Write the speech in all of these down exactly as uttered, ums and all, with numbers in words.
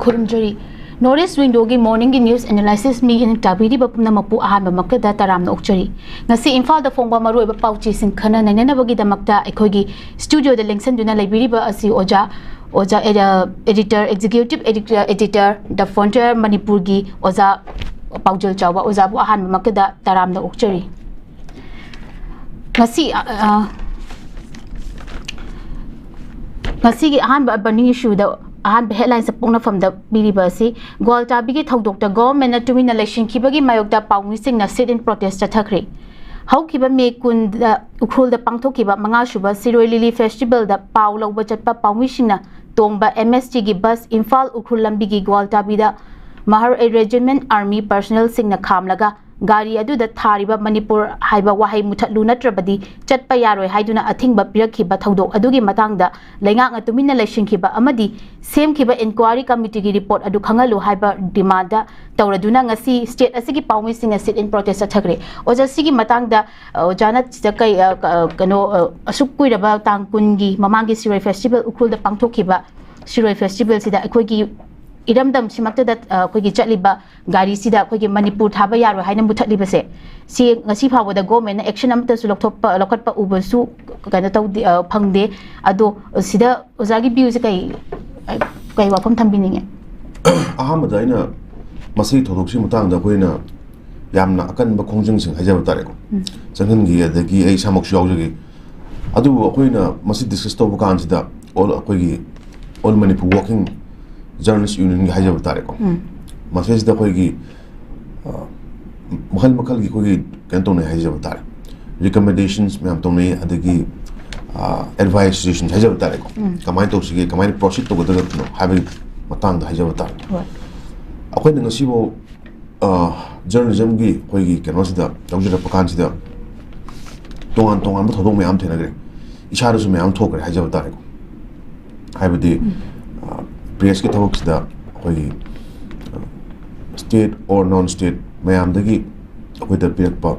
ꯈꯨꯔꯨꯝꯖꯔꯤ꯫ North East Window ꯒꯤ morning ꯒꯤ news analysis ꯃꯤꯠꯌꯦꯡ ꯇꯥꯕꯤꯔꯤꯕ ꯄꯨꯝꯅꯃꯛꯄꯨ ꯑꯍꯥꯟꯕꯃꯛꯇꯗ ꯇꯔꯥꯝꯅ ꯑꯣꯛꯆꯔꯤ꯫ ꯉꯁꯤ ꯏꯝꯐꯥꯜꯗ ꯐꯣꯡꯕ ꯃꯔꯨꯑꯣꯏꯕ ꯄꯥꯎꯆꯦꯁꯤꯡ ꯈꯟꯅ ꯅꯩꯅꯅꯕꯒꯤꯗꯃꯛꯇ ꯑꯩꯈꯣꯏꯒꯤ studio ꯗ ꯂꯦꯡꯁꯟꯗꯨꯅ ꯂꯩꯕꯤꯔꯤꯕ ꯑꯁꯤ ꯑꯣꯖꯥ, ꯑꯣꯖꯥ, ꯑꯦ, editor, executive editor, editor, The Frontier ꯃꯅꯤꯄꯨꯔꯒꯤ ꯑꯣꯖꯥ ꯄꯥꯎꯖꯦꯜ ꯆꯥꯎꯕ ꯑꯣꯖꯥꯕꯨ ꯑꯍꯥꯟꯕꯃꯛꯇꯗ ꯇꯔꯥꯝꯅ ꯑꯣꯛꯆꯔꯤ꯫ ꯉꯁꯤ, ꯑ, ꯑ, ꯉꯁꯤꯒꯤ ꯑꯍꯥꯟꯕ burning issue ꯗ ꯑꯍꯥꯟꯕ headline ꯁꯦ ꯄꯣꯛꯅꯐꯝꯗ ꯄꯤꯔꯤꯕ ꯑꯁꯤ, ꯒ꯭ꯋꯥꯜꯇꯥꯕꯤꯒꯤ ꯊꯧꯗꯣꯛꯇ government ꯅ ꯇꯨꯃꯤꯟꯅ ꯂꯩꯁꯤꯟꯈꯤꯕꯒꯤ ꯃꯥꯌꯣꯛꯇ ꯄꯥꯎꯃꯤꯁꯤꯡꯅ sit-in protest ꯆꯠꯊꯈ꯭ꯔꯦ꯫ ꯍꯧꯈꯤꯕ May ꯀꯨꯟꯗ ꯎꯈ꯭ꯔꯨꯜꯗ ꯄꯥꯡꯊꯣꯛꯈꯤꯕ ꯃꯉꯥꯁꯨꯕ ꯁꯤꯔꯣꯏ ꯂꯤꯂꯤ festival ꯗ ꯄꯥꯎ ꯂꯧꯕ ꯆꯠꯄ ꯄꯥꯎꯃꯤꯁꯤꯡꯅ ꯇꯣꯡꯕ M S T ꯒꯤ bus ꯏꯝꯐꯥꯜ ꯎꯈ꯭ꯔꯨꯜ ꯂꯝꯕꯤꯒꯤ ꯒ꯭ꯋꯥꯜꯇꯥꯕꯤꯗ Mahar Regiment Army personnel ꯁꯤꯡꯅ ꯈꯥꯝꯂꯒ ꯒꯥꯔꯤ ꯑꯗꯨꯗ ꯊꯥꯔꯤꯕ "ꯃꯅꯤꯄꯨꯔ" ꯍꯥꯏꯕ ꯋꯥꯍꯩ ꯃꯨꯊꯠꯂꯨ, ꯅꯠꯇ꯭ꯔꯕꯗꯤ ꯆꯠꯄ ꯌꯥꯔꯣꯏ ꯍꯥꯏꯗꯨꯅ ꯑꯊꯤꯡꯕ ꯄꯤꯔꯛꯈꯤꯕ ꯊꯧꯗꯣꯛ ꯑꯗꯨꯒꯤ ꯃꯇꯥꯡꯗ ꯂꯩꯉꯥꯛꯅ ꯇꯨꯃꯤꯟꯅ ꯂꯩꯁꯤꯟꯈꯤꯕ ꯑꯃꯗꯤ ꯁꯦꯝꯈꯤꯕ inquiry committee ꯒꯤ report ꯑꯗꯨ ꯈꯪꯍꯜꯂꯨ ꯍꯥꯏꯕ demand ꯇꯧꯔꯗꯨꯅ ꯉꯁꯤ state ꯑꯁꯤꯒꯤ ꯄꯥꯎꯃꯤꯁꯤꯡꯅ sit-in protest ꯆꯠꯊꯈ꯭ꯔꯦ꯫ ꯑꯣꯖꯥ, ꯁꯤꯒꯤ ꯃꯇꯥꯡꯗ, ꯑ, ꯑꯣꯖꯥꯅ ꯁꯤꯗ ꯀꯩ, ꯑ, ꯀ-, ꯑ, ꯀꯩꯅꯣ, ꯑ, ꯑꯁꯨꯛ ꯀꯨꯏꯔꯕ ꯇꯥꯡ ꯀꯨꯟꯒꯤ ꯃꯃꯥꯡꯒꯤ ꯁꯤꯔꯣꯏ festival, ꯎꯈ꯭ꯔꯨꯜꯗ ꯄꯥꯡꯊꯣꯛꯈꯤꯕ ꯁꯤꯔꯣꯏ festival ꯁꯤꯗ ꯑꯩꯈꯣꯏꯒꯤ ꯏꯔꯝꯗꯝꯁꯤꯃꯛꯇꯗ, ꯑ, ꯑꯩꯈꯣꯏꯒꯤ ꯆꯠꯂꯤꯕ ꯒꯥꯔꯤꯁꯤꯗ ꯑꯩꯈꯣꯏꯒꯤ "ꯃꯅꯤꯄꯨꯔ" ꯊꯥꯕ ꯌꯥꯔꯣꯏ ꯍꯥꯏꯅ ꯃꯨꯊꯠꯂꯤꯕꯁꯦ, ꯁꯤ ꯉꯁꯤ ꯐꯥꯎꯕꯗ government ꯅ action ꯑꯃꯠꯇꯁꯨ ꯂꯧꯊꯣꯛꯄ, ꯂꯧꯈꯠꯄ ꯎꯕꯁꯨ ꯀꯩꯅꯣ ꯇꯧꯗꯦ, ꯑ, ꯐꯪꯗꯦ꯫ ꯑꯗꯣ ꯁꯤꯗ ꯑꯣꯖꯥꯒꯤ view ꯁꯦ ꯀꯩ, ꯀꯩ ꯋꯥꯐꯝ ꯊꯝꯕꯤꯅꯤꯡꯉꯦ? ꯑꯍꯥꯟꯕꯗ ꯑꯩꯅ ꯃꯁꯤꯒꯤ ꯊꯧꯗꯣꯛꯁꯤꯒꯤ ꯃꯇꯥꯡꯗ ꯑꯩꯈꯣꯏꯅ ꯌꯥꯝꯅ ꯑꯀꯟꯕ ꯈꯣꯡꯖꯪꯁꯤꯡ ꯍꯥꯏꯖꯕ ꯇꯥꯔꯦꯀꯣ, ꯎꯝ꯫ ꯆꯪꯍꯟꯈꯤ, ꯑꯗꯒꯤ ꯑꯩ ꯏꯁꯥꯃꯛꯁꯨ ꯌꯥꯎꯖꯈꯤ꯫ ꯑꯗꯨꯕꯨ ꯑꯩꯈꯣꯏꯅ ꯃꯁꯤ discuss ꯇꯧꯕ ꯀꯥꯟꯁꯤꯗ, all, ꯑꯩꯈꯣꯏꯒꯤ All Manipur Working Journalist Union ꯒꯤ ꯍꯥꯏꯖꯕ ꯇꯥꯔꯦꯀꯣ, ꯎꯝ꯫ ꯃꯁꯤꯁꯤꯗ ꯑꯩꯈꯣꯏꯒꯤ, ꯑ, ꯃꯈꯜ ꯃꯈꯜꯒꯤ ꯑꯩꯈꯣꯏꯒꯤ ꯀꯩꯅꯣ ꯇꯧꯅꯩ ꯍꯥꯏꯖꯕ ꯇꯥꯔꯦ, recommendations ꯃꯌꯥꯝ ꯇꯧꯅꯩ, ꯑꯗꯒꯤ, ꯑ, advice suggestions ꯍꯥꯏꯖꯕ ꯇꯥꯔꯦꯀꯣ, ꯎꯝ꯫ ꯀꯃꯥꯏꯅ ꯇꯧꯁꯤꯒꯦ, ꯀꯃꯥꯏꯅ proceed ꯇꯧꯒꯗꯕꯅꯣ ꯍꯥꯏꯕꯒꯤ ꯃꯇꯥꯡꯗ ꯍꯥꯏꯖꯕ ꯇꯥꯔꯦ꯫ ꯍꯣꯏ꯫ ꯑꯩꯈꯣꯏꯅ ꯉꯁꯤꯐꯥꯎ ꯑ, journalism ꯒꯤ ꯑꯩꯈꯣꯏꯒꯤ ꯀꯩꯅꯣꯁꯤꯗ ꯌꯥꯎꯖꯔꯛꯄ ꯀꯥꯟꯁꯤꯗ ꯇꯣꯉꯥꯟ ꯇꯣꯉꯥꯟꯕ ꯊꯧꯗꯣꯛ ꯃꯌꯥꯝ ꯊꯦꯡꯅꯈ꯭ꯔꯦ꯫ ꯏꯁꯥꯗꯁꯨ ꯃꯌꯥꯝ ꯊꯣꯛꯈ꯭ꯔꯦ ꯍꯥꯏꯖꯕ ꯇꯥꯔꯦꯀꯣ꯫ ꯍꯥꯏꯕꯗꯤ, ꯎꯝ꯫ ꯑ, press ꯀꯤ ꯊꯕꯛꯁꯤꯗ ꯑꯩꯈꯣꯏꯒꯤ, ꯑ, state or non state ꯃꯌꯥꯝꯗꯒꯤ ꯑꯩꯈꯣꯏꯗ ꯄꯤꯔꯛꯄ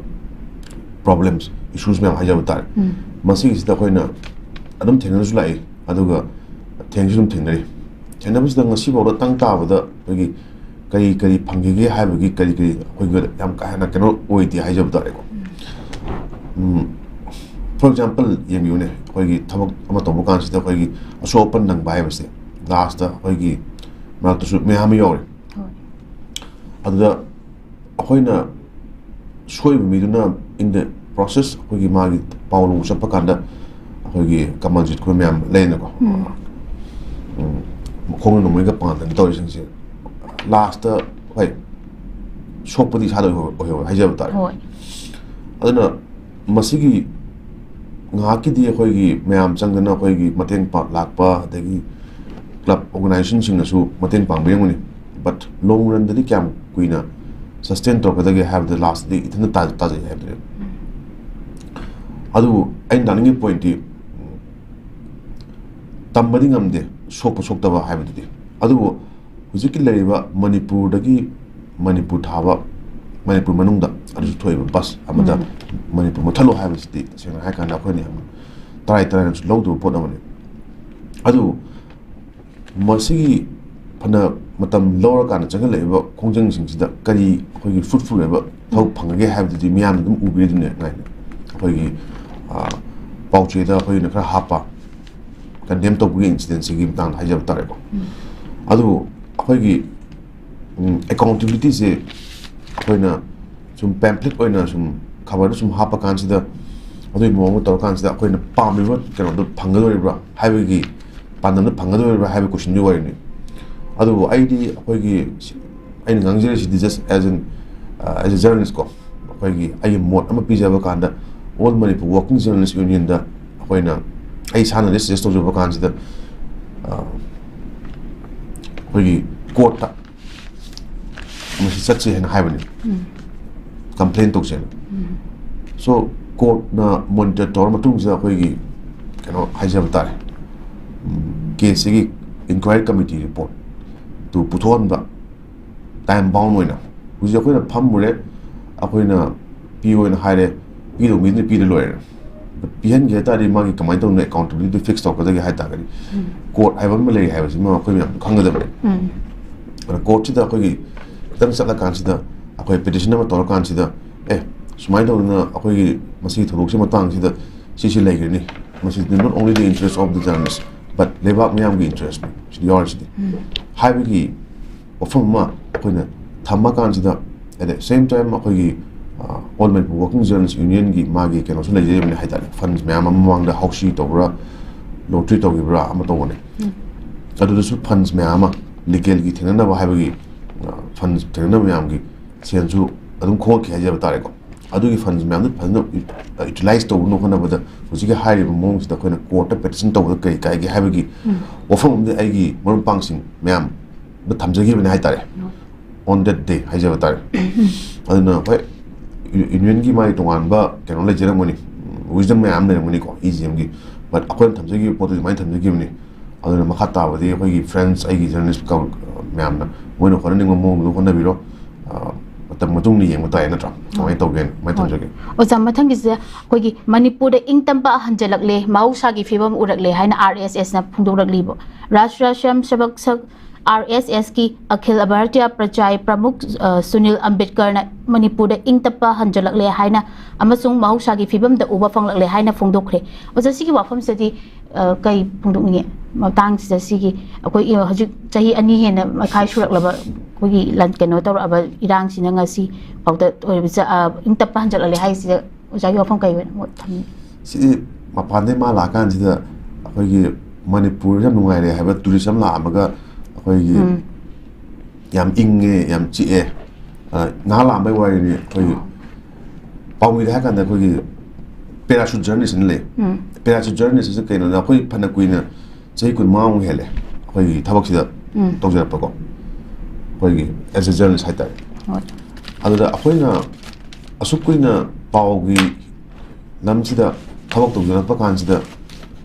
problems, issues ꯃꯌꯥꯝ ꯍꯥꯏꯖꯕ ꯇꯥꯔꯦ꯫ ꯎꯝ꯫ ꯃꯁꯤꯒꯤꯁꯤꯗ ꯑꯩꯈꯣꯏꯅ ꯑꯗꯨꯝ ꯊꯦꯡꯅꯔꯁꯨ ꯂꯥꯛꯏ, ꯑꯗꯨꯒ ꯊꯦꯡꯁꯨ ꯑꯗꯨꯝ ꯊꯦꯡꯅꯔꯤ꯫ ꯊꯦꯡꯅꯕꯁꯤꯗ ꯉꯁꯤꯐꯥꯎꯗ ꯇꯪ ꯇꯥꯕꯗ ꯑꯩꯈꯣꯏꯒꯤ ꯀꯔꯤ ꯀꯔꯤ ꯐꯪꯈꯤꯒꯦ ꯍꯥꯏꯕꯒꯤ ꯀꯔꯤ ꯀꯔꯤ ꯑꯩꯈꯣꯏꯒꯤ ꯌꯥꯝ ꯀꯥ ꯍꯦꯟꯅ ꯀꯩꯅꯣ ꯑꯣꯏꯗꯦ ꯍꯥꯏꯖꯕ ꯇꯥꯔꯦꯀꯣ꯫ ꯐꯣꯔ ꯑꯦꯛꯖꯥꯝꯄꯜ ꯌꯦꯡꯕꯤꯌꯨꯅꯦ, ꯑꯩꯈꯣꯏꯒꯤ ꯊꯕꯛ ꯑꯃ ꯇꯧꯕ ꯀꯥꯟꯁꯤꯗ ꯑꯩꯈꯣꯏꯒꯤ ꯑꯁꯣꯛ ꯑꯄꯟ ꯅꯪꯕ ꯍꯥꯏꯕꯁꯦ ꯂꯥꯁꯇ ꯑꯩꯈꯣꯏꯒꯤ ꯃꯔꯛꯇꯁꯨ ꯃꯌꯥꯝ ꯑꯃ ꯌꯥꯎꯔꯦ꯫ ꯍꯣꯏ꯫ ꯑꯗꯨꯗ ꯑꯩꯈꯣꯏꯅ ꯁꯣꯏꯕ ꯃꯤꯗꯨꯅ in the process ꯑꯩꯈꯣꯏꯒꯤ ꯃꯥꯒꯤ ꯄꯥꯎ ꯂꯧꯕ ꯆꯠꯄ ꯀꯥꯟꯗ ꯑꯩꯈꯣꯏꯒꯤ ꯀꯃꯜꯖꯤꯠ ꯈꯣꯏ ꯃꯌꯥꯝ ꯂꯩꯅꯀꯣ꯫ ꯎꯝ꯫ ꯎꯝ, ꯃꯈꯣꯡꯅ ꯅꯣꯡꯃꯩꯒ ꯄꯥꯟꯗꯅ ꯇꯧꯔꯤꯁꯤꯡꯁꯦ ꯂꯥꯁꯇ ꯍꯣꯏ ꯁꯣꯛꯄꯗꯤ ꯏꯁꯥꯗ ꯑꯣꯏꯍꯧ-, ꯑꯣꯏꯍꯧꯋꯦ ꯍꯥꯏꯖꯕ ꯇꯥꯔꯦ꯫ ꯍꯣꯏ꯫ ꯑꯗꯨꯅ ꯃꯁꯤꯒꯤ ꯉꯥꯏꯍꯥꯛꯀꯤꯗꯤ ꯑꯩꯈꯣꯏꯒꯤ ꯃꯌꯥꯝ ꯆꯪꯗꯅ ꯑꯩꯈꯣꯏꯒꯤ ꯃꯇꯦꯡ ꯄꯥꯡ ꯂꯥꯛꯄ, ꯑꯗꯒꯤ ꯀ꯭ꯂꯕ ꯑꯣꯔꯒꯅꯥꯏꯖꯦꯁꯟꯁꯤꯡꯅꯁꯨ ꯃꯇꯦꯡ ꯄꯥꯡꯕꯤꯔꯝꯒꯅꯤ, ꯕꯠ ꯂꯣꯡ ꯔꯟꯗꯗꯤ ꯀꯌꯥꯝ ꯀꯨꯏꯅ ꯁꯁꯇꯦꯟ ꯇꯧꯔꯛꯀꯗꯒꯦ ꯍꯥꯏꯕꯗ ꯂꯥꯁꯇꯗꯤ ꯏꯊꯟꯇ ꯇꯥ-, ꯇꯥꯖꯩ ꯍꯥꯏꯕꯗꯨꯅꯦ꯫ ꯑꯗꯨꯕꯨ ꯑꯩꯅ ꯂꯥꯛꯅꯤꯡꯉꯤ ꯄꯣꯏꯟꯠꯇꯤ, ꯎꯝ, ꯇꯝꯕꯗꯤ ꯉꯝꯗꯦ ꯁꯣꯛꯄ ꯁꯣꯛꯇꯕ ꯍꯥꯏꯕꯗꯨꯗꯤ꯫ ꯑꯗꯨꯕꯨ ꯍꯧꯖꯤꯛꯀꯤ ꯂꯩꯔꯤꯕ ꯃꯅꯤꯄꯨꯔꯗꯒꯤ ꯃꯅꯤꯄꯨꯔ ꯊꯥꯕ, ꯃꯅꯤꯄꯨꯔ ꯃꯅꯨꯡꯗ ꯑꯗꯨꯁꯨ ꯊꯣꯛꯏꯕ ꯕꯁ ꯑꯃꯗ ꯎꯝ꯫ ꯃꯅꯤꯄꯨꯔ ꯃꯨꯠꯊꯠꯂꯣ ꯍꯥꯏꯕꯁꯤꯗꯤ ꯇꯁꯦꯡꯅ ꯍꯥꯏ ꯀꯥꯟꯗ ꯑꯩꯈꯣꯏꯅ ꯌꯥꯝꯅ ꯇꯔꯥꯏ ꯇꯔꯥꯏꯅꯁꯨ ꯂꯧꯗꯕ ꯄꯣꯠ ꯑꯃꯅꯤ꯫ ꯑꯗꯨꯕꯨ ꯃꯁꯤꯒꯤ ꯐꯅ ꯃꯇꯝ ꯂꯧꯔꯀꯥꯟꯗ ꯆꯪꯍꯜꯂꯛꯏꯕ ꯈꯣꯡꯖꯪꯁꯤꯡꯁꯤꯗ ꯀꯔꯤ ꯑꯩꯈꯣꯏꯒꯤ ꯐ꯭ꯔꯨꯠꯐꯨꯜ ꯑꯣꯏꯕ ꯊꯕꯛ ꯐꯪꯉꯒꯦ ꯍꯥꯏꯕꯗꯨꯗꯤ ꯃꯤꯌꯥꯝꯅ ꯑꯗꯨꯝ ꯎꯕꯤꯔꯤꯗꯨꯅꯦ ꯉꯥꯏꯅ꯫ ꯑꯩꯈꯣꯏꯒꯤ, ꯑ, ꯄꯥꯎꯆꯦꯗ ꯑꯩꯈꯣꯏꯅ ꯈꯔ ꯍꯥꯞꯄ ꯀꯟꯗꯦꯝ ꯇꯧꯕꯒꯤ ꯏꯟꯁꯤꯗꯦꯟꯁꯤꯒꯤ ꯃꯇꯥꯡꯗ ꯍꯥꯏꯖꯕ ꯇꯥꯔꯦꯀꯣ꯫ ꯎꯝ꯫ ꯑꯗꯨꯕꯨ ꯑꯩꯈꯣꯏꯒꯤ, ꯎꯝ, ꯑꯦꯀꯥꯎꯟꯇꯦꯕꯤꯂꯤꯇꯤꯁꯦ ꯑꯩꯈꯣꯏꯅ ꯁꯨꯝ ꯄꯦꯝꯐ꯭ꯂꯦꯠ ꯑꯣꯏꯅ ꯁꯨꯝ ꯈꯕꯔꯗ ꯁꯨꯝ ꯍꯥꯞꯄ ꯀꯥꯟꯁꯤꯗ, ꯑꯗꯨꯒꯤ ꯃꯑꯣꯡꯗ ꯇꯧꯔꯀꯥꯟꯁꯤꯗ ꯑꯩꯈꯣꯏꯅ ꯄꯥꯝꯃꯤꯕ ꯀꯩꯅꯣꯗꯣ ꯐꯪꯒꯗꯧꯔꯤꯕ꯭ꯔꯥ ꯍꯥꯏꯕꯒꯤ, ꯄꯥꯟꯗꯝꯗꯣ ꯐꯪꯒꯗꯧꯔꯤꯕ꯭ꯔꯥ ꯍꯥꯏꯕ ꯀꯣꯏꯁꯟꯒꯤ ꯋꯥꯔꯤꯅꯤ꯫ ꯑꯗꯨꯕꯨ ꯑꯩꯗꯤ ꯑꯩꯈꯣꯏꯒꯤ, ꯑꯩꯅ ꯉꯥꯡꯖꯔꯤꯁꯤꯗꯤ just as an, uh, as a journalist ꯀꯣ, ꯑꯩꯈꯣꯏꯒꯤ ꯑꯩꯒꯤ ꯃꯣꯠ ꯑꯃ ꯄꯤꯖꯕ ꯀꯥꯟꯗ, All Manipur Working Journalist Union ꯗ ꯑꯩꯈꯣꯏꯅ, ꯑꯩ ꯏꯁꯥꯅꯗꯤ ꯁꯖꯦꯁ ꯇꯧꯖꯕ ꯀꯥꯟꯁꯤꯗ, ꯑ, ꯑꯩꯈꯣꯏꯒꯤ ꯀꯣꯔꯠꯇ ꯃꯁꯤ ꯆꯠꯁꯦ ꯍꯥꯏꯅ ꯍꯥꯏꯕꯅꯤ, ꯎꯝ꯫ ꯀꯝꯄ꯭ꯂꯦꯟ ꯇꯧꯁꯦꯅ꯫ ꯎꯝ꯫ ꯁꯣ ꯀꯣꯔꯠꯅ ꯃꯣꯅꯤꯇꯔ ꯇꯧꯔ ꯃꯇꯨꯡꯁꯤꯗ ꯑꯩꯈꯣꯏꯒꯤ ꯀꯩꯅꯣ ꯍꯥꯏꯖꯕ ꯇꯥꯔꯦ, ꯎꯝ, ꯀꯦꯁꯁꯤꯒꯤ ꯏꯟꯀ꯭ꯋꯥꯏꯔꯤ ꯀꯃꯤꯇꯤ ꯔꯤꯄꯣꯔꯠꯇꯨ ꯄꯨꯊꯣꯛꯍꯟꯕ, ꯇꯥꯏꯝ ꯕꯥꯎꯟ ꯑꯣꯏꯅ꯫ ꯍꯧꯖꯤꯛ ꯑꯩꯈꯣꯏꯅ ꯐꯝꯃꯨꯔꯦ, ꯑꯩꯈꯣꯏꯅ ꯄꯤꯌꯣꯅ ꯍꯥꯏꯔꯦ, ꯄꯤꯗꯧ ꯃꯤꯗꯨꯅ ꯄꯤꯔ ꯂꯣꯏꯔꯦ꯫ ꯄꯤꯍꯟꯒꯦ ꯍꯥꯏ ꯇꯥꯔꯗꯤ ꯃꯥꯒꯤ ꯀꯃꯥꯏꯅ ꯇꯧꯗꯅ ꯑꯦꯀꯥꯎꯟꯇꯦꯕꯤꯂꯤꯇꯤ ꯐꯤꯛꯁ ꯇꯧꯔꯛꯀꯗꯒꯦ ꯍꯥꯏ ꯇꯥꯔꯒꯗꯤ, ꯀꯣꯔꯠ ꯍꯥꯏꯕ ꯑꯃ ꯂꯩ ꯍꯥꯏꯕꯁꯤꯃ ꯑꯩꯈꯣꯏ ꯃꯌꯥꯝ ꯈꯪꯒꯗꯕꯅꯤ꯫ ꯑꯗꯨꯅ ꯀꯣꯔꯠꯁꯤꯗ ꯑꯩꯈꯣꯏꯒꯤ ꯈꯤꯇꯪ ꯆꯠꯂꯀꯥꯟꯁꯤꯗ, ꯑꯩꯈꯣꯏ ꯄꯤꯇꯤꯁꯟ ꯑꯃ ꯇꯧꯔꯀꯥꯟꯁꯤꯗ, ꯑꯦ, ꯁꯨꯃꯥꯏꯅ ꯇꯧꯗꯅ ꯑꯩꯈꯣꯏꯒꯤ ꯃꯁꯤꯒꯤ ꯊꯧꯗꯣꯛꯁꯤ ꯃꯇꯥꯡꯁꯤꯗ ꯁꯤꯁꯤ ꯂꯩꯈ꯭ꯔꯅꯤ, ꯃꯁꯤꯗꯤ not only the interest of the journalist but ꯂꯩꯕꯥꯛ ꯃꯤꯌꯥꯝꯒꯤ ꯏꯟꯇꯔꯦꯁꯅꯤ ꯁꯤꯗ ꯌꯥꯎꯔꯤꯁꯤꯗꯤ ꯍꯥꯏꯕꯒꯤ ꯋꯥꯐꯝ ꯑꯃ ꯑꯩꯈꯣꯏꯅ ꯊꯝꯃꯀꯥꯟꯁꯤꯗ, at the same time ꯑꯩꯈꯣꯏꯒꯤ ꯑꯣꯜ ꯃꯅꯤꯄꯨꯔ ꯋꯥꯔꯀꯤꯡ ꯖꯔꯅꯦꯂꯤꯁ ꯌꯨꯅꯤꯌꯟꯒꯤ ꯃꯥꯒꯤ ꯀꯩꯅꯣꯁꯨ ꯂꯩꯖꯔꯤꯕꯅꯤ ꯍꯥꯏ ꯇꯥꯔꯦ꯫ ꯐꯟꯁ ꯃꯌꯥꯝ ꯑꯃ ꯃꯃꯥꯡꯗ ꯍꯥꯎꯁꯤ ꯇꯧꯕ꯭ꯔꯥ, ꯂꯣꯇ꯭ꯔꯤ ꯇꯧꯈꯤꯕ꯭ꯔꯥ ꯑꯃ ꯇꯧꯕꯅꯦ꯫ ꯑꯗꯨꯗꯁꯨ ꯐꯟꯁ ꯃꯌꯥꯝ ꯑꯃ ꯂꯤꯒꯦꯜꯒꯤ ꯊꯦꯡꯅꯅꯕ ꯍꯥꯏꯕꯒꯤ, ꯐꯟꯁ ꯊꯦꯡꯅꯅꯕ ꯃꯌꯥꯝꯒꯤ ꯁꯦꯜꯁꯨ ꯑꯗꯨꯝ ꯈꯣꯝꯃꯛꯈꯤ ꯍꯥꯏꯖꯕ ꯇꯥꯔꯦꯀꯣ꯫ ꯑꯗꯨꯒꯤ ꯐꯟꯁ ꯃꯌꯥꯝꯗꯨ ꯐꯖꯅ ꯌꯨꯇꯤꯂꯥꯏꯁ ꯇꯧꯅꯕ ꯍꯣꯠꯅꯕꯗ ꯍꯧꯖꯤꯛꯀꯤ ꯍꯥꯏꯔꯤꯕ ꯃꯑꯣꯡꯁꯤꯗ ꯑꯩꯈꯣꯏꯅ ꯀꯣꯔꯠꯇ ꯄꯦꯇꯤꯁꯟ ꯇꯧꯕꯗ ꯀꯔꯤ ꯀꯥꯏꯒꯦ ꯍꯥꯏꯕꯒꯤ ꯋꯥꯐꯝ ꯑꯃꯗꯤ ꯑꯩꯒꯤ ꯃꯔꯨꯞ ꯃꯄꯥꯡꯁꯤꯡ ꯃꯌꯥꯝꯗ ꯊꯝꯖꯈꯤꯕꯅꯤ ꯍꯥꯏ ꯇꯥꯔꯦ꯫ On that day ꯍꯥꯏꯖꯕ ꯇꯥꯔꯦ꯫ ꯑꯗꯨꯅ ꯍꯣꯏ, ꯌꯨꯅꯤꯌꯟꯒꯤ ꯃꯥꯒꯤ ꯇꯣꯉꯥꯟꯕ ꯀꯩꯅꯣ ꯂꯩꯖꯔꯝꯒꯅꯤ, ꯋꯤꯖꯗꯝ ꯃꯌꯥꯝ ꯂꯩꯔꯝꯒꯅꯤꯀꯣ ꯏ ꯖꯤ ꯑꯦꯝꯒꯤ, ꯕꯠ ꯑꯩꯈꯣꯏꯅ ꯊꯝꯖꯈꯤꯕ ꯄꯣꯠꯇꯨ ꯑꯗꯨꯃꯥꯏꯅ ꯊꯝꯖꯈꯤꯕꯅꯤ꯫ ꯑꯗꯨꯅ ꯃꯈꯥ ꯇꯥꯕꯗꯤ ꯑꯩꯈꯣꯏꯒꯤ ꯐ꯭ꯔꯦꯟꯁ, ꯑꯩꯒꯤ ꯖꯔꯅꯦꯂꯤꯁ ꯃꯌꯥꯝꯅ ꯃꯣꯏꯅ ꯍꯣꯠꯅꯅꯤꯡꯕ ꯃꯑꯣꯡꯗ ꯍꯣꯠꯅꯕꯤꯔꯣ꯫ ꯑ, ꯃꯇꯝ ꯃꯇꯨꯡꯗ ꯌꯦꯡꯕ ꯇꯥꯏ ꯅꯠꯇ꯭ꯔꯥ? ꯀꯃꯥꯏꯅ ꯇꯧꯒꯦꯅ? ꯀꯃꯥꯏꯅ ꯍꯣꯏ꯫ ꯊꯝꯖꯒꯦ? ꯑꯣꯖꯥ, ꯃꯊꯪꯒꯤꯁꯦ ꯑꯩꯈꯣꯏꯒꯤ ꯃꯅꯤꯄꯨꯔꯗ ꯏꯪ ꯇꯞꯄ ꯍꯟꯖꯜꯂꯛꯂꯦ, ꯃꯍꯧꯁꯥꯒꯤ ꯐꯤꯕꯝ ꯎꯔꯛꯂꯦ ꯍꯥꯏꯅ ꯑꯥꯔ ꯑꯦꯁ ꯑꯦꯁꯅ ꯐꯣꯡꯗꯣꯛꯂꯛꯂꯤꯕ꯫ ꯔꯥꯁꯇ꯭ꯔ ꯁ꯭ꯋꯌꯝ ꯁꯦꯕꯛ ꯁꯪ, ꯑꯥꯔ ꯑꯦꯁ ꯑꯦꯁꯀꯤ ꯑꯈꯤꯜ ꯚꯥꯔꯇꯤꯌꯥ ꯄ꯭ꯔꯆꯥꯏ ꯄ꯭ꯔꯃꯨꯈ, ꯑ, ꯁꯨꯅꯤꯜ ꯑꯝꯕꯦꯗꯀꯔꯅ ꯃꯅꯤꯄꯨꯔꯗ ꯏꯪ ꯇꯞꯄ ꯍꯟꯖꯜꯂꯛꯂꯦ ꯍꯥꯏꯅ ꯑꯃꯁꯨꯡ ꯃꯍꯧꯁꯥꯒꯤ ꯐꯤꯕꯝꯗ ꯎꯕ ꯐꯪꯂꯛꯂꯦ ꯍꯥꯏꯅ ꯐꯣꯡꯗꯣꯛꯈ꯭ꯔꯦ꯫ ꯑꯣꯖꯥ, ꯁꯤꯒꯤ ꯋꯥꯐꯝꯁꯤꯗꯗꯤ, ꯑ, ꯀꯩ ꯐꯣꯡꯗꯣꯛꯅꯤꯡꯉꯤ? ꯃꯇꯥꯡꯁꯤꯗ ꯁꯤꯒꯤ ꯑꯩꯈꯣꯏ, ꯑ, ꯍꯧꯖꯤꯛ ꯆꯍꯤ ꯑꯅꯤ ꯍꯦꯟꯅ ꯃꯈꯥꯏ ꯁꯨꯔꯛꯂꯕ ꯑꯩꯈꯣꯏꯒꯤ ꯂꯟ-, ꯀꯩꯅꯣ ꯇꯧꯔꯛꯑꯕ ꯏꯔꯥꯡꯁꯤꯅ ꯉꯁꯤ ꯐꯥꯎꯗ ꯑꯣꯏꯔꯤꯕ ꯆ-, ꯑ, ꯏꯪ ꯇꯞꯄ ꯍꯟꯖꯜꯂꯛꯂꯦ ꯍꯥꯏꯁꯤꯗ ꯑꯣꯖꯥꯒꯤ ꯋꯥꯐꯝ ꯀꯩ ꯑꯣꯏꯅ ꯃꯣꯠ ꯊꯝꯅꯤ? ꯁꯤꯗꯤ ꯃꯄꯥꯟꯗꯩ ꯃꯥ ꯂꯥꯛꯑꯀꯥꯟꯁꯤꯗ ꯑꯩꯈꯣꯏꯒꯤ ꯃꯅꯤꯄꯨꯔ ꯌꯥꯝ ꯅꯨꯡꯉꯥꯏꯔꯦ ꯍꯥꯏꯕ ꯇꯨꯔꯤꯁ ꯑꯃ ꯂꯥꯛꯑꯝꯃꯒ ꯑꯩꯈꯣꯏꯒꯤ ꯎꯝ꯫ ꯌꯥꯝ ꯏꯪꯉꯦ, ꯌꯥꯝ ꯆꯤꯛꯑꯦ, ꯑ, ꯉꯥꯏꯍꯥꯛ ꯂꯥꯛꯑꯝꯕꯩ ꯋꯥꯔꯤꯅꯤ꯫ ꯑꯩꯈꯣꯏꯒꯤ ꯄꯥꯎꯃꯤꯗ ꯍꯥꯏ ꯀꯥꯟꯗ ꯑꯩꯈꯣꯏꯒꯤ ꯄꯦꯔꯥꯁꯨꯠ ꯖꯔꯅꯦꯂꯤꯁ ꯑꯅ ꯂꯩ꯫ ꯎꯝ꯫ ꯄꯦꯔꯥꯁꯨꯠ ꯖꯔꯅꯦꯂꯤꯁ ꯑꯁꯤ ꯀꯩꯅꯣꯗ ꯑꯩꯈꯣꯏ ꯐꯅ ꯀꯨꯏꯅ ꯆꯍꯤ ꯀꯨꯟꯃꯉꯥꯃꯨꯛ ꯍꯦꯜꯂꯦ ꯑꯩꯈꯣꯏꯒꯤ ꯊꯕꯛꯁꯤꯗ ꯎꯝ꯫ ꯇꯧꯖꯔꯛꯄꯀꯣ꯫ ꯑꯩꯈꯣꯏꯒꯤ as a journalist ꯍꯥꯏꯇꯥꯔꯦ꯫ ꯍꯣꯏ꯫ ꯑꯗꯨꯗ ꯑꯩꯈꯣꯏꯅ ꯑꯁꯨꯛ ꯀꯨꯏꯅ ꯄꯥꯎꯒꯤ ꯂꯝꯁꯤꯗ ꯊꯕꯛ ꯇꯧꯖꯔꯛꯄ ꯀꯥꯟꯁꯤꯗ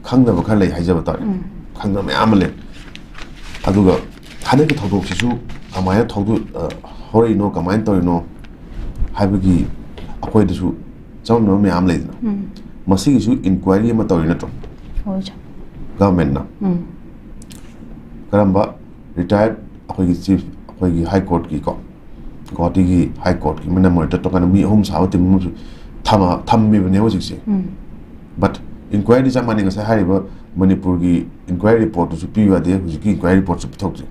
ꯈꯪꯗꯕ ꯈꯔ ꯂꯩ ꯍꯥꯏꯖꯕ ꯇꯥꯔꯦ꯫ ꯎꯝ꯫ ꯈꯪꯗꯕ ꯃꯌꯥꯝ ꯑꯃ ꯂꯩ꯫ ꯑꯗꯨꯒ ꯍꯟꯗꯛꯀꯤ ꯊꯧꯗꯣꯛꯁꯤꯁꯨ ꯀꯃꯥꯏꯅ ꯊꯧꯗꯣꯛ-, ꯑ, ꯍꯧꯔꯛꯏꯅꯣ, ꯀꯃꯥꯏꯅ ꯇꯧꯔꯤꯅꯣ ꯍꯥꯏꯕꯒꯤ ꯑꯩꯈꯣꯏꯗꯁꯨ ꯆꯃꯝꯅꯕ ꯃꯌꯥꯝ ꯂꯩꯗꯅ꯫ ꯎꯝ꯫ ꯃꯁꯤꯒꯤꯁꯨ ꯏꯟꯀ꯭ꯋꯥꯏꯔꯤ ꯑꯃ ꯇꯧꯔꯤ ꯅꯠꯇ꯭ꯔꯣ? ꯍꯣꯏ ꯁꯥꯔ꯫ ꯒꯚꯔꯟꯃꯦꯟꯠꯅ ꯎꯝ꯫ ꯀꯔꯝꯕ ꯔꯤꯇꯥꯌꯔꯠ ꯑꯩꯈꯣꯏꯒꯤ ꯆꯤꯐ, ꯑꯩꯈꯣꯏꯒꯤ ꯍꯥꯏ ꯀꯣꯔꯠꯀꯤꯀꯣ, ꯒꯨꯋꯥꯍꯥꯇꯤꯒꯤ ꯍꯥꯏ ꯀꯣꯔꯠꯀꯤ ꯃꯅ ꯃꯣꯅꯤꯇꯔ ꯇꯧꯀꯥꯟꯗ ꯃꯤ ꯑꯍꯨꯝ ꯁꯥꯕ ꯇꯤꯝ ꯑꯃꯁꯨ ꯊꯝꯃ ꯊꯝꯃꯤꯕꯅꯦ ꯍꯧꯖꯤꯛꯁꯦ꯫ ꯎꯝ꯫ ꯕꯠ ꯏꯟꯀ꯭ꯋꯥꯏꯔꯤ ꯆꯞ ꯃꯥꯟꯅꯩ꯫ ꯉꯁꯥꯏ ꯍꯥꯏꯔꯤꯕ ꯃꯅꯤꯄꯨꯔꯒꯤ ꯏꯟꯀ꯭ꯋꯥꯏꯔꯤ ꯔꯤꯄꯣꯔꯠꯇꯨꯁꯨ ꯄꯤꯌꯨ ꯌꯥꯗꯦ, ꯍꯧꯖꯤꯛꯀꯤ ꯏꯟꯀ꯭ꯋꯥꯏꯔꯤ ꯔꯤꯄꯣꯔꯠꯁꯨ ꯄꯤꯊꯣꯛꯇ꯭ꯔꯤ꯫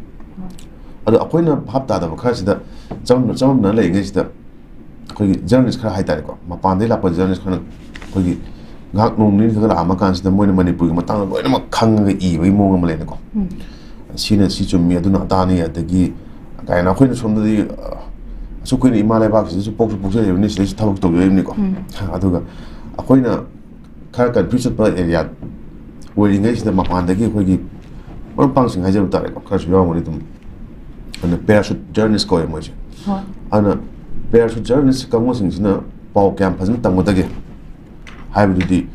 ꯑꯗꯣ ꯑꯩꯈꯣꯏꯅ ꯚꯥꯞ ꯇꯥꯗꯕ ꯈꯔꯁꯤꯗ ꯆꯃꯝꯅ ꯆꯃꯝꯅ ꯂꯩꯔꯤꯉꯩꯁꯤꯗ ꯑꯩꯈꯣꯏꯒꯤ ꯖꯔꯅꯦꯂꯤꯁ ꯈꯔ ꯍꯥꯏꯇꯥꯔꯦꯀꯣ, ꯃꯄꯥꯟꯗꯒꯤ ꯂꯥꯛꯄ ꯖꯔꯅꯦꯂꯤꯁ ꯈꯔꯅ ꯑꯩꯈꯣꯏꯒꯤ ꯉꯥꯏꯍꯥꯛ ꯅꯣꯡ ꯅꯤꯅꯤ ꯈꯔ ꯂꯥꯛꯑꯝꯃ ꯀꯥꯟꯁꯤꯗ ꯃꯣꯏꯅ ꯃꯅꯤꯄꯨꯔꯒꯤ ꯃꯇꯥꯡꯗ ꯂꯣꯏꯅꯃꯛ ꯈꯪꯉꯒ ꯏꯕꯒꯤ ꯃꯑꯣꯡ ꯑꯃ ꯂꯩꯅꯀꯣ꯫ ꯎꯝ꯫ ꯁꯤꯅ ꯁꯤ ꯆꯨꯝꯃꯤ, ꯑꯗꯨꯅ ꯑꯗꯥꯅꯤ, ꯑꯗꯒꯤ ꯀꯥꯏꯅ ꯑꯩꯈꯣꯏꯅ ꯁꯣꯝꯗꯗꯤ, ꯑ, ꯑꯁꯨꯛ ꯀꯨꯏꯅ ꯏꯃꯥ ꯂꯩꯕꯥꯛꯁꯤꯗꯁꯨ ꯄꯣꯛꯁꯨ ꯄꯣꯛꯆꯔꯤꯕꯅꯤ, ꯁꯤꯗꯩꯁꯨ ꯊꯕꯛ ꯇꯧꯖꯔꯤꯕꯅꯤꯀꯣ꯫ ꯎꯝ꯫ ꯑꯗꯨꯒ ꯑꯩꯈꯣꯏꯅ ꯈꯔ ꯀꯟꯐ꯭ꯌꯨꯁ ꯆꯠꯄ ꯑꯦꯔꯤꯌꯥ ꯑꯣꯏꯔꯤꯉꯩꯁꯤꯗ ꯃꯄꯥꯟꯗꯒꯤ ꯑꯩꯈꯣꯏꯒꯤ ꯃꯔꯨꯞ ꯃꯄꯥꯡꯁꯤꯡ ꯍꯥꯏꯖꯕ ꯇꯥꯔꯦꯀꯣ, ꯈꯔꯁꯨ ꯌꯥꯎꯔꯝꯒꯅꯤ ꯑꯗꯨꯝ, ꯑꯗꯨꯅ ꯄꯦꯔꯥꯁꯨꯠ ꯖꯔꯅꯦꯂꯤꯁ ꯀꯧꯋꯦ ꯃꯣꯏꯁꯦ꯫ ꯍꯣꯏ꯫ ꯑꯗꯨꯅ ꯄꯦꯔꯥꯁꯨꯠ ꯖꯔꯅꯦꯂꯤꯁ ꯀꯥꯡꯕꯨꯁꯤꯡꯁꯤꯅ ꯄꯥꯎ ꯀꯌꯥꯝ ꯐꯖꯅ ꯇꯝꯒꯗꯒꯦ ꯍꯥꯏꯕꯗꯨꯗꯤ,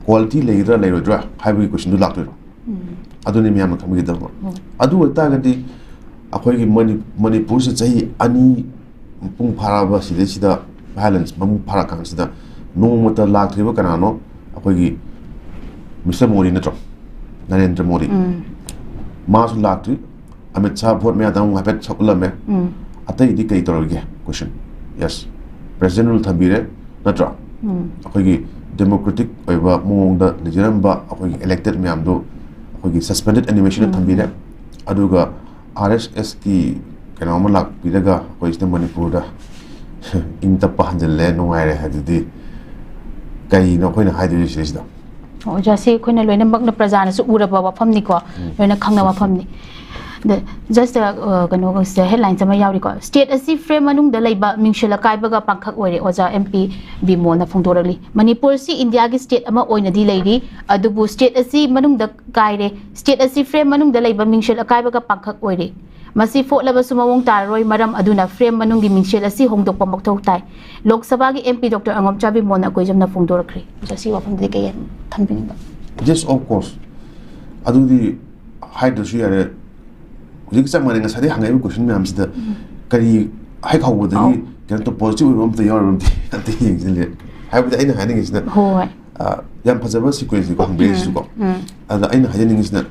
ꯀ꯭ꯋꯥꯂꯤꯇꯤ ꯂꯩꯒꯗ꯭ꯔꯥ ꯂꯩꯔꯣꯏꯗ꯭ꯔꯥ ꯍꯥꯏꯕꯒꯤ ꯀꯣꯏꯁꯟꯗꯨ ꯂꯥꯛꯇꯣꯏꯕ꯫ ꯎꯝ꯫ ꯑꯗꯨꯅꯤ ꯃꯌꯥꯝꯅ ꯈꯪꯕꯤꯒꯗꯕ꯫ ꯍꯣꯏ꯫ ꯑꯗꯨ ꯑꯣꯏꯇꯥꯔꯒꯗꯤ ꯑꯩꯈꯣꯏꯒꯤ ꯃꯅꯤ-, ꯃꯅꯤꯄꯨꯔꯁꯤ ꯆꯍꯤ ꯑꯅꯤ ꯃꯄꯨꯡ ꯐꯥꯔꯛꯑꯕ ꯁꯤꯗꯩꯁꯤꯗ, ꯚꯥꯏꯑꯣꯂꯦꯟꯁ ꯃꯄꯨꯡ ꯐꯥꯔꯛꯑꯀꯥꯟꯁꯤꯗ ꯅꯣꯡꯃꯇ ꯂꯥꯛꯇ꯭ꯔꯤꯕ ꯀꯅꯥꯅꯣ? ꯑꯩꯈꯣꯏꯒꯤ ꯃꯤꯁꯇꯔ ꯃꯣꯗꯤ ꯅꯠꯇ꯭ꯔꯣ? ꯅꯔꯦꯟꯗ꯭ꯔ ꯃꯣꯗꯤ꯫ ꯎꯝ꯫ ꯃꯥꯁꯨ ꯂꯥꯛꯇ꯭ꯔꯤ꯫ ꯑꯃꯤꯠ ꯁꯥꯍ ꯚꯣꯠ ꯃꯌꯥꯗ ꯑꯃꯨꯛ ꯍꯥꯏꯐꯦꯠ ꯁꯛ ꯎꯠꯂꯝꯃꯦ꯫ ꯎꯝ꯫ ꯑꯇꯩꯗꯤ ꯀꯩ ꯇꯧꯔꯒꯦ? ꯀꯣꯏꯁꯟ꯫ ꯌꯦꯁ꯫ ꯄ꯭ꯔꯦꯁꯤꯗꯦꯟ ꯔꯨꯜ ꯊꯝꯕꯤꯔꯦ ꯅꯠꯇ꯭ꯔꯣ? ꯎꯝ꯫ ꯑꯩꯈꯣꯏꯒꯤ ꯗꯦꯃꯣꯀ꯭ꯔꯦꯇꯤꯛ ꯑꯣꯏꯕ ꯃꯑꯣꯡꯗ ꯂꯩꯖꯔꯝꯕ ꯑꯩꯈꯣꯏꯒꯤ ꯏꯂꯦꯛꯇꯦꯠ ꯃꯌꯥꯝꯗꯣ ꯑꯩꯈꯣꯏꯒꯤ ꯁꯁꯄꯦꯟꯗꯦꯠ ꯑꯦꯅꯤꯃꯦꯁꯟꯗ ꯎꯝ꯫ ꯊꯝꯕꯤꯔꯦ꯫ ꯑꯗꯨꯒ ꯑꯥꯔ ꯑꯦꯁ ꯑꯦꯁꯀꯤ ꯀꯩꯅꯣ ꯑꯃ ꯂꯥꯛꯄꯤꯔꯒ ꯑꯩꯈꯣꯏ ꯁꯤꯗ ꯃꯅꯤꯄꯨꯔꯗ ꯏꯪ ꯇꯞꯄ ꯍꯟꯖꯤꯜꯂꯦ, ꯅꯨꯡꯉꯥꯏꯔꯦ ꯍꯥꯏꯗꯨꯗꯤ ꯀꯩꯅꯣ ꯑꯩꯈꯣꯏꯅ ꯍꯥꯏꯗꯣꯏꯁꯦ ꯁꯤꯗꯩꯁꯤꯗ? ꯑꯣꯖꯥ, ꯁꯤ ꯑꯩꯈꯣꯏꯅ ꯂꯣꯏꯅꯃꯛꯅ ꯄ꯭ꯔꯖꯥꯅꯁꯨ ꯎꯔꯕ ꯋꯥꯐꯝꯅꯤꯀꯣ, ꯎꯝ꯫ ꯂꯣꯏꯅ ꯈꯪꯅꯕ ꯋꯥꯐꯝꯅꯤ꯫ ꯑꯗ just, ꯑ, ꯀꯩꯅꯣꯒ ꯁꯤꯗ headlines ꯑꯃ ꯌꯥꯎꯔꯤꯀꯣ, "State ꯑꯁꯤ frame ꯃꯅꯨꯡꯗ ꯂꯩꯕ ꯃꯤꯡꯁꯦꯜ ꯑꯀꯥꯏꯕꯒ ꯄꯥꯡꯈꯛ ꯑꯣꯏꯔꯦ", ꯑꯣꯖꯥ ꯑꯦꯝ ꯄꯤ ꯕꯤꯃꯣꯜꯅ ꯐꯣꯡꯗꯣꯔꯛꯂꯤ꯫ "ꯃꯅꯤꯄꯨꯔꯁꯤ ꯏꯟꯗꯤꯌꯥꯒꯤ state ꯑꯃ ꯑꯣꯏꯅꯗꯤ ꯂꯩꯔꯤ, ꯑꯗꯨꯕꯨ state ꯑꯁꯤ ꯃꯅꯨꯡꯗ ꯀꯥꯏꯔꯦ꯫ State ꯑꯁꯤ frame ꯃꯅꯨꯡꯗ ꯂꯩꯕ ꯃꯤꯡꯁꯦꯜ ꯑꯀꯥꯏꯕꯒ ꯄꯥꯡꯈꯛ ꯑꯣꯏꯔꯦ꯫ ꯃꯁꯤ ꯐꯣꯠꯂꯕꯁꯨ ꯃꯑꯣꯡ ꯇꯥꯔꯔꯣꯏ, ꯃꯔꯝ ꯑꯗꯨꯅ frame ꯃꯅꯨꯡꯒꯤ ꯃꯤꯡꯁꯦꯜ ꯑꯁꯤ ꯍꯣꯡꯗꯣꯛꯄ ꯃꯊꯧ ꯇꯥꯏ", ꯂꯣꯛ ꯁꯚꯥꯒꯤ ꯑꯦꯝ ꯄꯤ ꯗꯣꯛꯇꯔ ꯑꯉꯣꯝꯆꯥ ꯕꯤꯃꯣꯜꯅ ꯑꯀꯣꯏꯖꯝꯅ ꯐꯣꯡꯗꯣꯔꯛꯈ꯭ꯔꯦ꯫ ꯑꯣꯖꯥ, ꯁꯤ ꯋꯥꯐꯝꯗꯗꯤ ꯀꯩ ꯊꯝꯕꯤꯅꯤꯡꯕ? Yes, of course. ꯑꯗꯨꯗꯤ ꯍꯥꯏꯗ꯭ꯔꯁꯨ ꯌꯥꯔꯦ꯫ ꯍꯧꯖꯤꯛ ꯆꯞ ꯃꯥꯟꯅꯩ, ꯉꯁꯥꯏꯗꯩ ꯍꯪꯉꯛꯏꯕ ꯀꯣꯏꯁꯟ ꯃꯌꯥꯝꯁꯤꯗ ꯎꯝ꯫ ꯀꯔꯤ ꯍꯦꯛ ꯍꯧꯕꯗꯒꯤ ꯑꯧ꯫ ꯀꯩꯅꯣ ꯇꯧ-, ꯄꯣꯖꯤꯇꯤꯚ ꯑꯣꯏꯕ ꯑꯝꯇ ꯌꯥꯎꯔꯕꯗꯤ ꯑꯝꯇ ꯌꯦꯡꯁꯤꯜꯂꯦ꯫ ꯍꯥꯏꯕꯗꯤ ꯑꯩꯅ ꯍꯥꯏꯅꯤꯡꯉꯤꯁꯤꯅ, ꯍꯣꯏ꯫ ꯑ, ꯌꯥꯝ ꯐꯖꯕ sequence ꯅꯤꯀꯣ ꯍꯪꯕꯤꯔꯛꯏꯁꯤꯀꯣ꯫ ꯎꯝ꯫ ꯑꯗ ꯑꯩꯅ ꯍꯥꯏꯖꯅꯤꯡꯉꯤꯁꯤꯅ,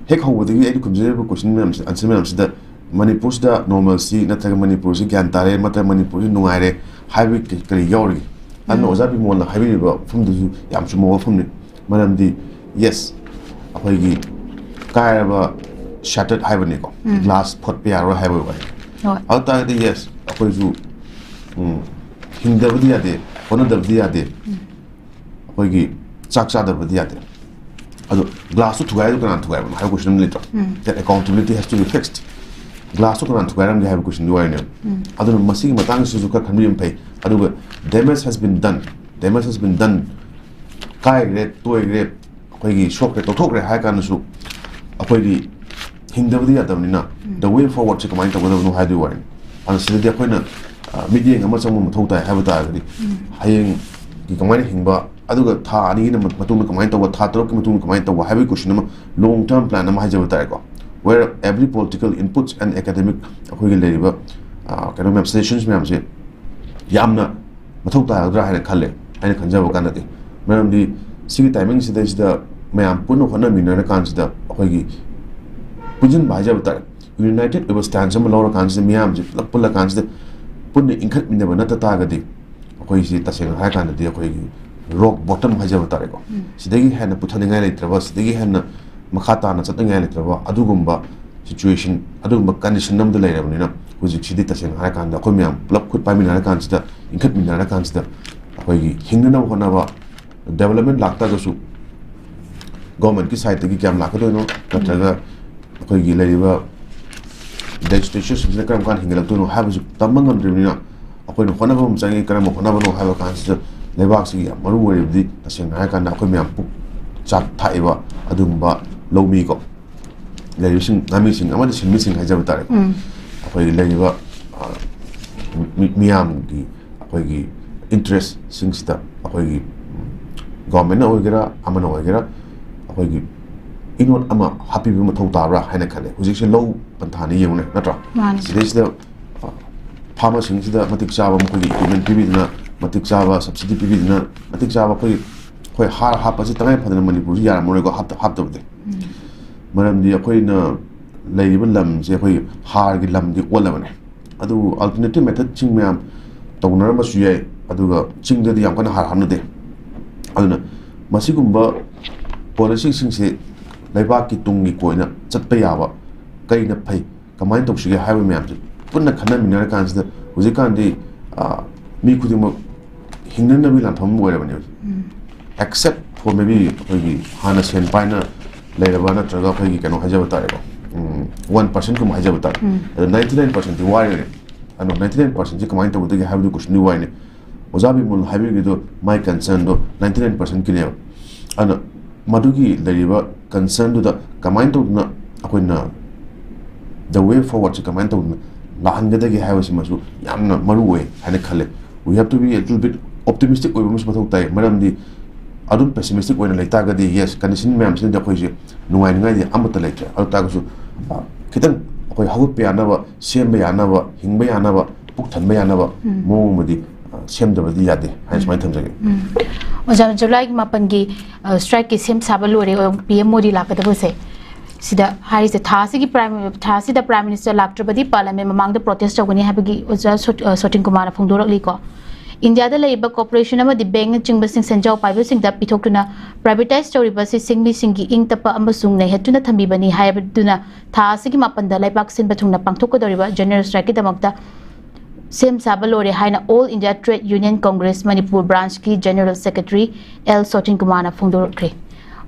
ꯍꯦꯛ ꯍꯧꯕꯗꯒꯤ ꯑꯩꯅ ꯈꯨꯝꯖꯔꯤꯕ question ꯃꯌꯥꯝꯁꯤ, answer ꯃꯌꯥꯝꯁꯤꯗ ꯃꯅꯤꯄꯨꯔꯁꯤꯗ normalcy ꯅꯠꯇ꯭ꯔꯒ ꯃꯅꯤꯄꯨꯔꯁꯤ ꯒ꯭ꯌꯥꯟ ꯇꯥꯔꯦ, ꯅꯠꯇ꯭ꯔꯒ ꯃꯅꯤꯄꯨꯔꯁꯤ ꯅꯨꯡꯉꯥꯏꯔꯦ ꯍꯥꯏꯕꯒꯤ ꯀꯔꯤ, ꯀꯔꯤ ꯌꯥꯎꯔꯤꯒꯦ? ꯑꯗꯨꯅ ꯎꯝ꯫ ꯑꯣꯖꯥ ꯕꯤꯃꯣꯜꯅ ꯍꯥꯏꯕꯤꯔꯤꯕ ꯋꯥꯐꯝꯗꯨꯁꯨ ꯌꯥꯝ ꯆꯨꯝꯕ ꯋꯥꯐꯝꯅꯤ꯫ ꯃꯔꯝꯗꯤ, yes, ꯑꯩꯈꯣꯏꯒꯤ ꯀꯥꯏꯔꯕ shattered ꯍꯥꯏꯕꯅꯤꯀꯣ, ꯎꯝ꯫ Glass ꯐꯣꯠꯄ ꯌꯥꯔꯣꯏ ꯍꯥꯏꯕꯒꯤ ꯋꯥꯍꯩ꯫ ꯍꯣꯏ꯫ ꯑꯗꯨ ꯇꯥꯔꯒꯗꯤ, yes, ꯑꯩꯈꯣꯏꯁꯨ, ꯎꯝ, ꯍꯤꯡꯗꯕꯗꯤ ꯌꯥꯗꯦ, ꯍꯣꯠꯅꯗꯕꯗꯤ ꯌꯥꯗꯦ, ꯎꯝ꯫ ꯑꯩꯈꯣꯏꯒꯤ ꯆꯥꯛ ꯆꯥꯗꯕꯗꯤ ꯌꯥꯗꯦ꯫ ꯑꯗꯣ glass ꯇꯨ ꯊꯨꯒꯥꯏꯗꯣ ꯀꯅꯥꯅ ꯊꯨꯒꯥꯏꯕꯅꯣ ꯍꯥꯏꯕ question ꯑꯃ ꯂꯩꯇ꯭ꯔꯣ? ꯎꯝ꯫ That accountability has to be fixed. Glass two ꯀꯅꯥꯅ ꯊꯨꯒꯥꯏꯔꯝꯒꯦ ꯍꯥꯏꯕ question ꯗꯨꯒꯤ ꯋꯥꯔꯤꯅꯦꯕ꯫ ꯎꯝ꯫ ꯑꯗꯨꯅ ꯃꯁꯤꯒꯤ ꯃꯇꯥꯡꯁꯤꯁꯨ ꯈꯔ ꯈꯟꯕꯤꯕ ꯐꯩ꯫ ꯑꯗꯨꯒ damage has been done, damage has been done, ꯀꯥꯏꯈ꯭ꯔꯦ, ꯇꯣꯏꯈ꯭ꯔꯦ, ꯑꯩꯈꯣꯏꯒꯤ ꯁꯣꯛꯈ꯭ꯔꯦ, ꯇꯧꯊꯣꯛꯈ꯭ꯔꯦ ꯍꯥꯏ ꯀꯥꯟꯗꯁꯨ ꯑꯩꯈꯣꯏꯗꯤ ꯍꯤꯡꯗꯕꯗꯤ ꯌꯥꯗꯕꯅꯤꯅ, ꯎꯝ꯫ the way forward ꯁꯦ ꯀꯃꯥꯏꯅ ꯇꯧꯒꯗꯕꯅꯣ ꯍꯥꯏꯕꯒꯤ ꯋꯥꯔꯤꯅꯤ꯫ ꯑꯗꯨꯅ ꯁꯤꯗꯗꯤ ꯑꯩꯈꯣꯏꯅ, ꯑ, ꯃꯤꯠꯌꯦꯡ ꯑꯃ ꯆꯪꯕ ꯃꯊꯧ ꯇꯥꯏ ꯍꯥꯏꯕ ꯇꯥꯔꯒꯗꯤ, ꯎꯝ꯫ ꯍꯌꯦꯡꯒꯤ ꯀꯃꯥꯏꯅ ꯍꯤꯡꯕ, ꯑꯗꯨꯒ ꯊꯥ ꯑꯅꯤꯒꯤ ꯃꯇꯨꯡꯗ ꯀꯃꯥꯏꯅ ꯇꯧꯕ, ꯊꯥ ꯇꯔꯨꯛꯀꯤ ꯃꯇꯨꯡꯗ ꯀꯃꯥꯏꯅ ꯇꯧꯕ ꯍꯥꯏꯕꯒꯤ question ꯑꯃ, long term plan ꯑꯃ ꯍꯥꯏꯖꯕ ꯇꯥꯔꯦꯀꯣ, where every political inputs and academic ꯑꯩꯈꯣꯏꯒꯤ ꯂꯩꯔꯤꯕ, ꯑ, ꯀꯩꯅꯣ ꯃꯌꯥꯝ, suggestions ꯃꯌꯥꯝꯁꯦ ꯌꯥꯝꯅ ꯃꯊꯧ ꯇꯥꯒꯗ꯭ꯔꯥ ꯍꯥꯏꯅ ꯈꯜꯂꯦ, ꯑꯩꯅ ꯈꯟꯖꯕ ꯀꯥꯟꯗꯗꯤ꯫ ꯃꯔꯝꯗꯤ ꯁꯤꯒꯤ timing ꯁꯤꯗꯩꯁꯤꯗ ꯃꯌꯥꯝ ꯄꯨꯟꯅ ꯍꯣꯠꯅꯃꯤꯟꯅꯔ ꯀꯥꯟꯁꯤꯗ ꯑꯩꯈꯣꯏꯒꯤ ꯄꯨꯟꯁꯤꯟꯕ ꯍꯥꯏꯖꯕ ꯇꯥꯔꯦ, united ꯑꯣꯏꯕ stance ꯑꯃ ꯂꯧꯔ ꯀꯥꯟꯁꯤꯗ, ꯃꯤꯌꯥꯝꯁꯦ ꯄꯨꯂꯞ ꯄꯨꯜꯂ ꯀꯥꯟꯁꯤꯗ ꯄꯨꯟꯅ ꯏꯟꯈꯠꯃꯤꯟꯅꯕ ꯅꯠꯇ ꯇꯥꯔꯒꯗꯤ, ꯑꯩꯈꯣꯏꯁꯤ ꯇꯁꯦꯡꯅ ꯍꯥꯏꯔ ꯀꯥꯟꯗꯗꯤ ꯑꯩꯈꯣꯏꯒꯤ rock bottom ꯍꯥꯏꯖꯕ ꯇꯥꯔꯦꯀꯣ, ꯎꯝ꯫ ꯁꯤꯗꯒꯤ ꯍꯦꯟꯅ ꯄꯨꯊꯅꯤꯡꯉꯥꯏ ꯂꯩꯇ꯭ꯔꯕ, ꯁꯤꯗꯒꯤ ꯍꯦꯟꯅ ꯃꯈꯥ ꯇꯥꯅ ꯆꯠꯅꯤꯡꯉꯥꯏ ꯂꯩꯇ꯭ꯔꯕ ꯑꯗꯨꯒꯨꯝꯕ situation, ꯑꯗꯨꯒꯨꯝꯕ condition ꯑꯃꯗ ꯂꯩꯔꯕꯅꯤꯅ, ꯍꯧꯖꯤꯛꯁꯤꯗꯤ ꯇꯁꯦꯡꯅ ꯍꯥꯏꯔ ꯀꯥꯟꯗ ꯑꯩꯈꯣꯏ ꯃꯌꯥꯝ ꯄꯨꯂꯞ ꯈꯨꯠ ꯄꯥꯏꯃꯤꯟꯅꯔ ꯀꯥꯟꯁꯤꯗ, ꯏꯟꯈꯠꯃꯤꯟꯅꯔ ꯀꯥꯟꯁꯤꯗ, ꯑꯩꯈꯣꯏꯒꯤ ꯍꯤꯡꯅꯅꯕ ꯍꯣꯠꯅꯕ, development ꯂꯥꯛꯇ꯭ꯔꯒꯁꯨ government ꯀꯤ side ꯇꯒꯤ ꯀꯌꯥꯝ ꯂꯥꯛꯀꯗꯣꯏꯅꯣ, ꯅꯠꯇ꯭ꯔꯒ ꯑꯩꯈꯣꯏꯒꯤ ꯂꯩꯔꯤꯕ legislature ꯁꯤꯡꯁꯤꯅ ꯀꯔꯝ ꯀꯥꯟꯗ ꯍꯤꯡꯒꯠꯂꯛꯇꯣꯏꯅꯣ ꯍꯥꯏꯕꯁꯨ ꯇꯝꯕ ꯉꯝꯗ꯭ꯔꯤꯕꯅꯤꯅ, ꯑꯩꯈꯣꯏꯅ ꯍꯣꯠꯅꯕ ꯑꯃ ꯆꯪꯉꯤ꯫ ꯀꯔꯝꯕ ꯍꯣꯠꯅꯕꯅꯣ ꯍꯥꯏꯕ ꯀꯥꯟꯁꯤꯗ ꯂꯩꯕꯥꯛꯁꯤꯒꯤ ꯌꯥꯝ ꯃꯔꯨ ꯑꯣꯏꯔꯤꯕꯗꯤ, ꯇꯁꯦꯡꯅ ꯍꯥꯏꯔ ꯀꯥꯟꯗ, ꯑꯩꯈꯣꯏ ꯃꯌꯥꯝ ꯄꯨꯛ ꯆꯥꯛ ꯊꯥꯛꯏꯕ ꯑꯗꯨꯒꯨꯝꯕ ꯂꯧꯃꯤꯀꯣ, ꯂꯩꯔꯤꯕꯁꯤꯡ, ꯉꯥꯃꯤꯁꯤꯡ ꯑꯃꯗꯤ ꯁꯤꯟꯃꯤꯁꯤꯡ ꯍꯥꯏꯖꯕ ꯇꯥꯔꯦꯀꯣ꯫ ꯎꯝ꯫ ꯑꯩꯈꯣꯏꯒꯤ ꯂꯩꯔꯤꯕ, ꯑ, ꯃꯤ-, ꯃꯤꯌꯥꯝꯒꯤ ꯑꯩꯈꯣꯏꯒꯤ interest ꯁꯤꯡꯁꯤꯗ ꯑꯩꯈꯣꯏꯒꯤ, ꯎꯝ, government ꯅ ꯑꯣꯏꯒꯦꯔꯥ, ꯑꯃꯅ ꯑꯣꯏꯒꯦꯔꯥ, ꯑꯩꯈꯣꯏꯒꯤ ꯏꯅꯣꯠ ꯑꯃ ꯍꯥꯞꯄꯤꯕ ꯃꯊꯧ ꯇꯥꯕ꯭ꯔꯥ ꯍꯥꯏꯅ ꯈꯜꯂꯦ꯫ ꯍꯧꯖꯤꯛꯁꯦ ꯂꯧ ꯄꯟꯊꯥꯅꯤ ꯌꯦꯡꯉꯨꯅꯦ, ꯅꯠꯇ꯭ꯔꯥ? ꯃꯥꯅꯤ꯫ ꯁꯤꯗꯩꯁꯤꯗ, ꯑ, farmer ꯁꯤꯡꯁꯤꯗ ꯃꯇꯤꯛ ꯆꯥꯕ ꯃꯈꯣꯏꯒꯤ equipment ꯄꯤꯕꯤꯗꯨꯅ, ꯃꯇꯤꯛ ꯆꯥꯕ ꯁꯕꯁꯤꯗꯤ ꯄꯤꯕꯤꯗꯨꯅ, ꯃꯇꯤꯛ ꯆꯥꯕ ꯑꯩꯈꯣꯏ ꯑꯩꯈꯣꯏ ꯍꯥꯔ ꯍꯥꯞꯄꯁꯤ ꯇꯉꯥꯏ ꯐꯗꯅ ꯃꯅꯤꯄꯨꯔꯁꯤ ꯌꯥꯔꯝꯃꯔꯣꯏꯀꯣ, ꯍꯥꯞꯇ ꯍꯥꯞꯇꯕꯗꯤ꯫ ꯃꯔꯝꯗꯤ ꯑꯩꯈꯣꯏꯅ ꯂꯩꯔꯤꯕ ꯂꯝꯁꯦ ꯑꯩꯈꯣꯏ ꯍꯥꯔꯒꯤ ꯂꯝꯗꯤ ꯑꯣꯜꯂꯕꯅꯦ꯫ ꯑꯗꯨꯕꯨ ꯑꯜꯇꯔꯅꯦꯇꯤꯞ ꯃꯦꯊꯠꯁꯤꯡ ꯃꯌꯥꯝ ꯇꯧꯅꯔꯝꯕꯁꯨ ꯌꯥꯏ, ꯑꯗꯨꯒ ꯆꯤꯡꯗꯗꯤ ꯌꯥꯝ ꯀꯟꯅ ꯍꯥꯔ ꯍꯥꯞꯅꯗꯦ꯫ ꯑꯗꯨꯅ ꯃꯁꯤꯒꯨꯝꯕ ꯄꯣꯂꯤꯁꯤꯁꯤꯡꯁꯦ ꯂꯩꯕꯥꯛꯀꯤ ꯇꯨꯡꯒꯤ ꯀꯣꯏꯅ ꯆꯠꯄ ꯌꯥꯕ ꯀꯔꯤꯅ ꯐꯩ, ꯀꯃꯥꯏꯅ ꯇꯧꯁꯤꯒꯦ ꯍꯥꯏꯕ ꯃꯌꯥꯝꯁꯦ ꯄꯨꯟꯅ ꯈꯟꯅꯃꯤꯟꯅꯔꯀꯥꯟꯁꯤꯗ ꯍꯧꯖꯤꯛꯀꯥꯟꯗꯤ, ꯑ, ꯃꯤ ꯈꯨꯗꯤꯡꯃꯛ ꯍꯤꯡꯅꯅꯕꯒꯤ ꯂꯥꯟꯐꯝ ꯑꯃ ꯑꯣꯏꯔꯕꯅꯦ ꯍꯧꯖꯤꯛ꯫ Except for maybe ꯑꯩꯈꯣꯏꯒꯤ ꯍꯥꯟꯅ ꯁꯦꯟ ꯄꯥꯏꯅ ꯂꯩꯔꯕ ꯅꯠꯇ꯭ꯔꯒ ꯑꯩꯈꯣꯏꯒꯤ ꯀꯩꯅꯣ ꯍꯥꯏꯖꯕ ꯇꯥꯔꯦꯀꯣ, ꯎꯝ, ꯋꯥꯟ ꯄꯥꯔꯁꯦꯟꯀꯨꯝꯕ ꯍꯥꯏꯖꯕ ꯇꯥꯔꯦ꯫ ꯑꯗꯣ ꯅꯥꯏꯟꯇꯤ ꯅꯥꯏꯟ ꯄꯥꯔꯁꯦꯟꯇꯤ ꯋꯥꯔꯤꯅꯦ꯫ ꯑꯗꯣ ꯅꯥꯏꯟꯇꯤ ꯅꯥꯏꯟ ꯄꯥꯔꯁꯦꯟꯁꯤ ꯀꯃꯥꯏꯅ ꯇꯧꯒꯗꯒꯦ ꯍꯥꯏꯕꯗꯨ ꯀꯣꯏꯁꯟꯗꯤ ꯋꯥꯔꯤꯅꯦ꯫ ꯑꯣꯖꯥ ꯕꯤꯃꯣꯜ ꯍꯥꯏꯕꯤꯔꯤꯗꯣ ꯃꯥꯏ ꯀꯟꯁꯔꯟꯗꯣ ꯅꯥꯏꯟꯇꯤ ꯅꯥꯏꯟ ꯄꯥꯔꯁꯦꯟꯀꯤꯅꯦꯕ꯫ ꯑꯗꯨꯅ ꯃꯗꯨꯒꯤ ꯂꯩꯔꯤꯕ ꯀꯟꯁꯔꯟꯗꯨꯗ ꯀꯃꯥꯏꯅ ꯇꯧꯗꯅ ꯑꯩꯈꯣꯏꯅ the way forwardꯁꯦ ꯀꯃꯥꯏꯅ ꯇꯧꯗꯅ ꯂꯥꯛꯍꯟꯒꯗꯒꯦ ꯍꯥꯏꯕꯁꯤꯃꯁꯨ ꯌꯥꯝꯅ ꯃꯔꯨ ꯑꯣꯏ ꯍꯥꯏꯅ ꯈꯜꯂꯦ꯫ We have to be a little bit optimistic ꯑꯣꯏꯕ ꯑꯃꯁꯨ ꯃꯊꯧ ꯇꯥꯏ, ꯃꯔꯝꯗꯤ ꯑꯗꯨꯝ pessimistic ꯑꯣꯏꯅ ꯂꯩꯇꯥꯔꯒꯗꯤ, yes, condition ꯃꯌꯥꯝꯁꯤꯅꯗꯤ ꯑꯩꯈꯣꯏꯁꯦ ꯅꯨꯡꯉꯥꯏꯅꯤꯡꯉꯥꯏꯗꯤ ꯑꯃꯠꯇ ꯂꯩꯇ꯭ꯔꯦ꯫ ꯑꯗꯨ ꯇꯥꯔꯒꯁꯨ, ꯑ, ꯈꯤꯇꯪ ꯑꯩꯈꯣꯏ ꯍꯧꯒꯠꯄ ꯌꯥꯅꯕ, ꯁꯦꯝꯕ ꯌꯥꯅꯕ, ꯍꯤꯡꯕ ꯌꯥꯅꯕ, ꯄꯨꯛ ꯊꯟꯕ ꯌꯥꯅꯕ ꯃꯑꯣꯡ ꯑꯃꯗꯤ, ꯑ, ꯁꯦꯝꯗꯕꯗꯤ ꯌꯥꯗꯦ ꯍꯥꯏꯅ ꯁꯨꯃꯥꯏꯅ ꯊꯝꯖꯒꯦ꯫ ꯑꯣꯖꯥ, ꯖꯨꯂꯥꯏꯒꯤ ꯃꯥꯄꯟꯒꯤ, ꯑ, strikeꯀꯤ ꯁꯦꯝ ꯁꯥꯕ ꯂꯣꯏꯔꯦ, ꯑ, PM ꯃꯣꯗꯤ ꯂꯥꯛꯀꯗꯕꯁꯦ꯫ ꯁꯤꯗ ꯍꯥꯏꯔꯤꯁꯦ, ꯊꯥ ꯑꯁꯤꯒꯤ prime, ꯊꯥ ꯑꯁꯤꯗ prime minister ꯂꯥꯛꯇ꯭ꯔꯕꯗꯤ parliament ꯃꯃꯥꯡꯗ protest ꯇꯧꯒꯅꯤ ꯍꯥꯏꯕꯒꯤ ꯑꯣꯖꯥ ꯁꯣ-, ꯑ, ꯁꯣꯇꯤꯟ ꯀꯨꯃꯥꯔꯅ ꯐꯣꯡꯗꯣꯔꯛꯂꯤꯀꯣ꯫ ꯏꯟꯗꯤꯌꯥꯗ ꯂꯩꯔꯤꯕ corporation ꯑꯃꯗꯤ bankꯅꯆꯤꯡꯕꯁꯤꯡ ꯁꯦꯟꯖꯥꯎ ꯄꯥꯏꯕꯁꯤꯡꯗ ꯄꯤꯊꯣꯛꯇꯨꯅ privatize ꯇꯧꯔꯤꯕ ꯑꯁꯤ ꯁꯤꯡꯃꯤꯁꯤꯡꯒꯤ ꯏꯪ ꯇꯞꯄ ꯑꯃꯁꯨꯡ ꯅꯩꯍꯠꯇꯨꯅ ꯊꯝꯕꯤꯕꯅꯤ ꯍꯥꯏꯗꯨꯅ ꯊꯥ ꯑꯁꯤꯒꯤ ꯃꯥꯄꯟꯗ ꯂꯩꯕꯥꯛ ꯁꯤꯟꯕ ꯊꯨꯡꯅ ꯄꯥꯡꯊꯣꯛꯀꯗꯧꯔꯤꯕ general strikeꯀꯤꯗꯃꯛꯇ ꯁꯦꯝ ꯁꯥꯕ ꯂꯣꯏꯔꯦ ꯍꯥꯏꯅ All India Trade Union Congress Manipur branchꯀꯤ general secretary ꯑꯦꯜ ꯁꯣꯇꯤꯟ ꯀꯨꯃꯥꯔꯅ ꯐꯣꯡꯗꯣꯔꯛꯈ꯭ꯔꯦ꯫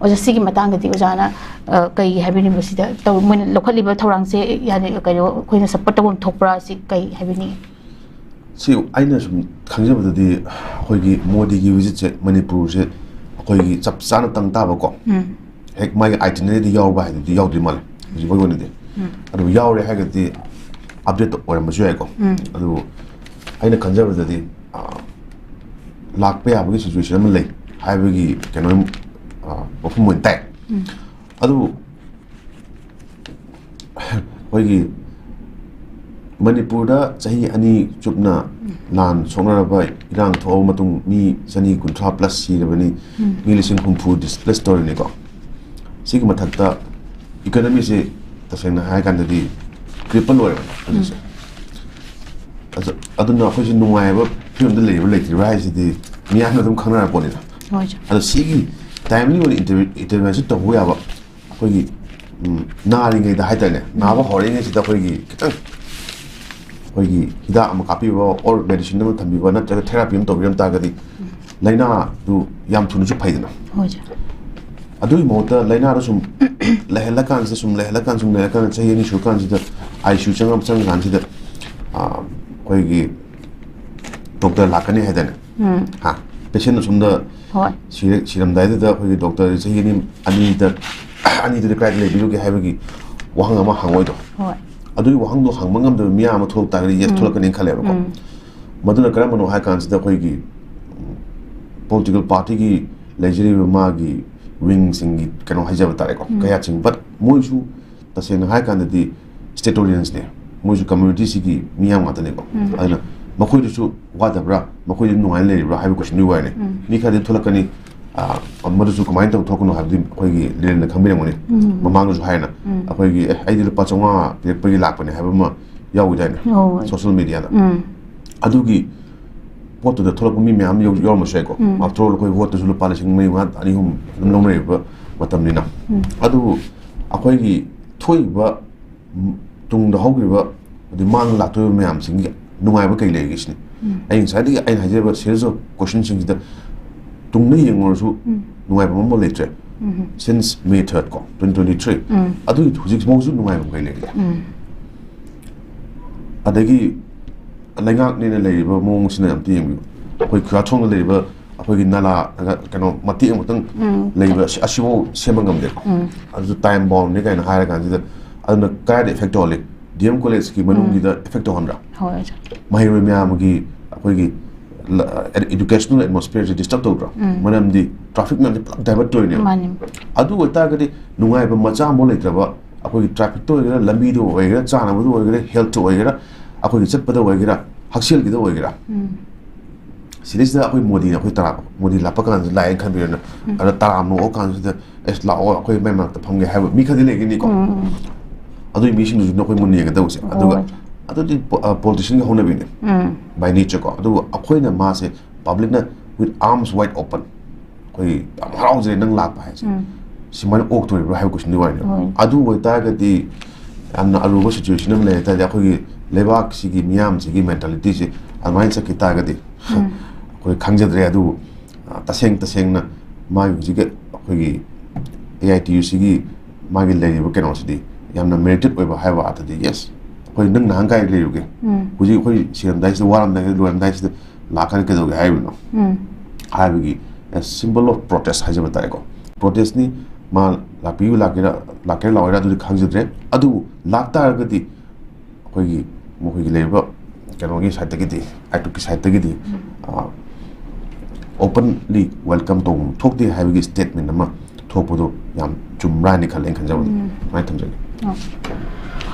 ꯑꯣꯖꯥ, ꯁꯤꯒꯤ ꯃꯇꯥꯡꯗꯗꯤ ꯑꯣꯖꯥꯅ, ꯑ, ꯀꯩ ꯍꯥꯏꯕꯤꯅꯤꯡꯕ, ꯁꯤꯗ ꯇꯧ-, ꯃꯣꯏꯅ ꯂꯧꯈꯠꯂꯤꯕ ꯊꯧꯔꯥꯡꯁꯦ, ꯌꯥꯅꯤ, ꯀꯩꯅꯣ, ꯑꯩꯈꯣꯏꯅ support ꯇꯧꯐꯝ ꯊꯣꯛꯄ꯭ꯔꯥ, ꯁꯤ ꯀꯩ ꯍꯥꯏꯕꯤꯅꯤꯡꯉꯤ? ꯁꯤ ꯑꯩꯅ ꯁꯨꯝ ꯈꯪꯖꯕꯗꯗꯤ ꯑꯩꯈꯣꯏꯒꯤ ꯃꯣꯗꯤꯒꯤ visitꯁꯦ ꯃꯅꯤꯄꯨꯔꯁꯦ ꯑꯩꯈꯣꯏꯒꯤ ꯆꯞ ꯆꯥꯅ ꯇꯪ ꯇꯥꯕꯀꯣ, ꯍꯦꯛ ꯃꯥꯒꯤ itinerary ꯗ ꯌꯥꯎꯕ ꯍꯥꯏꯗꯨꯗꯤ ꯌꯥꯎꯗ꯭ꯔꯤ ꯃꯥꯜꯂꯦ ꯍꯧꯖꯤꯛ ꯐꯥꯎꯒꯤ ꯑꯣꯏꯅꯗꯤ꯫ ꯑꯗꯨ ꯌꯥꯎꯔꯦ ꯍꯥꯏꯔꯒꯗꯤ update ꯑꯣꯏꯔꯝꯕꯁꯨ ꯌꯥꯏꯀꯣ꯫ ꯑꯗꯨꯕꯨ ꯑꯩꯅ ꯈꯟꯖꯕꯗꯗꯤ, ꯑ, ꯂꯥꯛꯄ ꯌꯥꯕꯒꯤ situation ꯑꯃ ꯂꯩ ꯍꯥꯏꯕꯒꯤ ꯀꯩꯅꯣ, ꯑ, ꯋꯥꯐꯝ ꯑꯣꯏꯅ ꯇꯥꯏ꯫ ꯑꯗꯨꯕꯨ ꯑꯩꯈꯣꯏꯒꯤ ꯃꯅꯤꯄꯨꯔꯗ ꯆꯍꯤ ꯑꯅꯤ ꯆꯨꯞꯅ ꯂꯥꯟ ꯁꯣꯛꯅꯔꯕ, ꯏꯔꯥꯡ ꯊꯣꯛꯑꯕ ꯃꯇꯨꯡ ꯃꯤ ꯆꯅꯤ ꯀꯨꯟꯊ꯭ꯔꯥ ꯄ꯭ꯂꯁ ꯁꯤꯔꯕꯅꯤ, ꯎꯝ꯫ ꯃꯤ ꯂꯤꯁꯤꯡ ꯍꯨꯝꯐꯨ ꯗꯤꯁꯄ꯭ꯂꯦꯁ ꯇꯧꯔꯤꯅꯤꯀꯣ꯫ ꯁꯤꯒꯤ ꯃꯊꯛꯇ ꯏꯀꯣꯅꯣꯃꯤꯁꯤ ꯇꯁꯦꯡꯅ ꯍꯥꯏꯔꯀꯥꯟꯗꯗꯤ ꯀ꯭ꯔꯤꯄꯜ ꯑꯣꯏꯔꯕꯅꯤ ꯍꯧꯖꯤꯛꯁꯦ꯫ ꯑꯗꯨ-, ꯑꯗꯨꯅ ꯑꯩꯈꯣꯏꯁꯤ ꯅꯨꯡꯉꯥꯏꯕ ꯐꯤꯕꯝꯗ ꯂꯩꯔꯤꯕ ꯂꯩꯇ꯭ꯔꯤꯕ ꯍꯥꯏꯁꯤꯗꯤ ꯃꯤꯌꯥꯝꯅ ꯑꯗꯨꯝ ꯈꯪꯅꯔ ꯄꯣꯠꯅꯤꯗ꯫ ꯍꯣꯏ, ꯁꯥꯔ꯫ ꯑꯗꯣ ꯁꯤꯒꯤ ꯇꯥꯏꯝꯂꯤ ꯑꯣꯏꯅ ꯏꯟꯇꯔꯚꯦꯟ ꯇꯧꯕ ꯌꯥꯕ ꯑꯩꯈꯣꯏꯒꯤ, ꯎꯝ, ꯅꯥꯔꯤꯉꯩꯗ ꯍꯥꯏꯇꯥꯔꯦꯅꯦ, ꯅꯥꯕ ꯍꯧꯔꯛꯏꯉꯩꯁꯤꯗ ꯑꯩꯈꯣꯏꯒꯤ ꯈꯤꯇꯪ ꯑꯩꯈꯣꯏꯒꯤ ꯍꯤꯗꯥꯛ ꯑꯃ ꯀꯥꯞꯄꯤꯕ ꯑꯣꯔ ꯃꯦꯗꯤꯁꯤꯟ ꯑꯃ ꯊꯝꯕꯤꯕ ꯅꯠꯇ꯭ꯔꯒ ꯊꯦꯔꯥꯄꯤ ꯑꯃ ꯇꯧꯕꯤꯔꯝ ꯇꯥꯔꯒꯗꯤ ꯂꯥꯏꯅꯥꯗꯨ ꯌꯥꯝ ꯊꯨꯅꯁꯨ ꯐꯩꯗꯅ꯫ ꯍꯣꯏ, ꯁꯥꯔ꯫ ꯑꯗꯨꯒꯤ ꯃꯍꯨꯠꯇ ꯂꯥꯏꯅꯥꯗꯣ ꯁꯨꯝ ꯂꯩꯍꯜꯂꯀꯥꯟꯁꯤꯗ, ꯁꯨꯝ ꯂꯩꯍꯜꯂꯀꯥꯟ, ꯁꯨꯝ ꯂꯩꯍꯜꯂꯀꯥꯟꯗ ꯆꯍꯤ ꯑꯅꯤ ꯁꯨꯔꯀꯥꯟꯁꯤꯗ ꯑꯥꯏ ꯁꯤ ꯌꯨ ꯆꯪꯉ-, ꯆꯪꯉꯀꯥꯟꯁꯤꯗ, ꯑꯥ, ꯑꯩꯈꯣꯏꯒꯤ ꯗꯣꯛꯇꯔ ꯂꯥꯛꯀꯅꯤ ꯍꯥꯏꯗꯅ꯫ ꯎꯝ꯫ ꯍꯥ? ꯄꯦꯁꯦꯟ ꯑꯁꯣꯝꯗ ꯍꯣꯏ꯫ ꯁꯤꯔ-, ꯁꯤꯔꯝꯗꯥꯏꯗꯨꯗ ꯑꯩꯈꯣꯏꯒꯤ ꯗꯣꯛꯇꯔ ꯆꯍꯤ ꯑꯅꯤ, ꯑꯅꯤꯗ, ꯑꯅꯤꯗꯨꯗꯤ ꯀꯗꯥꯏꯗ ꯂꯩꯕꯤꯔꯨꯒꯦ ꯍꯥꯏꯕꯒꯤ ꯋꯥꯍꯪ ꯑꯃ ꯍꯪꯉꯣꯏꯗꯣ꯫ ꯍꯣꯏ꯫ ꯑꯗꯨꯒꯤ ꯋꯥꯍꯪꯗꯣ ꯍꯪꯕ ꯉꯝꯗꯕ ꯃꯤꯌꯥꯝ ꯑꯃ ꯊꯣꯛꯂꯛ ꯇꯥꯔꯒꯗꯤ ꯌꯦꯠ ꯎꯝ꯫ ꯊꯣꯛꯂꯛꯀꯅꯤꯅ ꯈꯜꯂꯦꯕꯀꯣ꯫ ꯎꯝ꯫ ꯃꯗꯨꯅ ꯀꯔꯝꯕꯅꯣ ꯍꯥꯏ ꯀꯥꯟꯁꯤꯗ ꯑꯩꯈꯣꯏꯒꯤ, ꯎꯝ, ꯄꯣꯂꯤꯇꯤꯀꯦꯜ ꯄꯥꯔꯇꯤꯒꯤ ꯂꯩꯖꯔꯤꯕ ꯃꯥꯒꯤ ꯋꯤꯡꯁꯤꯡꯒꯤ ꯀꯩꯅꯣ ꯍꯥꯏꯖꯕ ꯇꯥꯔꯦꯀꯣ, ꯎꯝ꯫ ꯀꯌꯥꯠꯁꯤꯡ꯫ But ꯃꯣꯏꯁꯨ ꯇꯁꯦꯡꯅ ꯍꯥꯏ ꯀꯥꯟꯗꯗꯤ ꯁ꯭ꯇꯦꯇꯣꯔꯤꯌꯟꯁꯅꯦ꯫ ꯃꯣꯏꯁꯨ ꯀꯝꯃ꯭ꯌꯨꯅꯤꯇꯤꯁꯤꯒꯤ ꯃꯤꯌꯥꯝ ꯉꯥꯛꯇꯅꯦꯀꯣ꯫ ꯎꯝ꯫ ꯑꯗꯨꯅ ꯃꯈꯣꯏꯗꯁꯨ ꯋꯥꯗꯕ꯭ꯔꯥ, ꯃꯈꯣꯏꯗꯤ ꯅꯨꯡꯉꯥꯏꯅ ꯂꯩꯔꯤꯕ꯭ꯔꯥ ꯍꯥꯏꯕ ꯀꯣꯏꯁꯟꯗꯨꯒꯤ ꯋꯥꯔꯤꯅꯦ꯫ ꯎꯝ꯫ ꯃꯤ ꯈꯔꯗꯤ ꯊꯣꯛꯂꯛꯀꯅꯤ, ꯑ, ꯃꯗꯨꯁꯨ ꯀꯃꯥꯏꯅ ꯇꯧ-, ꯊꯣꯛꯄꯅꯣ ꯍꯥꯏꯕꯗꯤ ꯑꯩꯈꯣꯏꯒꯤ ꯂꯤꯔꯦꯟꯅ ꯈꯪꯕꯤꯔꯝꯒꯅꯤ꯫ ꯎꯝ꯫ ꯃꯃꯥꯡꯗꯁꯨ ꯍꯥꯏꯅ ꯎꯝ꯫ ꯑꯩꯈꯣꯏꯒꯤ, "ꯑꯦ, ꯑꯩꯗꯤ ꯂꯨꯄꯥ ꯆꯥꯝꯃꯉꯥ ꯄꯤꯔꯛꯄꯒꯤ ꯂꯥꯛꯄꯅꯦ" ꯍꯥꯏꯕ ꯑꯃ ꯌꯥꯎꯈꯤꯗꯥꯏꯅꯦ ꯍꯣꯏ꯫ ꯁꯣꯁꯤꯌꯦꯜ ꯃꯦꯗꯤꯌꯥꯗ꯫ ꯎꯝ꯫ ꯑꯗꯨꯒꯤ ꯄꯣꯠꯇꯨꯗ ꯊꯣꯛꯂꯛꯄ ꯃꯤ ꯃꯌꯥꯝ ꯌꯥꯎ-, ꯌꯥꯎꯔꯝꯕꯁꯨ ꯌꯥꯏꯀꯣ꯫ ꯎꯝ꯫ After all, ꯑꯩꯈꯣꯏ ꯚꯣꯠꯇꯁꯨ ꯂꯨꯄꯥ ꯂꯤꯁꯤꯡ ꯃꯔꯤ, ꯃꯉꯥ, ꯑꯅꯤ, ꯑꯍꯨꯝ ꯑꯗꯨꯝ ꯂꯧꯅꯔꯤꯕ ꯃꯇꯝꯅꯤꯅ꯫ ꯎꯝ꯫ ꯑꯗꯨꯕꯨ ꯑꯩꯈꯣꯏꯒꯤ ꯊꯣꯛꯏꯕ ꯇꯨꯡꯗ ꯍꯧꯈ꯭ꯔꯤꯕ ꯑꯗꯩ ꯃꯥꯡꯗ ꯂꯥꯛꯇꯣꯔꯤꯕ ꯃꯌꯥꯝꯁꯤꯡꯒꯤ ꯅꯨꯡꯉꯥꯏꯕ ꯀꯩ ꯂꯩꯒꯦ ꯁꯤꯅꯤ꯫ ꯎꯝ꯫ ꯑꯩ ꯉꯁꯥꯏꯗꯒꯤ ꯑꯩꯅ ꯍꯥꯏꯖꯔꯤꯕ series of questionꯁꯤꯡꯁꯤꯗ ꯇꯨꯡꯗ ꯌꯦꯡꯉꯨꯔꯁꯨ ꯎꯝ꯫ ꯅꯨꯡꯉꯥꯏꯕ ꯑꯃ ꯂꯩꯇ꯭ꯔꯦ꯫ ꯎꯝ꯫ Since May third ꯀꯣ, twenty twenty-three꯫ ꯎꯝ꯫ ꯑꯗꯨꯒꯤ ꯍꯧꯖꯤꯛꯐꯥꯎꯁꯨ ꯅꯨꯡꯉꯥꯏꯕ ꯀꯩ ꯂꯩꯒꯦ? ꯎꯝ꯫ ꯑꯗꯒꯤ ꯂꯩꯉꯥꯛꯅꯦꯅ ꯂꯩꯔꯤꯕ ꯃꯑꯣꯡꯁꯤꯅ ꯑꯝꯇ ꯌꯦꯡꯕꯤꯌꯨ꯫ ꯑꯩꯈꯣꯏ ꯈꯨꯌꯥꯊꯣꯡꯗ ꯂꯩꯔꯤꯕ ꯑꯩꯈꯣꯏꯒꯤ ꯅꯂꯥ, ꯀꯩꯅꯣ, ꯃꯇꯦꯛ ꯑꯃꯈꯛꯇꯪ ꯎꯝ꯫ ꯂꯩꯕ ꯑꯁꯤ, ꯑꯁꯤꯐꯥꯎ ꯁꯦꯝꯕ ꯉꯝꯗꯦꯀꯣ꯫ ꯎꯝ꯫ ꯑꯗꯨꯁꯨ time boundꯅꯦ ꯀꯥꯏꯅ ꯍꯥꯏꯔ ꯀꯥꯟꯁꯤꯗ, ꯑꯗꯨꯅ ꯀꯗꯥꯏꯗ effect ꯇꯧꯍꯜꯂꯤ? D M collegeꯀꯤ ꯃꯅꯨꯡꯒꯤꯗ ꯎꯝ꯫ Effect ꯇꯧꯍꯟꯕ꯭ꯔꯥ? ꯍꯣꯏ, ꯑꯣꯖꯥ꯫ ꯃꯍꯩꯔꯣꯏ ꯃꯌꯥꯝꯒꯤ ꯑꯩꯈꯣꯏꯒꯤ ꯂ-, educational atmosphereꯁꯦ disturb ꯇꯧꯗ꯭ꯔꯥ? ꯎꯝ꯫ ꯃꯔꯝꯗꯤ traffic ꯃꯌꯥꯝꯁꯦ ꯄꯨꯂꯞ divert ꯇꯧꯔꯤꯅꯦꯕ꯫ ꯃꯥꯅꯤ꯫ ꯑꯗꯨ ꯑꯣꯏꯇꯥꯔꯒꯗꯤ ꯅꯨꯡꯉꯥꯏꯕ ꯃꯆꯥ ꯑꯃꯐꯥꯎ ꯂꯩꯇ꯭ꯔꯕ ꯑꯩꯈꯣꯏꯒꯤ ꯇ꯭ꯔꯥꯐꯤꯛꯇ ꯑꯣꯏꯒꯦꯔꯥ, ꯂꯝꯕꯤꯗ ꯑꯣꯏꯒꯦꯔꯥ, ꯆꯥꯅꯕꯗ ꯑꯣꯏꯒꯦꯔꯥ, ꯍꯦꯜꯠꯇ ꯑꯣꯏꯒꯦꯔꯥ, ꯑꯩꯈꯣꯏꯒꯤ ꯆꯠꯄꯗ ꯑꯣꯏꯒꯦꯔꯥ, ꯍꯛꯁꯦꯜꯒꯤꯗ ꯑꯣꯏꯒꯦꯔꯥ, ꯁꯤꯗꯩꯁꯤꯗ ꯑꯩꯈꯣꯏ ꯃꯣꯗꯤꯅ ꯑꯩꯈꯣꯏ ꯇꯔꯥ ꯃꯣꯗꯤ ꯂꯥꯛꯄ ꯀꯥꯟꯗ ꯂꯥꯛꯑꯦꯅ ꯈꯟꯕꯤꯔꯣꯅ, ꯑꯗ ꯇꯔꯥꯝꯅ ꯑꯣꯛꯑ ꯀꯥꯟꯁꯤꯗ, "ꯑꯦꯁ, ꯂꯥꯛꯑꯣ, ꯑꯩꯈꯣꯏ ꯃꯥꯏ ꯃꯅꯥꯛꯇ ꯐꯝꯒꯦ" ꯍꯥꯏꯕ ꯃꯤ ꯈꯔꯗꯤ ꯂꯩꯒꯅꯤꯀꯣ꯫ ꯑꯗꯨꯒꯤ ꯃꯤꯁꯤꯡꯗꯨꯁꯨ ꯑꯩꯈꯣꯏ ꯃꯨꯟꯅ ꯌꯦꯡꯒꯗꯧꯕꯁꯦ꯫ ꯑꯗꯨꯒ ꯑꯗꯨꯗꯤ ꯄꯣ-, ꯑ, ꯄꯣꯂꯤꯇꯤꯁꯤꯌꯟꯒꯤ ꯍꯧꯅꯕꯤꯅꯦ, by nature ꯀꯣ꯫ ꯑꯗꯨꯕꯨ ꯑꯩꯈꯣꯏꯅ ꯃꯥꯁꯦ ꯄꯕ꯭ꯂꯤꯛꯅ with arms wide open, ꯑꯩꯈꯣꯏ ꯌꯥꯝ ꯍꯔꯥꯎꯖꯔꯦ ꯅꯪ ꯂꯥꯛꯄ ꯍꯥꯏꯁꯦ, ꯁꯨꯃꯥꯏꯅ ꯑꯣꯛꯇꯣꯔꯤꯕ꯭ꯔꯥ ꯍꯥꯏꯕ ꯀꯣꯏꯁꯟꯗꯨꯒꯤ ꯋꯥꯔꯤꯅꯦꯕ꯫ ꯑꯗꯨ ꯑꯣꯏꯇꯥꯔꯒꯗꯤ ꯌꯥꯝꯅ ꯑꯔꯨꯕ ꯁꯤꯆꯨꯋꯦꯁꯟ ꯑꯃ ꯂꯩ ꯍꯥꯏ ꯇꯥꯔꯗꯤ, ꯑꯩꯈꯣꯏꯒꯤ ꯂꯩꯕꯥꯛꯁꯤꯒꯤ ꯃꯤꯌꯥꯝꯁꯤꯒꯤ ꯃꯦꯟꯇꯥꯂꯤꯇꯤꯁꯦ ꯑꯗꯨꯃꯥꯏꯅ ꯆꯠꯈꯤ ꯇꯥꯔꯒꯗꯤ, ꯑꯩꯈꯣꯏ ꯈꯪꯖꯗ꯭ꯔꯦ꯫ ꯑꯗꯨꯕꯨ, ꯑ, ꯇꯁꯦꯡ ꯇꯁꯦꯡꯅ ꯃꯥꯒꯤ ꯍꯧꯖꯤꯛꯀꯤ ꯑꯩꯈꯣꯏꯒꯤ A I T U C ꯒꯤ ꯃꯥꯒꯤ ꯂꯩꯔꯤꯕ ꯀꯩꯅꯣꯁꯤꯗꯤ ꯌꯥꯝꯅ ꯃꯦꯔꯤꯇꯦꯠ ꯑꯣꯏꯕ ꯍꯥꯏꯕ ꯑꯥꯔꯊꯗꯤ, ꯌꯦꯁ, ꯑꯩꯈꯣꯏ ꯅꯪ ꯅꯍꯥꯟ ꯀꯥꯏ ꯂꯩꯔꯨꯒꯦ? ꯍꯧꯖꯤꯛ ꯑꯩꯈꯣꯏ ꯁꯤꯔꯝꯗꯥꯏꯁꯤꯗ, ꯋꯥꯔꯝꯗꯥꯏꯁꯤꯗ, ꯂꯣꯏꯔꯝꯗꯥꯏꯁꯤꯗ ꯂꯥꯛꯀꯅꯤ, ꯀꯩꯗꯧꯒꯦ ꯍꯥꯏꯔꯤꯕꯅꯣ ꯍꯥꯏꯕꯒꯤ symbol of protest ꯍꯥꯏꯖꯕ ꯇꯥꯔꯦꯀꯣ꯫ ꯄ꯭ꯔꯣꯇꯦꯁꯅꯤ, ꯃꯥ ꯂꯥꯛꯄꯤꯌꯨ, ꯂꯥꯛꯀꯦꯔꯥ, ꯂꯥꯛꯀꯦꯔꯥ ꯂꯥꯛꯑꯣꯏꯔꯥ ꯑꯗꯨꯗꯤ ꯈꯪꯖꯗ꯭ꯔꯦ꯫ ꯑꯗꯨꯕꯨ ꯂꯥꯛꯇꯥꯔꯒꯗꯤ ꯑꯩꯈꯣꯏꯒꯤ, ꯃꯈꯣꯏꯒꯤ ꯂꯩꯔꯤꯕ ꯀꯩꯅꯣꯒꯤ ꯁꯥꯏꯠꯇꯒꯤꯗꯤ, ꯑꯥꯏꯇꯨꯛꯀꯤ ꯁꯥꯏꯠꯇꯒꯤꯗꯤ, ꯑ, openly welcome ꯇꯧꯐꯝ ꯊꯣꯛꯇꯦ ꯍꯥꯏꯕꯒꯤ ꯁ꯭ꯇꯦꯠꯃꯦꯟ ꯑꯃ ꯊꯣꯛꯄꯗꯣ ꯌꯥꯝ ꯆꯨꯝꯕ꯭ꯔꯥ ꯍꯥꯏꯅ ꯈꯜꯂꯦ, ꯑꯩꯅ ꯈꯟꯖꯕꯗ꯫ ꯁꯨꯃꯥꯏꯅ ꯊꯝꯖꯒꯦ꯫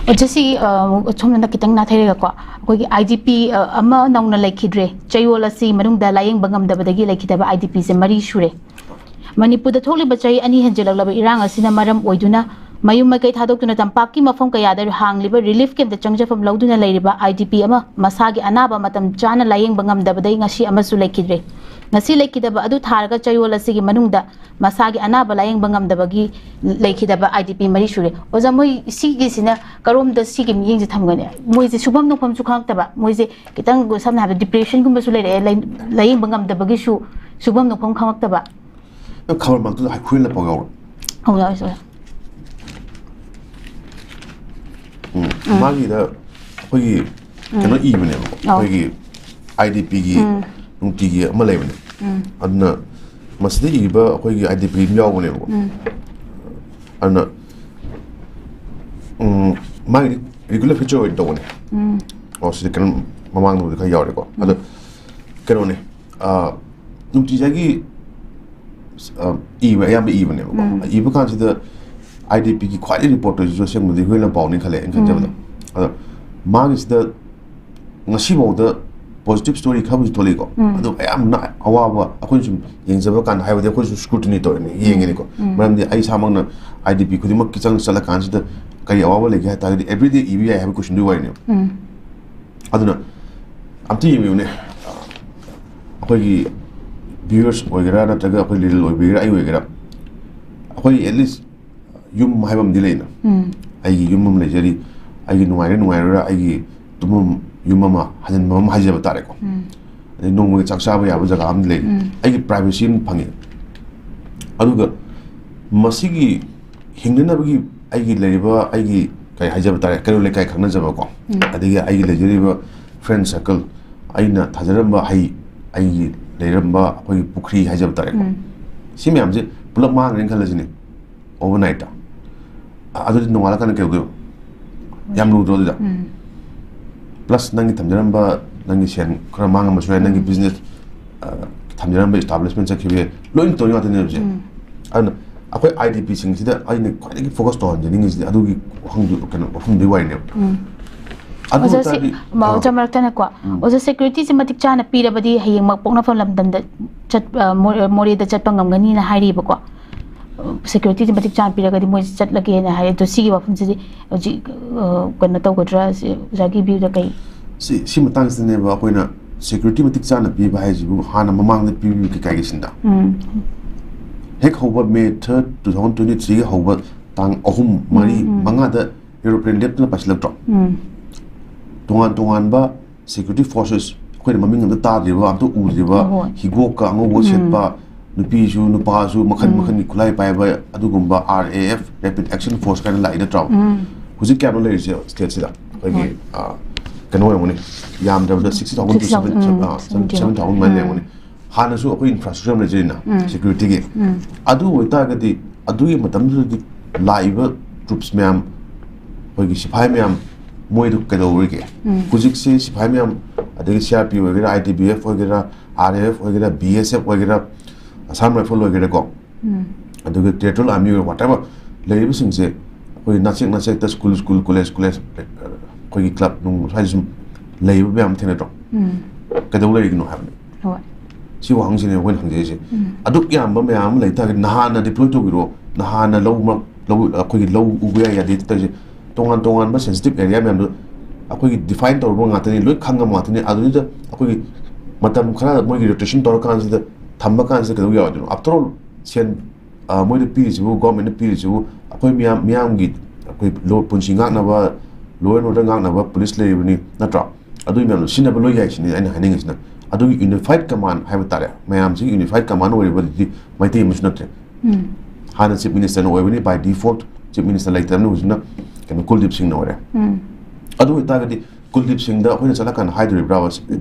ꯑꯣ, ꯁꯤ, ꯑ, ꯁꯣꯝꯗ ꯈꯤꯇꯪ ꯅꯥꯊꯩꯔꯒꯀꯣ, ꯑꯩꯈꯣꯏꯒꯤ I D P, ꯑ, ꯑꯃ ꯅꯧꯅ ꯂꯩꯈꯤꯗ꯭ꯔꯦ꯫ ꯆꯌꯣꯜ ꯑꯁꯤ ꯃꯅꯨꯡꯗ ꯂꯥꯌꯦꯡꯕ ꯉꯝꯗꯕꯗꯒꯤ ꯂꯩꯈꯤꯗꯕ I D P ꯁꯦ ꯃꯔꯤ ꯁꯨꯔꯦ꯫ ꯃꯅꯤꯄꯨꯔꯗ ꯊꯣꯛꯂꯤꯕ ꯆꯍꯤ ꯑꯅꯤ ꯍꯦꯟꯖꯤꯜꯂꯛꯂꯕ ꯏꯔꯥꯡ ꯑꯁꯤꯅ ꯃꯔꯝ ꯑꯣꯏꯗꯨꯅ ꯃꯌꯨꯝ ꯃꯥꯏꯀꯩ ꯊꯥꯗꯣꯛꯇꯨꯅ ꯇꯝꯄꯥꯛꯀꯤ ꯃꯐꯝ ꯀꯌꯥꯗ ꯍꯥꯡꯂꯤꯕ ꯔꯤꯂꯤꯐ ꯀꯦꯝꯞꯇ ꯆꯪꯖꯐꯝ ꯂꯧꯗꯨꯅ ꯂꯩꯔꯤꯕ I D P ꯑꯃ ꯃꯁꯥꯒꯤ ꯑꯅꯥꯕ ꯃꯇꯝ ꯆꯥꯅ ꯂꯥꯌꯦꯡꯕ ꯉꯝꯗꯕꯗꯒꯤ ꯉꯁꯤ ꯑꯃꯁꯨ ꯂꯩꯈꯤꯗ꯭ꯔꯦ꯫ ꯉꯁꯤ ꯂꯩꯈꯤꯗꯕ ꯑꯗꯨ ꯊꯥꯔꯒ ꯆꯌꯣꯜ ꯑꯁꯤꯒꯤ ꯃꯅꯨꯡꯗ ꯃꯁꯥꯒꯤ ꯑꯅꯥꯕ ꯂꯥꯌꯦꯡꯕ ꯉꯝꯗꯕꯒꯤ ꯂꯩꯈꯤꯗꯕ I D P ꯃꯔꯤ ꯁꯨꯔꯦ꯫ ꯑꯣꯖꯥ, ꯃꯣꯏ ꯁꯤꯒꯤꯁꯤꯅ ꯀꯔꯣꯝꯗ ꯁꯤꯒꯤ ꯃꯤꯠꯌꯦꯡꯁꯦ ꯊꯝꯒꯅꯤ? ꯃꯣꯏꯁꯦ ꯁꯨꯐꯝ ꯅꯣꯡꯐꯝꯁꯨ ꯈꯪꯉꯛꯇꯕ, ꯃꯣꯏꯁꯦ ꯈꯤꯇꯪ ꯁꯝꯅ ꯍꯥꯏꯔꯕꯗ ꯗꯤꯄ꯭ꯔꯦꯁꯟꯒꯨꯝꯕꯁꯨ ꯂꯩꯔꯛꯑꯦ, ꯂꯥꯏ-, ꯂꯥꯌꯦꯡꯕ ꯉꯝꯗꯕꯒꯤꯁꯨ ꯁꯨꯐꯝ ꯅꯣꯡꯐꯝ ꯈꯪꯉꯛꯇꯕ꯫ ꯈꯕꯔ ꯃꯛꯇꯨꯗ ꯍꯩꯀ꯭ꯔꯨ ꯍꯦꯜꯂꯛꯄ ꯌꯥꯎꯔꯣ꯫ ꯍꯧ ꯌꯥꯎꯔꯦ, ꯁꯣꯏꯔꯦ꯫ ꯎꯝ꯫ ꯃꯥꯒꯤꯗ ꯑꯩꯈꯣꯏꯒꯤ ꯀꯩꯅꯣ ꯏꯕꯅꯦꯕꯀꯣ, ꯑꯩꯈꯣꯏꯒꯤ I DP ꯒꯤ ꯅꯨꯡꯇꯤꯒꯤ ꯑꯃ ꯂꯩꯕꯅꯦ꯫ ꯑꯗꯨꯅ ꯃꯁꯤꯗ ꯏꯔꯤꯕ ꯑꯩꯈꯣꯏꯒꯤ I D P ꯑꯃ ꯌꯥꯎꯕꯅꯦꯕꯀꯣ꯫ ꯑꯗꯨꯅ, ꯎꯝ, ꯃꯥꯒꯤꯗꯤ ꯔꯤꯒꯨꯂꯔ ꯐꯤꯆꯔ ꯑꯣꯏꯅ ꯇꯧꯕꯅꯦ꯫ ꯑꯣ, ꯁꯤꯗ ꯀꯩꯅꯣ ꯃꯃꯥꯡꯗꯕꯨꯗꯤ ꯈꯔ ꯌꯥꯎꯔꯦꯀꯣ꯫ ꯑꯗꯣ ꯀꯩꯅꯣꯅꯦ, ꯑ, ꯅꯨꯡꯇꯤꯖꯥꯒꯤ, ꯑ, ꯏꯕ, ꯑꯌꯥꯝꯕ ꯏꯕꯅꯦꯕꯀꯣ꯫ ꯏꯕ ꯀꯥꯟꯁꯤꯗ ꯑꯥꯏ ꯗꯤ ꯄꯤꯒꯤ ꯈ꯭ꯋꯥꯏꯗꯒꯤ ꯔꯤꯄꯣꯔꯠ ꯇꯧꯔꯤꯁꯤꯁꯨ ꯑꯁꯦꯡꯕꯗꯤ ꯍꯨꯏꯂꯝ ꯄꯥꯎꯅꯤ ꯈꯜꯂꯦ ꯑꯩꯅ ꯈꯟꯖꯕꯗ꯫ ꯑꯗꯣ ꯃꯥꯒꯤꯁꯤꯗ ꯉꯁꯤꯐꯥꯎꯗ ꯄꯣꯖꯤꯇꯤꯚ ꯁ꯭ꯇꯣꯔꯤ ꯈꯔꯕꯨꯗꯤ ꯊꯣꯛꯂꯛꯏꯀꯣ꯫ ꯑꯗꯣ ꯑꯌꯥꯝꯕꯅ ꯑꯋꯥꯕ ꯑꯩꯈꯣꯏꯅ ꯁꯨꯝ ꯌꯦꯡꯖꯕ ꯀꯥꯟꯗ ꯍꯥꯏꯕꯗꯤ ꯑꯩꯈꯣꯏꯁꯨ ꯁ꯭ꯀ꯭ꯔꯨꯇꯤꯅꯤ ꯇꯧꯔꯤꯅꯤ, ꯌꯦꯡꯉꯤꯅꯤꯀꯣ꯫ ꯃꯔꯝꯗꯤ ꯑꯩ ꯏꯁꯥꯃꯛꯅ ꯑꯥꯏ ꯗꯤ ꯄꯤ ꯈꯨꯗꯤꯡꯃꯛꯀꯤ ꯆꯪ ꯆꯠꯂꯀꯥꯟꯁꯤꯗ ꯀꯔꯤ ꯑꯋꯥꯕ ꯂꯩꯒꯦ ꯍꯥꯏ ꯇꯥꯔꯒꯗꯤ ꯑꯦꯕ꯭ꯔꯤꯗꯦ ꯏꯕ ꯌꯥꯏ ꯍꯥꯏꯕ ꯀꯣꯏꯁꯟꯗꯨꯒꯤ ꯋꯥꯔꯤꯅꯦꯕ꯫ ꯑꯗꯨꯅ ꯑꯝꯇ ꯌꯦꯡꯕꯤꯌꯨꯅꯦ, ꯑꯩꯈꯣꯏꯒꯤ ꯚ꯭ꯌꯨꯋꯔꯁ ꯑꯣꯏꯒꯦꯔꯥ ꯅꯠꯇ꯭ꯔꯒ ꯑꯩꯈꯣꯏ ꯂꯤꯔꯦꯜ ꯑꯣꯏꯕꯤꯒꯦꯔꯥ ꯑꯩ ꯑꯣꯏꯒꯦꯔꯥ, ꯑꯩꯈꯣꯏ ꯑꯦꯠꯂꯤꯁ ꯌꯨꯝ ꯍꯥꯏꯕ ꯑꯃꯗꯤ ꯂꯩꯅ꯫ ꯑꯩꯒꯤ ꯌꯨꯝ ꯑꯃ ꯂꯩꯖꯔꯤ, ꯑꯩꯒꯤ ꯅꯨꯡꯉꯥꯏꯔ ꯅꯨꯡꯉꯥꯏꯔꯣꯏꯔ ꯑꯩꯒꯤ ꯇꯨꯝꯐꯝ ꯌꯨꯝ ꯑꯃ ꯍꯟꯖꯤꯟꯐꯝ ꯑꯃ ꯍꯥꯏꯖꯕ ꯇꯥꯔꯦꯀꯣ꯫ ꯑꯗꯩ ꯅꯣꯡꯃꯒꯤ ꯆꯥꯛ ꯆꯥꯕ ꯌꯥꯕ ꯖꯒꯥ ꯑꯃꯗꯤ ꯂꯩ꯫ ꯑꯩꯒꯤ ꯄ꯭ꯔꯥꯏꯚꯦꯁꯤ ꯑꯃ ꯐꯪꯉꯤ꯫ ꯑꯗꯨꯒ ꯃꯁꯤꯒꯤ ꯍꯤꯡꯅꯅꯕꯒꯤ ꯑꯩꯒꯤ ꯂꯩꯔꯤꯕ ꯑꯩꯒꯤ ꯀꯩ ꯍꯥꯏꯖꯕ ꯇꯥꯔꯦ, ꯀꯩꯔꯣꯜ ꯂꯩꯀꯥꯏ ꯈꯪꯅꯖꯕꯀꯣ, ꯑꯗꯒꯤ ꯑꯩꯒꯤ ꯂꯩꯖꯔꯤꯕ ꯐ꯭ꯔꯦꯟ ꯁꯔꯀꯜ, ꯑꯩꯅ ꯊꯥꯖꯔꯝꯕ ꯍꯩ, ꯑꯩꯒꯤ ꯂꯩꯔꯝꯕ ꯑꯩꯈꯣꯏꯒꯤ ꯄꯨꯈ꯭ꯔꯤ ꯍꯥꯏꯖꯕ ꯇꯥꯔꯦꯀꯣ, ꯁꯤ ꯃꯌꯥꯝꯁꯦ ꯄꯨꯂꯞ ꯃꯥꯡꯈ꯭ꯔꯦꯅ ꯈꯜꯂꯁꯤꯅꯦ꯫ ꯑꯣꯚꯔꯅꯥꯏꯠꯇ꯫ ꯑ-, ꯑꯗꯨꯗꯤ ꯅꯣꯡꯉꯥꯜꯂꯀꯥꯟꯗ ꯀꯩꯗꯧꯗꯣꯏꯕ? ꯌꯥꯝ ꯂꯨꯗ꯭ꯔꯣ ꯑꯗꯨꯗ? ꯄ꯭ꯂꯁ ꯅꯪꯒꯤ ꯊꯝꯖꯔꯝꯕ, ꯅꯪꯒꯤ ꯁꯦꯟ ꯈꯔ ꯃꯥꯡꯉꯝꯕꯁꯨ ꯌꯥꯏ, ꯅꯪꯒꯤ ꯕꯤꯖꯤꯅꯦꯁ, ꯑ, ꯊꯝꯖꯔꯝꯕ ꯏꯁꯇꯥꯕ꯭ꯂꯤꯁꯃꯦꯟ ꯆꯠꯈꯤꯕ ꯌꯥꯏ, ꯂꯣꯏꯅ ꯇꯧꯅꯤ ꯉꯥꯛꯇꯅꯦꯕꯁꯦ꯫ ꯑꯗꯨꯅ ꯑꯩꯈꯣꯏ ꯑꯥꯏ ꯗꯤ ꯄꯤꯁꯤꯡꯁꯤꯗ ꯑꯩꯅ ꯈ꯭ꯋꯥꯏꯗꯒꯤ ꯐꯣꯀꯁ ꯇꯧꯍꯟꯖꯅꯤꯡꯉꯤꯁꯤꯗꯤ ꯑꯗꯨꯒꯤ ꯋꯥꯐꯝꯗꯨ, ꯀꯩꯅꯣ, ꯋꯥꯐꯝꯗꯨꯒꯤ ꯋꯥꯔꯤꯅꯦꯕ꯫ ꯑꯗꯨ ꯑꯣꯖꯥ, ꯁꯤ ꯑꯣꯏꯇꯥꯔꯗꯤ, ꯃꯥ ꯑꯥ꯫ ꯑꯣꯖꯥ ꯃꯔꯛꯇꯅꯦꯀꯣ, ꯎꯝ꯫ ꯑꯣꯖꯥ, ꯁꯦꯀ꯭ꯌꯨꯔꯤꯇꯤꯁꯦ ꯃꯇꯤꯛ ꯆꯥꯅ ꯄꯤꯔꯕꯗꯤ ꯍꯌꯦꯡꯃꯛ ꯄꯣꯛꯅꯐꯝ ꯂꯝꯗꯝꯗ ꯆꯠ-, ꯑ, ꯃꯣ-, ꯃꯣꯔꯦꯗ ꯆꯠꯄ ꯉꯝꯒꯅꯤꯅ ꯍꯥꯏꯔꯤꯕꯀꯣ꯫ ꯁꯦꯀ꯭ꯌꯨꯔꯤꯇꯤꯁꯦ ꯃꯇꯤꯛ ꯆꯥꯅ ꯄꯤꯔꯒꯗꯤ ꯃꯣꯏꯁꯦ ꯆꯠꯂꯒꯦꯅ ꯍꯥꯏ꯫ ꯑꯗꯣ ꯁꯤꯒꯤ ꯋꯥꯐꯝꯁꯤꯗꯤ ꯍꯧꯖꯤꯛ, ꯑ, ꯀꯩꯅꯣ ꯇꯧꯒꯗ꯭ꯔꯥ? ꯁꯤ ꯑꯣꯖꯥꯒꯤ ꯚ꯭ꯌꯨꯗ ꯀꯩ? ꯁꯤ, ꯁꯤ ꯃꯇꯥꯡꯁꯤꯗꯅꯦꯕ ꯑꯩꯈꯣꯏꯅ ꯁꯦꯀ꯭ꯌꯨꯔꯤꯇꯤ ꯃꯇꯤꯛ ꯆꯥꯅ ꯄꯤꯕ ꯍꯥꯏꯁꯤꯕꯨ ꯍꯥꯟꯅ ꯃꯃꯥꯡꯗ ꯄꯤꯕꯤꯕ ꯀꯩꯀꯥꯒꯤ ꯁꯤꯟꯗ꯫ ꯎꯝ꯫ ꯍꯦꯛ ꯍꯧꯕ May third, two thousand twenty three ꯒꯤ ꯍꯧꯕ ꯇꯥꯡ ꯑꯍꯨꯝ, ꯃꯔꯤ, ꯎꯝ, ꯎꯝ꯫ ꯃꯉꯥꯗ ꯑꯦꯔꯣꯄ꯭ꯂꯦꯟ ꯂꯦꯞꯇꯅ ꯄꯥꯏꯁꯤꯜꯂꯛꯇ꯭ꯔꯣ? ꯎꯝ꯫ ꯇꯣꯉꯥꯟ ꯇꯣꯉꯥꯟꯕ ꯁꯦꯀ꯭ꯌꯨꯔꯤꯇꯤ ꯐꯣꯔꯁꯦꯁ, ꯑꯩꯈꯣꯏꯅ ꯃꯃꯤꯡ ꯑꯝꯇ ꯇꯥꯗ꯭ꯔꯤꯕ, ꯑꯝꯇ ꯎꯗ꯭ꯔꯤꯕ, ꯍꯣꯏ꯫ ꯍꯤꯒꯣꯛꯀ ꯑꯉꯧꯕ ꯎꯝ꯫ ꯁꯦꯠꯄ, ꯅꯨꯄꯤꯁꯨ ꯅꯨꯄꯥꯁꯨ ꯃꯈꯜ ꯎꯝ꯫ ꯃꯈꯜꯒꯤ ꯈꯨꯠꯂꯥꯏ ꯄꯥꯏꯕ, ꯑꯗꯨꯒꯨꯝꯕ R A F, Rapid Action Force ꯀꯥꯏꯅ ꯂꯥꯛꯏ ꯅꯠꯇ꯭ꯔꯣ? ꯎꯝ꯫ ꯍꯧꯖꯤꯛ ꯀꯌꯥꯅꯣ ꯂꯩꯔꯤꯁꯦ ꯁ꯭ꯇꯦꯠꯁꯤꯗ? ꯑꯩꯈꯣꯏꯒꯤ, ꯍꯣꯏ꯫ ꯑ, ꯀꯩꯅꯣ ꯑꯣꯏꯔꯝꯒꯅꯤ, ꯌꯥꯝꯗ꯭ꯔꯕꯗ sixty thousand to sixty thousand, seven, ꯎꯝ, ꯑ, seventy thousand꯫ Seventy thousand ꯑꯗꯨꯃꯥꯏꯅ ꯎꯝ꯫ ꯂꯩꯔꯝꯒꯅꯤ꯫ ꯍꯥꯟꯅꯁꯨ ꯑꯩꯈꯣꯏ ꯏꯟꯐ꯭ꯔꯥꯁ꯭ꯇ꯭ꯔꯛꯆꯔ ꯑꯃ ꯂꯩꯖꯩꯅ, ꯎꯝ꯫ ꯁꯦꯀ꯭ꯌꯨꯔꯤꯇꯤꯒꯤ꯫ ꯎꯝ꯫ ꯑꯗꯨ ꯑꯣꯏꯇꯥꯔꯒꯗꯤ ꯑꯗꯨꯒꯤ ꯃꯇꯝꯗꯨꯗꯗꯤ ꯂꯥꯛꯏꯕ ꯇ꯭ꯔꯨꯞꯁ ꯃꯌꯥꯝ, ꯑꯩꯈꯣꯏꯒꯤ ꯁꯤꯐꯥꯏ ꯃꯌꯥꯝ, ꯃꯣꯏꯗꯨ ꯀꯩꯗꯧꯔꯤꯒꯦ? ꯎꯝ꯫ ꯍꯧꯖꯤꯛꯁꯦ ꯁꯤꯐꯥꯏ ꯃꯌꯥꯝ, ꯑꯗꯒꯤ C R P ꯑꯣꯏꯒꯦꯔꯥ, I T B F ꯑꯣꯏꯒꯦꯔꯥ, R A F ꯑꯣꯏꯒꯦꯔꯥ, B S F ꯑꯣꯏꯒꯦꯔꯥ, Assam Rifle ꯑꯣꯏꯒꯦꯔꯥꯀꯣ, ꯎꯝ꯫ ꯑꯗꯨꯒ Territorial Army ꯑꯣꯏꯒꯦꯔꯥ, whatever, ꯂꯩꯔꯤꯕꯁꯤꯡꯁꯦ ꯑꯩꯈꯣꯏ ꯅꯥꯆꯦꯛ ꯅꯥꯆꯦꯛꯇ ꯁ꯭ꯀꯨꯜ ꯁ꯭ꯀꯨꯜ ꯀꯣꯂꯦꯖ ꯀꯣꯂꯦꯖ ꯑꯩꯈꯣꯏꯒꯤ ꯀ꯭ꯂꯕ ꯅꯨꯡ ꯁ꯭ꯋꯥꯏꯗ ꯁꯨꯝ ꯂꯩꯕ ꯃꯌꯥꯝ ꯊꯦꯡꯅꯗ꯭ꯔꯣ? ꯎꯝ ꯀꯩꯗꯧ ꯂꯩꯔꯤꯒꯤꯅꯣ ꯍꯥꯏꯕꯅꯤ꯫ ꯍꯣꯏ ꯁꯤ ꯋꯥꯍꯪꯁꯤꯅꯦ ꯑꯩꯈꯣꯏꯅ ꯍꯪꯖꯩꯁꯦ꯫ ꯎꯝ ꯑꯗꯨꯛ ꯌꯥꯝꯕ ꯃꯌꯥꯝ ꯑꯃ ꯂꯩ ꯇꯥꯔꯒꯗꯤ ꯅꯍꯥꯟꯅ ꯗꯤꯄ꯭ꯂꯣꯏ ꯇꯧꯕꯤꯔꯣ, ꯅꯍꯥꯟꯅ ꯂꯧ ꯃꯔꯛ ꯂꯧ ꯑꯩꯈꯣꯏꯒꯤ ꯂꯧ ꯎꯕ ꯌꯥꯏ ꯌꯥꯗꯦ ꯇꯧꯔꯤꯁꯦ꯫ ꯇꯣꯉꯥꯟ ꯇꯣꯉꯥꯟꯕ ꯁꯦꯟꯁꯤꯇꯤꯞ ꯑꯦꯔꯤꯌꯥ ꯃꯌꯥꯝꯗꯣ ꯑꯩꯈꯣꯏꯒꯤ ꯗꯤꯐꯥꯏꯟ ꯇꯧꯔꯕ ꯉꯥꯛꯇꯅꯤ, ꯂꯣꯏ ꯈꯪꯉꯕ ꯉꯥꯛꯇꯅꯤ꯫ ꯑꯗꯨꯗ ꯑꯩꯈꯣꯏꯒꯤ ꯃꯇꯝ ꯈꯔ ꯃꯣꯏꯒꯤ ꯔꯣꯇꯦꯁꯟ ꯇꯧꯔꯀꯥꯟꯁꯤꯗ ꯊꯝꯕ ꯀꯥꯟꯁꯤꯗ ꯀꯩꯗꯧ ꯌꯥꯔꯣꯏꯗꯣꯏꯅꯣ? ꯑꯥꯐꯇꯔ ꯑꯣꯜ ꯁꯦꯟ ꯑ, ꯃꯣꯏꯗ ꯄꯤꯔꯤꯁꯤꯕꯨ, ꯒꯣꯔꯃꯦꯟꯅ ꯄꯤꯔꯤꯁꯤꯕꯨ ꯑꯩꯈꯣꯏ ꯃꯤꯌꯥꯝ ꯃꯤꯌꯥꯝꯒꯤ ꯑꯩꯈꯣꯏ ꯂꯣ ꯄꯨꯟꯁꯤ ꯉꯥꯛꯅꯕ, ꯂꯣ ꯑꯦꯟ ꯑꯣꯔꯗꯔ ꯉꯥꯛꯅꯕ ꯄꯨꯂꯤꯁ ꯂꯩꯔꯤꯕꯅꯤ ꯅꯠꯇ꯭ꯔꯣ? ꯑꯗꯨꯒꯤ ꯃꯌꯥꯝꯗꯣ ꯁꯤꯖꯤꯟꯅꯕ ꯂꯣꯏ ꯌꯥꯏ ꯁꯤꯅꯤ ꯑꯩꯅ ꯍꯥꯏꯅꯤꯡꯉꯤꯁꯤꯅ꯫ ꯑꯗꯨꯒꯤ ꯌꯨꯅꯤꯐꯥꯏꯠ ꯀꯃꯥꯟ ꯍꯥꯏꯕ ꯇꯥꯔꯦ, ꯃꯌꯥꯝꯁꯤꯒꯤ ꯌꯨꯅꯤꯐꯥꯏꯠ ꯀꯃꯥꯟ ꯑꯣꯏꯔꯤꯕꯗꯨꯗꯤ ꯃꯩꯇꯩ ꯑꯃꯁꯨ ꯅꯠꯇ꯭ꯔꯦ꯫ ꯎꯝ ꯍꯥꯟꯅ ꯆꯤꯐ ꯃꯤꯅꯤꯁꯇꯔꯅ ꯑꯣꯏꯕꯅꯤ, ꯕꯥꯏ ꯗꯤꯐꯣꯜꯠ ꯆꯤꯐ ꯃꯤꯅꯤꯁꯇꯔ ꯂꯩꯇ꯭ꯔꯕꯅꯤ, ꯍꯧꯖꯤꯛꯅ ꯀꯩꯅꯣ ꯀꯨꯜꯗꯤꯞ ꯁꯤꯡꯅ ꯑꯣꯏꯔꯦ꯫ ꯎꯝ ꯑꯗꯨ ꯑꯣꯏꯇꯥꯔꯒꯗꯤ ꯀꯨꯜꯗꯤꯞ ꯁꯤꯡꯗ ꯑꯩꯈꯣꯏꯅ ꯆꯠꯂꯀꯥꯟꯗ ꯍꯥꯏꯗꯣꯔꯤꯕ꯭ꯔꯥ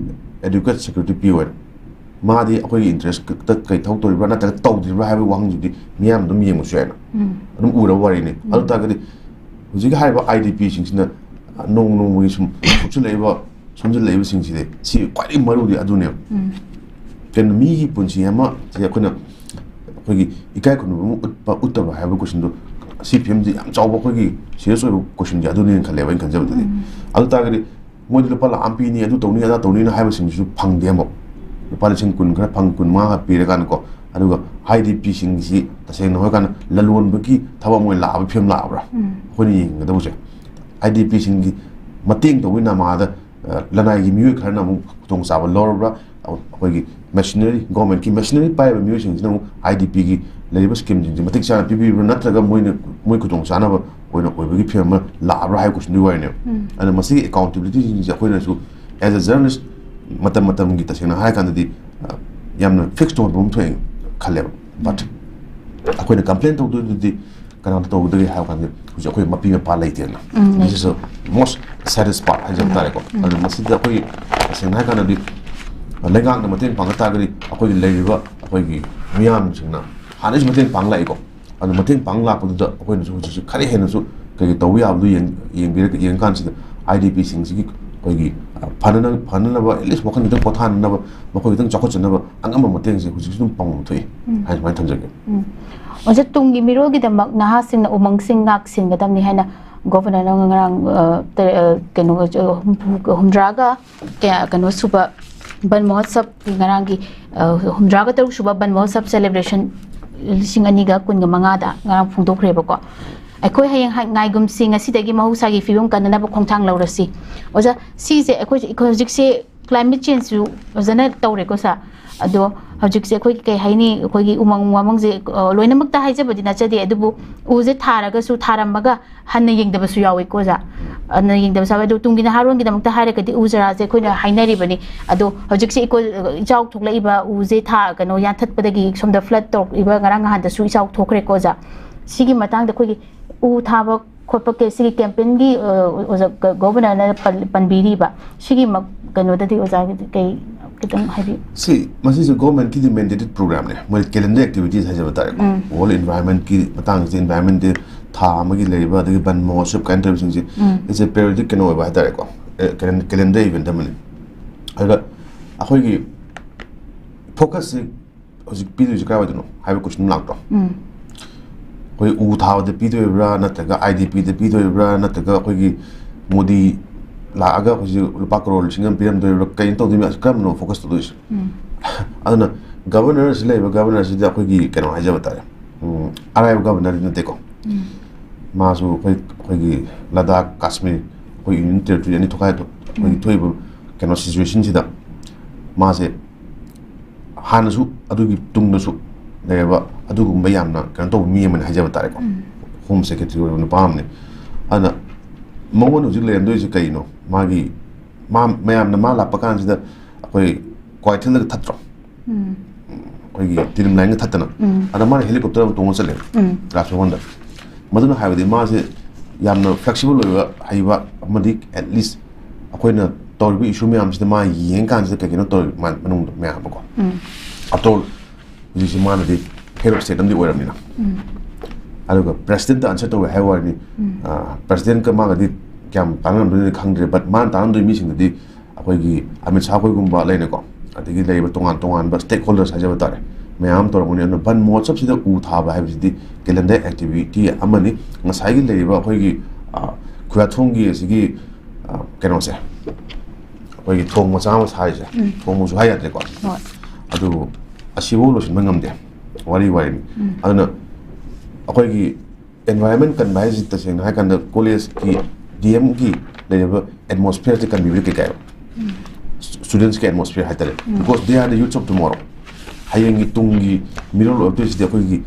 ꯑꯦꯗꯨꯀꯦꯠ ꯁꯦꯀ꯭ꯌꯨꯔꯤꯇꯤ ꯄꯤꯌꯨ ꯍꯥꯏꯅ? ꯃꯥꯗꯤ ꯑꯩꯈꯣꯏꯒꯤ ꯏꯟꯇꯔꯦꯁꯇ ꯀꯩ ꯊꯕꯛ ꯇꯧꯔꯤꯕ꯭ꯔꯥ ꯅꯠꯇ꯭ꯔꯒ ꯇꯧꯗ꯭ꯔꯤꯕ꯭ꯔꯥ ꯍꯥꯏꯕꯒꯤ ꯋꯥꯍꯪꯁꯤꯗꯤ ꯃꯤꯌꯥꯝ ꯑꯗꯨꯝ ꯌꯦꯡꯕꯁꯨ ꯌꯥꯏꯅ꯫ ꯎꯝ ꯑꯗꯨꯝ ꯎꯔꯕ ꯋꯥꯔꯤꯅꯤ꯫ ꯑꯗꯨ ꯇꯥꯔꯒꯗꯤ ꯍꯧꯖꯤꯛꯀꯤ ꯍꯥꯏꯔꯤꯕ ꯑꯥꯏ ꯗꯤ ꯄꯤꯁꯤꯡꯁꯤꯅ ꯅꯣꯡ ꯅꯣꯡꯃꯒꯤ ꯁꯨꯝ ꯁꯣꯛꯆꯤꯜꯂꯛꯏꯕ, ꯁꯣꯟꯖꯤꯜꯂꯛꯏꯕꯁꯤꯡꯁꯤꯗꯤ ꯁꯤ ꯈ꯭ꯋꯥꯏꯗꯒꯤ ꯃꯔꯨꯗꯤ ꯑꯗꯨꯅꯦꯕ꯫ ꯎꯝ ꯀꯩꯅꯣ, ꯃꯤꯒꯤ ꯄꯨꯟꯁꯤ ꯑꯃ ꯁꯦ ꯑꯩꯈꯣꯏꯅ ꯑꯩꯈꯣꯏꯒꯤ ꯏꯀꯥꯏ ꯈꯨꯝꯅꯕ ꯑꯃ ꯎꯠꯄ ꯎꯠꯇꯕ ꯍꯥꯏꯕ ꯀꯣꯏꯁꯟꯗꯣ, ꯁꯤ ꯐꯤꯂꯝꯁꯤ ꯌꯥꯝ ꯆꯥꯎꯕ ꯑꯩꯈꯣꯏꯒꯤ ꯁꯤꯔꯤꯌꯁ ꯑꯣꯏꯕ ꯀꯣꯏꯁꯟꯁꯦ ꯑꯗꯨꯅꯦꯅ ꯈꯜꯂꯦꯕ ꯑꯩꯅ ꯈꯟꯖꯕꯗꯗꯤ꯫ ꯑꯗꯨ ꯇꯥꯔꯒꯗꯤ ꯃꯣꯏꯗꯤ ꯂꯨꯄꯥ ꯂꯥꯈ ꯑꯃ ꯄꯤꯅꯤ, ꯑꯗꯨ ꯇꯧꯅꯤ, ꯑꯗꯥ ꯇꯧꯅꯤꯅ ꯍꯥꯏꯕꯁꯤꯡꯁꯤꯁꯨ ꯐꯪꯗꯦ ꯑꯃꯨꯛ꯫ ꯂꯨꯄꯥ ꯂꯤꯁꯤꯡ ꯀꯨꯟ ꯈꯔ ꯐꯪ, ꯀꯨꯟ ꯃꯉꯥ ꯈꯔ ꯄꯤꯔꯀꯥꯟꯗꯀꯣ꯫ ꯑꯗꯨꯒ ꯑꯥꯏ ꯗꯤ ꯄꯤꯁꯤꯡꯁꯤ ꯇꯁꯦꯡꯅ ꯍꯥꯏꯔꯀꯥꯟꯗ ꯂꯂꯣꯟꯕꯒꯤ ꯊꯕꯛ ꯑꯃ ꯑꯣꯏꯅ ꯂꯥꯛꯑꯕ ꯐꯤꯕꯝ ꯂꯥꯛꯑꯕ꯭ꯔꯥ? ꯎꯝ ꯑꯩꯈꯣꯏꯅ ꯌꯦꯡꯒꯗꯧꯕꯁꯦ ꯑꯥꯏ ꯗꯤ ꯄꯤꯁꯤꯡꯒꯤ ꯃꯇꯦꯡ ꯇꯧꯕꯒꯤ ꯅꯃꯥꯗ, ꯑ, ꯂꯅꯥꯏꯒꯤ ꯃꯤꯑꯣꯏ ꯈꯔꯅ ꯑꯃꯨꯛ ꯈꯨꯗꯣꯡꯆꯥꯕ ꯂꯧꯔꯕ꯭ꯔꯥ? ꯑꯩꯈꯣꯏꯒꯤ ꯃꯦꯁꯤꯅꯔꯤ, ꯒꯣꯔꯃꯦꯟꯠꯀꯤ ꯃꯦꯁꯤꯅꯔꯤ ꯄꯥꯏꯔꯤꯕ ꯃꯤꯑꯣꯏꯁꯤꯡꯁꯤꯅ ꯑꯃꯨꯛ ꯑꯥꯏ ꯗꯤ ꯄꯤꯒꯤ ꯂꯩꯔꯤꯕ ꯁ꯭ꯀꯤꯝꯁꯤꯡꯁꯦ ꯃꯇꯤꯛ ꯆꯥꯅ ꯄꯤꯕꯤꯕ꯭ꯔꯥ, ꯅꯠꯇ꯭ꯔꯒ ꯃꯣꯏꯅ, ꯃꯣꯏ ꯈꯨꯗꯣꯡꯆꯥꯅꯕ ꯑꯣꯏꯅ ꯑꯣꯏꯕꯒꯤ ꯐꯤꯕꯝ ꯑꯃ ꯂꯥꯛꯑꯕ꯭ꯔꯥ ꯍꯥꯏꯕ ꯀꯣꯏꯁꯟꯗꯨꯒꯤ ꯋꯥꯔꯤꯅꯦꯕ꯫ ꯎꯝ ꯑꯗꯨꯅ ꯃꯁꯤꯒꯤ ꯑꯦꯀꯥꯎꯟꯇꯦꯕꯤꯂꯤꯇꯤꯁꯤꯡꯁꯦ ꯑꯩꯈꯣꯏꯅꯁꯨ as a journalist ꯃꯇꯝ ꯃꯇꯝꯒꯤ ꯇꯁꯦꯡꯅ ꯍꯥꯏꯔꯀꯥꯟꯗꯗꯤ, ꯑ, ꯌꯥꯝꯅ ꯐꯤꯛꯁ ꯇꯧꯍꯟꯕ ꯑꯃ ꯊꯣꯛꯑꯦ ꯈꯜꯂꯦꯕ꯫ But ꯑꯩꯈꯣꯏꯅ ꯀꯝꯄ꯭ꯂꯦꯟ ꯇꯧꯗꯣꯏꯗꯨꯗꯤ ꯀꯅꯥꯗ ꯇꯧꯒꯗꯒꯦ ꯍꯥꯏꯕ ꯀꯥꯟꯗ ꯍꯧꯖꯤꯛ ꯑꯩꯈꯣꯏ ꯃꯄꯤ ꯃꯄꯥ ꯂꯩꯇꯦꯅ꯫ ꯎꯝ, This is the most saddest part ꯍꯥꯏꯖꯕ ꯇꯥꯔꯦꯀꯣ꯫ ꯑꯗꯨ ꯃꯁꯤꯗ ꯑꯩꯈꯣꯏ ꯇꯁꯦꯡꯅ ꯍꯥꯏꯔ ꯀꯥꯟꯗꯗꯤ ꯂꯩꯉꯥꯛꯅ ꯃꯇꯦꯡ ꯄꯥꯡꯕ ꯇꯥꯔꯒꯗꯤ ꯑꯩꯈꯣꯏꯒꯤ ꯂꯩꯔꯤꯕ ꯑꯩꯈꯣꯏꯒꯤ ꯃꯤꯌꯥꯝꯁꯤꯡꯅ ꯍꯥꯟꯅꯁꯨ ꯃꯇꯦꯡ ꯄꯥꯡ ꯂꯥꯛꯏꯀꯣ꯫ ꯑꯗꯨ ꯃꯇꯦꯡ ꯄꯥꯡ ꯂꯥꯛꯄꯗꯨꯗ ꯑꯩꯈꯣꯏꯅꯁꯨ ꯍꯧꯖꯤꯛꯁꯨ ꯈꯔ ꯍꯦꯟꯅꯁꯨ ꯀꯩꯀꯩ ꯇꯧꯕ ꯌꯥꯕꯗꯨ ꯌꯦꯡ-, ꯌꯦꯡꯕꯤꯔ-, ꯌꯦꯡꯀꯥꯟꯁꯤꯗ ꯑꯥꯏ ꯗꯤ ꯄꯤꯁꯤꯡꯁꯤꯒꯤ ꯑꯩꯈꯣꯏꯒꯤ, ꯑ, ꯐꯅꯅ-, ꯐꯅꯅꯕ, at least ꯋꯥꯈꯜ ꯈꯤꯇꯪ ꯄꯣꯊꯥꯅꯅꯕ, ꯃꯈꯣꯏ ꯈꯤꯇꯪ ꯆꯥꯎꯈꯠꯆꯅꯕ ꯑꯉꯝꯕ ꯃꯇꯦꯡꯁꯦ ꯍꯧꯖꯤꯛꯁꯨ ꯑꯗꯨꯝ ꯄꯥꯡꯐꯝ ꯊꯣꯛꯏ ꯎꯝ꯫ ꯍꯥꯏꯅ ꯁꯨꯃꯥꯏꯅ ꯊꯝꯖꯒꯦ꯫ ꯎꯝ꯫ ꯑꯣꯖꯥ, ꯇꯨꯡꯒꯤ ꯃꯤꯔꯣꯜꯒꯤꯗꯃꯛ ꯅꯍꯥꯁꯤꯡꯅ ꯎꯃꯪꯁꯤꯡ ꯉꯥꯛ ꯁꯦꯟꯒꯗꯕꯅꯤ ꯍꯥꯏꯅ ꯒꯣꯚꯔꯅꯔꯅ ꯉꯔꯥꯡ, ꯑ, ꯇ-, ꯑ, ꯀꯩꯅꯣ, ꯑ, ꯍꯨꯝꯐꯨ-, ꯍꯨꯝꯗ꯭ꯔꯥꯒ ꯀꯌꯥ, ꯀꯩꯅꯣ ꯁꯨꯕ ꯕꯟ ꯃꯍꯣꯠꯁꯕꯀꯤ ꯉꯔꯥꯡꯒꯤ, ꯑ, ꯍꯨꯝꯗ꯭ꯔꯥꯒ ꯇꯔꯨꯛ ꯁꯨꯕ ꯕꯟ ꯃꯍꯣꯠꯁꯕ celebration ꯂꯤꯁꯤꯡ ꯑꯅꯤꯒ ꯀꯨꯟꯒ ꯃꯉꯥꯗ ꯉꯔꯥꯡ ꯐꯣꯡꯗꯣꯛꯈ꯭ꯔꯦꯕꯀꯣ꯫ ꯑꯩꯈꯣꯏ ꯍꯌꯦꯡ ꯍꯥꯏ-, ꯉꯥꯏꯒꯨꯝꯁꯤ, ꯉꯁꯤꯗꯒꯤ ꯃꯍꯧꯁꯥꯒꯤ ꯐꯤꯕꯝ ꯀꯟꯅꯅꯕ ꯈꯣꯡꯊꯥꯡ ꯂꯧꯔꯁꯤ꯫ ꯑꯣꯖꯥ, ꯁꯤꯁꯦ ꯑꯩꯈꯣꯏ, ꯑꯩꯈꯣꯏ ꯍꯧꯖꯤꯛꯁꯦ climate changeꯁꯨ ꯐꯖꯅ ꯇꯧꯔꯦꯀꯣ ꯁꯥꯔ꯫ ꯑꯗꯣ ꯍꯧꯖꯤꯛꯁꯦ ꯑꯩꯈꯣꯏꯒꯤ ꯀꯩ ꯍꯥꯏꯅꯤ, ꯑꯩꯈꯣꯏꯒꯤ ꯎꯃꯪ ꯋꯥꯃꯪꯁꯦ, ꯑ, ꯂꯣꯏꯅꯃꯛꯇ ꯍꯥꯏꯖꯕꯗꯤ ꯅꯠꯆꯗꯦ, ꯑꯗꯨꯕꯨ ꯎꯁꯦ ꯊꯥꯔꯒꯁꯨ, ꯊꯥꯔꯝꯃꯒ ꯍꯟꯅ ꯌꯦꯡꯗꯕꯁꯨ ꯌꯥꯎꯋꯤꯀꯣ ꯑꯣꯖꯥ꯫ ꯍꯟꯅ ꯌꯦꯡꯗꯕꯁꯨ ꯌꯥꯎꯋꯤ꯫ ꯑꯗꯣ ꯇꯨꯡꯒꯤ ꯅꯍꯥꯔꯣꯟꯒꯤꯗꯃꯛꯇ ꯍꯥꯏꯔꯒꯗꯤ ꯎ ꯆꯥꯔꯥꯁꯦ ꯑꯩꯈꯣꯏꯅ ꯍꯥꯏꯅꯔꯤꯕꯅꯤ꯫ ꯑꯗꯣ ꯍꯧꯖꯤꯛꯁꯦ ꯏꯀꯣ-, ꯏꯆꯥꯎ ꯊꯣꯛꯂꯛꯏꯕ ꯎꯁꯦ ꯊꯥ-, ꯀꯩꯅꯣ, ꯌꯥꯟꯊꯠꯄꯗꯒꯤ ꯁꯣꯝꯗ flood ꯇꯧꯔꯛꯏꯕ, ꯉꯔꯥꯡ ꯅꯍꯥꯟꯗꯁꯨ ꯏꯆꯥꯎ ꯊꯣꯛꯈ꯭ꯔꯦꯀꯣ ꯑꯣꯖꯥ꯫ ꯁꯤꯒꯤ ꯃꯇꯥꯡꯗ ꯑꯩꯈꯣꯏꯒꯤ ꯎ ꯊꯥꯕ ꯈꯣꯠꯄ ꯀꯦ-, ꯁꯤꯒꯤ campaignꯒꯤ, ꯑ, ꯑꯣꯖꯥ, ꯒ-, ꯒꯣꯚꯔꯅꯔꯅ ꯄꯟ-, ꯄꯟꯕꯤꯔꯤꯕ ꯁꯤꯒꯤ ꯃ-, ꯀꯩꯅꯣꯗꯗꯤ ꯑꯣꯖꯥꯒꯤꯗꯤ ꯀꯩ ꯈꯤꯇꯪ ꯍꯥꯏꯕꯤꯌꯨ꯫ ꯁꯤ, ꯃꯁꯤꯁꯦ governmentꯀꯤꯗꯤ mandated programꯅꯦ, ꯃꯣꯏ calendar activitiesꯍꯥꯏꯖꯕ ꯇꯥꯔꯦꯀꯣ꯫ ꯎꯝ꯫ World Environmentꯀꯤ ꯃꯇꯥꯡꯁꯤꯗ environment day ꯊꯥ ꯑꯃꯒꯤ ꯂꯩꯔꯤꯕ, ꯑꯗꯒꯤ ꯕꯟ ꯃꯍꯣꯠꯁꯕ ꯀꯥꯏꯅ ꯇꯧꯔꯤꯕꯁꯤꯡꯁꯦ, ꯎꯝ꯫ It's a periodic ꯀꯩꯅꯣ ꯑꯣꯏꯕ ꯍꯥꯏꯇꯥꯔꯦꯀꯣ, ꯑꯦ, calen-, calendar event ꯑꯃꯅꯤ꯫ ꯑꯗꯨꯒ ꯑꯩꯈꯣꯏꯒꯤ focusꯁꯤ ꯍꯧꯖꯤꯛ ꯄꯤꯗꯣꯏꯁꯦ ꯀꯥꯏꯋꯥꯏꯗꯅꯣ ꯍꯥꯏꯕ question ꯑꯃ ꯂꯥꯛꯇ꯭ꯔꯣ? ꯎꯝ꯫ ꯑꯩꯈꯣꯏ ꯎ ꯊꯥꯕꯗ ꯄꯤꯗꯣꯔꯤꯕ꯭ꯔꯥ, ꯅꯠꯇ꯭ꯔꯒ IDPꯗ ꯄꯤꯗꯣꯔꯤꯕ꯭ꯔꯥ, ꯅꯠꯇ꯭ꯔꯒ ꯑꯩꯈꯣꯏꯒꯤ ꯃꯣꯗꯤ ꯂꯥꯛꯑꯒ ꯍꯧꯖꯤꯛ ꯂꯨꯄꯥ ꯀꯔꯣꯔ ꯂꯤꯁꯤꯡ ꯑꯃ ꯄꯤꯔꯝꯗꯣꯔꯤꯕ꯭ꯔꯥ, ꯀꯩꯅꯣ ꯇꯧꯗꯣꯏꯅꯣ, ꯀꯔꯝꯕꯅꯣ focus ꯇꯧꯗꯣꯏꯁꯦ? ꯎꯝ꯫ ꯑꯗꯨꯅ governorꯁꯤ ꯂꯩꯔꯤꯕ governorꯁꯤꯗꯤ ꯑꯩꯈꯣꯏꯒꯤ ꯀꯩꯅꯣ ꯍꯥꯏꯖꯕ ꯇꯥꯔꯦ, ꯎꯝ, ꯑꯔꯥꯏꯕ governorꯗꯤ ꯅꯠꯇꯦꯀꯣ꯫ ꯎꯝ꯫ ꯃꯥꯁꯨ ꯑꯩꯈꯣꯏ, ꯑꯩꯈꯣꯏꯒꯤ ꯂꯗꯥꯈ, ꯀꯥꯁꯃꯤꯔ, ꯑꯩꯈꯣꯏ Union Territory ꯑꯅꯤ ꯊꯣꯛꯈꯥꯏ, ꯑꯩꯈꯣꯏꯒꯤ ꯎꯝ꯫ ꯊꯣꯛꯏꯕ ꯀꯩꯅꯣ situationꯁꯤꯗ ꯃꯥꯁꯦ ꯍꯥꯟꯅꯁꯨ ꯑꯗꯨꯒꯤ ꯇꯨꯡꯗꯁꯨ ꯂꯩꯔꯕ ꯑꯗꯨꯒꯨꯝꯕ ꯌꯥꯝꯅ ꯀꯩꯅꯣ ꯇꯧꯕ ꯃꯤ ꯑꯃꯅꯤ ꯍꯥꯏꯖꯕ ꯇꯥꯔꯦꯀꯣ꯫ ꯎꯝ꯫ Home Secretary ꯑꯣꯏꯕ ꯅꯨꯄꯥ ꯑꯃꯅꯤ꯫ ꯑꯗꯨꯅ ꯃꯉꯣꯟꯗ ꯍꯧꯖꯤꯛ ꯂꯩꯔꯝꯗꯣꯏꯁꯦ ꯀꯩꯅꯣ? ꯃꯥꯒꯤ, ꯃꯥ, ꯃꯌꯥꯝꯅ ꯃꯥ ꯂꯥꯛꯄ ꯀꯥꯟꯁꯤꯗ ꯑꯩꯈꯣꯏ ꯀ꯭ꯋꯥꯀꯩꯊꯦꯜꯗꯒ ꯊꯠꯇ꯭ꯔꯣ? ꯎꯝ꯫ ꯑꯩꯈꯣꯏꯒꯤ ꯇꯤꯗꯤꯝ ꯂꯥꯏꯟꯒ ꯊꯠꯇꯅ꯫ ꯎꯝ꯫ ꯑꯗ ꯃꯥꯅ helicopter ꯑꯃ ꯇꯣꯡꯉ ꯆꯠꯂꯦ꯫ ꯎꯝ꯫ ꯔꯥꯖꯚꯕꯟꯗ꯫ ꯃꯗꯨꯅ ꯍꯥꯏꯕꯗꯤ ꯃꯥꯁꯦ ꯌꯥꯝꯅ flexible ꯑꯣꯏꯕ, ꯍꯩꯕ, ꯑꯃꯗꯤ at least ꯑꯩꯈꯣꯏꯅ ꯇꯧꯔꯤꯕ issue ꯃꯌꯥꯝꯁꯤꯗ ꯃꯥ ꯌꯦꯡꯀꯥꯟꯁꯤꯗ ꯀꯩ ꯀꯩꯅꯣ ꯇꯧꯔꯤ ꯃꯥ-, ꯃꯅꯨꯡꯗ ꯃꯌꯥꯝ ꯑꯃꯀꯣ꯫ ꯎꯝ꯫ After all, ꯍꯧꯖꯤꯛꯁꯤ ꯃꯥꯅꯗꯤ head of state ꯑꯃꯗꯤ ꯑꯣꯏꯔꯕꯅꯤꯅ꯫ ꯎꯝ꯫ ꯑꯗꯨꯒ presidentꯇ answer ꯇꯧꯋꯦ ꯍꯥꯏꯕ ꯋꯥꯅꯤ, ꯎꯝ꯫ ꯑ, presidentꯀ ꯃꯥꯒꯗꯤ ꯀꯌꯥꯝ ꯇꯥꯟꯅꯔꯝꯗꯣꯏꯅꯣ ꯈꯪꯗ꯭ꯔꯦ꯫ But ꯃꯥꯅ ꯇꯥꯟꯅꯗꯣꯏ ꯃꯤꯁꯤꯡꯗꯨꯗꯤ ꯑꯩꯈꯣꯏꯒꯤ ꯑꯃꯤꯠ ꯁꯥꯍ ꯈꯣꯏꯒꯨꯝꯕ ꯂꯩꯅꯀꯣ, ꯑꯗꯒꯤ ꯂꯩꯔꯤꯕ ꯇꯣꯉꯥꯟ ꯇꯣꯉꯥꯟꯕ stakeholders ꯍꯥꯏꯖꯕ ꯇꯥꯔꯦ, ꯃꯌꯥꯝ ꯑꯃ ꯇꯧꯔꯝꯒꯅꯤ꯫ ꯑꯗꯨꯅ ꯕꯟ ꯃꯍꯣꯠꯁꯕꯁꯤꯗ ꯎ ꯊꯥꯕ ꯍꯥꯏꯕꯁꯤꯗꯤ calendar activity ꯑꯃꯅꯤ꯫ ꯉꯁꯥꯏꯒꯤ ꯂꯩꯔꯤꯕ ꯑꯩꯈꯣꯏꯒꯤ, ꯑ, ꯈꯨꯌꯥꯊꯣꯡꯒꯤ ꯑꯁꯤꯒꯤ, ꯑ, ꯀꯩꯅꯣꯁꯦ, ꯑꯩꯈꯣꯏꯒꯤ ꯊꯣꯡ ꯃꯆꯥ ꯑꯃ ꯁꯥꯔꯤꯁꯦ, ꯎꯝ꯫ ꯊꯣꯡꯕꯁꯨ ꯍꯥꯏ ꯌꯥꯗ꯭ꯔꯦꯀꯣ꯫ ꯍꯣꯏ꯫ ꯑꯗꯨꯕꯨ ꯑꯁꯤꯐꯥꯎ ꯂꯣꯏꯁꯤꯟꯕ ꯉꯝꯗꯦ꯫ ꯋꯥꯔꯤ ꯋꯥꯔꯤꯅꯤ꯫ ꯎꯝ꯫ ꯑꯗꯨꯅ ꯑꯩꯈꯣꯏꯒꯤ environment ꯀꯟꯕ ꯍꯥꯏꯁꯤ ꯇꯁꯦꯡꯅ ꯍꯥꯏ ꯀꯥꯟꯗ ꯀꯣꯂꯦꯖꯀꯤ, D Mꯒꯤ ꯂꯩꯔꯤꯕ atmosphereꯁꯦ ꯀꯟꯕꯤꯕꯗꯤ ꯀꯩ ꯀꯥꯏꯕ? ꯎꯝ꯫ Studentsꯀꯤ atmosphere ꯍꯥꯏꯇꯥꯔꯦ꯫ ꯎꯝ꯫ Because they are the youths of tomorrow꯫ ꯍꯌꯦꯡꯒꯤ ꯇꯨꯡꯒꯤ ꯃꯤꯔꯣꯜ ꯑꯣꯏꯔꯛꯇꯣꯏꯁꯤꯗꯤ ꯑꯩꯈꯣꯏꯒꯤ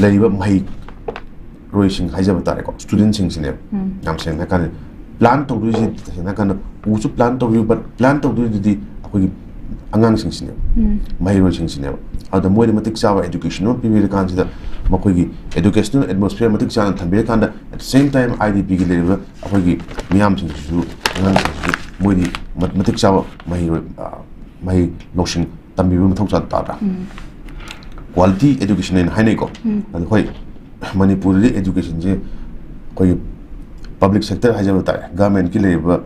ꯂꯩꯔꯤꯕ ꯃꯍꯩꯔꯣꯏꯁꯤꯡ ꯍꯥꯏꯖꯕ ꯇꯥꯔꯦꯀꯣ, studentꯁꯤꯡꯁꯤꯅꯦꯕ꯫ ꯎꯝ꯫ ꯌꯥꯝ ꯁꯦꯡꯅ ꯍꯥꯏ ꯀꯥꯟꯗ plan ꯇꯧꯗꯣꯏꯁꯤ, ꯇꯁꯦꯡꯅ ꯍꯥꯏ ꯀꯥꯟꯗ ꯎꯁꯨ plan ꯇꯧꯕꯤꯌꯨ, but plan ꯇꯧꯗꯣꯏꯗꯨꯗꯤ ꯑꯩꯈꯣꯏꯒꯤ ꯑꯉꯥꯡꯁꯤꯡꯁꯤꯅꯦꯕ, ꯎꯝ꯫ ꯃꯍꯩꯔꯣꯏꯁꯤꯡꯁꯤꯅꯦꯕ꯫ ꯑꯗꯨꯗ ꯃꯣꯏꯗ ꯃꯇꯤꯛ ꯆꯥꯕ education ꯑꯃ ꯄꯤꯕꯤꯔꯀꯥꯟꯁꯤꯗ, ꯃꯈꯣꯏꯒꯤ educational atmosphere ꯃꯇꯤꯛ ꯆꯥꯅ ꯊꯝꯕꯤꯔꯀꯥꯟꯗ, at the same time IDPꯒꯤ ꯂꯩꯔꯤꯕ ꯑꯩꯈꯣꯏꯒꯤ ꯃꯤꯌꯥꯝꯁꯤꯡꯁꯤꯁꯨ, ꯑꯉꯥꯡꯁꯤꯡꯁꯤꯁꯨ ꯃꯣꯏꯗꯤ ꯃ-, ꯃꯇꯤꯛ ꯆꯥꯕ ꯃꯍꯩꯔꯣꯏ, ꯑ, ꯃꯍꯩ ꯂꯧꯁꯤꯡ ꯇꯝꯕꯤꯕ ꯃꯊꯧ ꯆꯥ ꯇꯥꯗ꯭ꯔꯥ? ꯎꯝ꯫ Quality education ꯍꯥꯏꯅ ꯍꯥꯏꯅꯩꯀꯣ꯫ ꯎꯝ꯫ ꯑꯗꯨ ꯍꯣꯏ, ꯃꯅꯤꯄꯨꯔꯗꯗꯤ educationꯁꯦ ꯑꯩꯈꯣꯏꯒꯤ public sector ꯍꯥꯏꯖꯕ ꯇꯥꯔꯦ, governmentꯀꯤ ꯂꯩꯔꯤꯕ,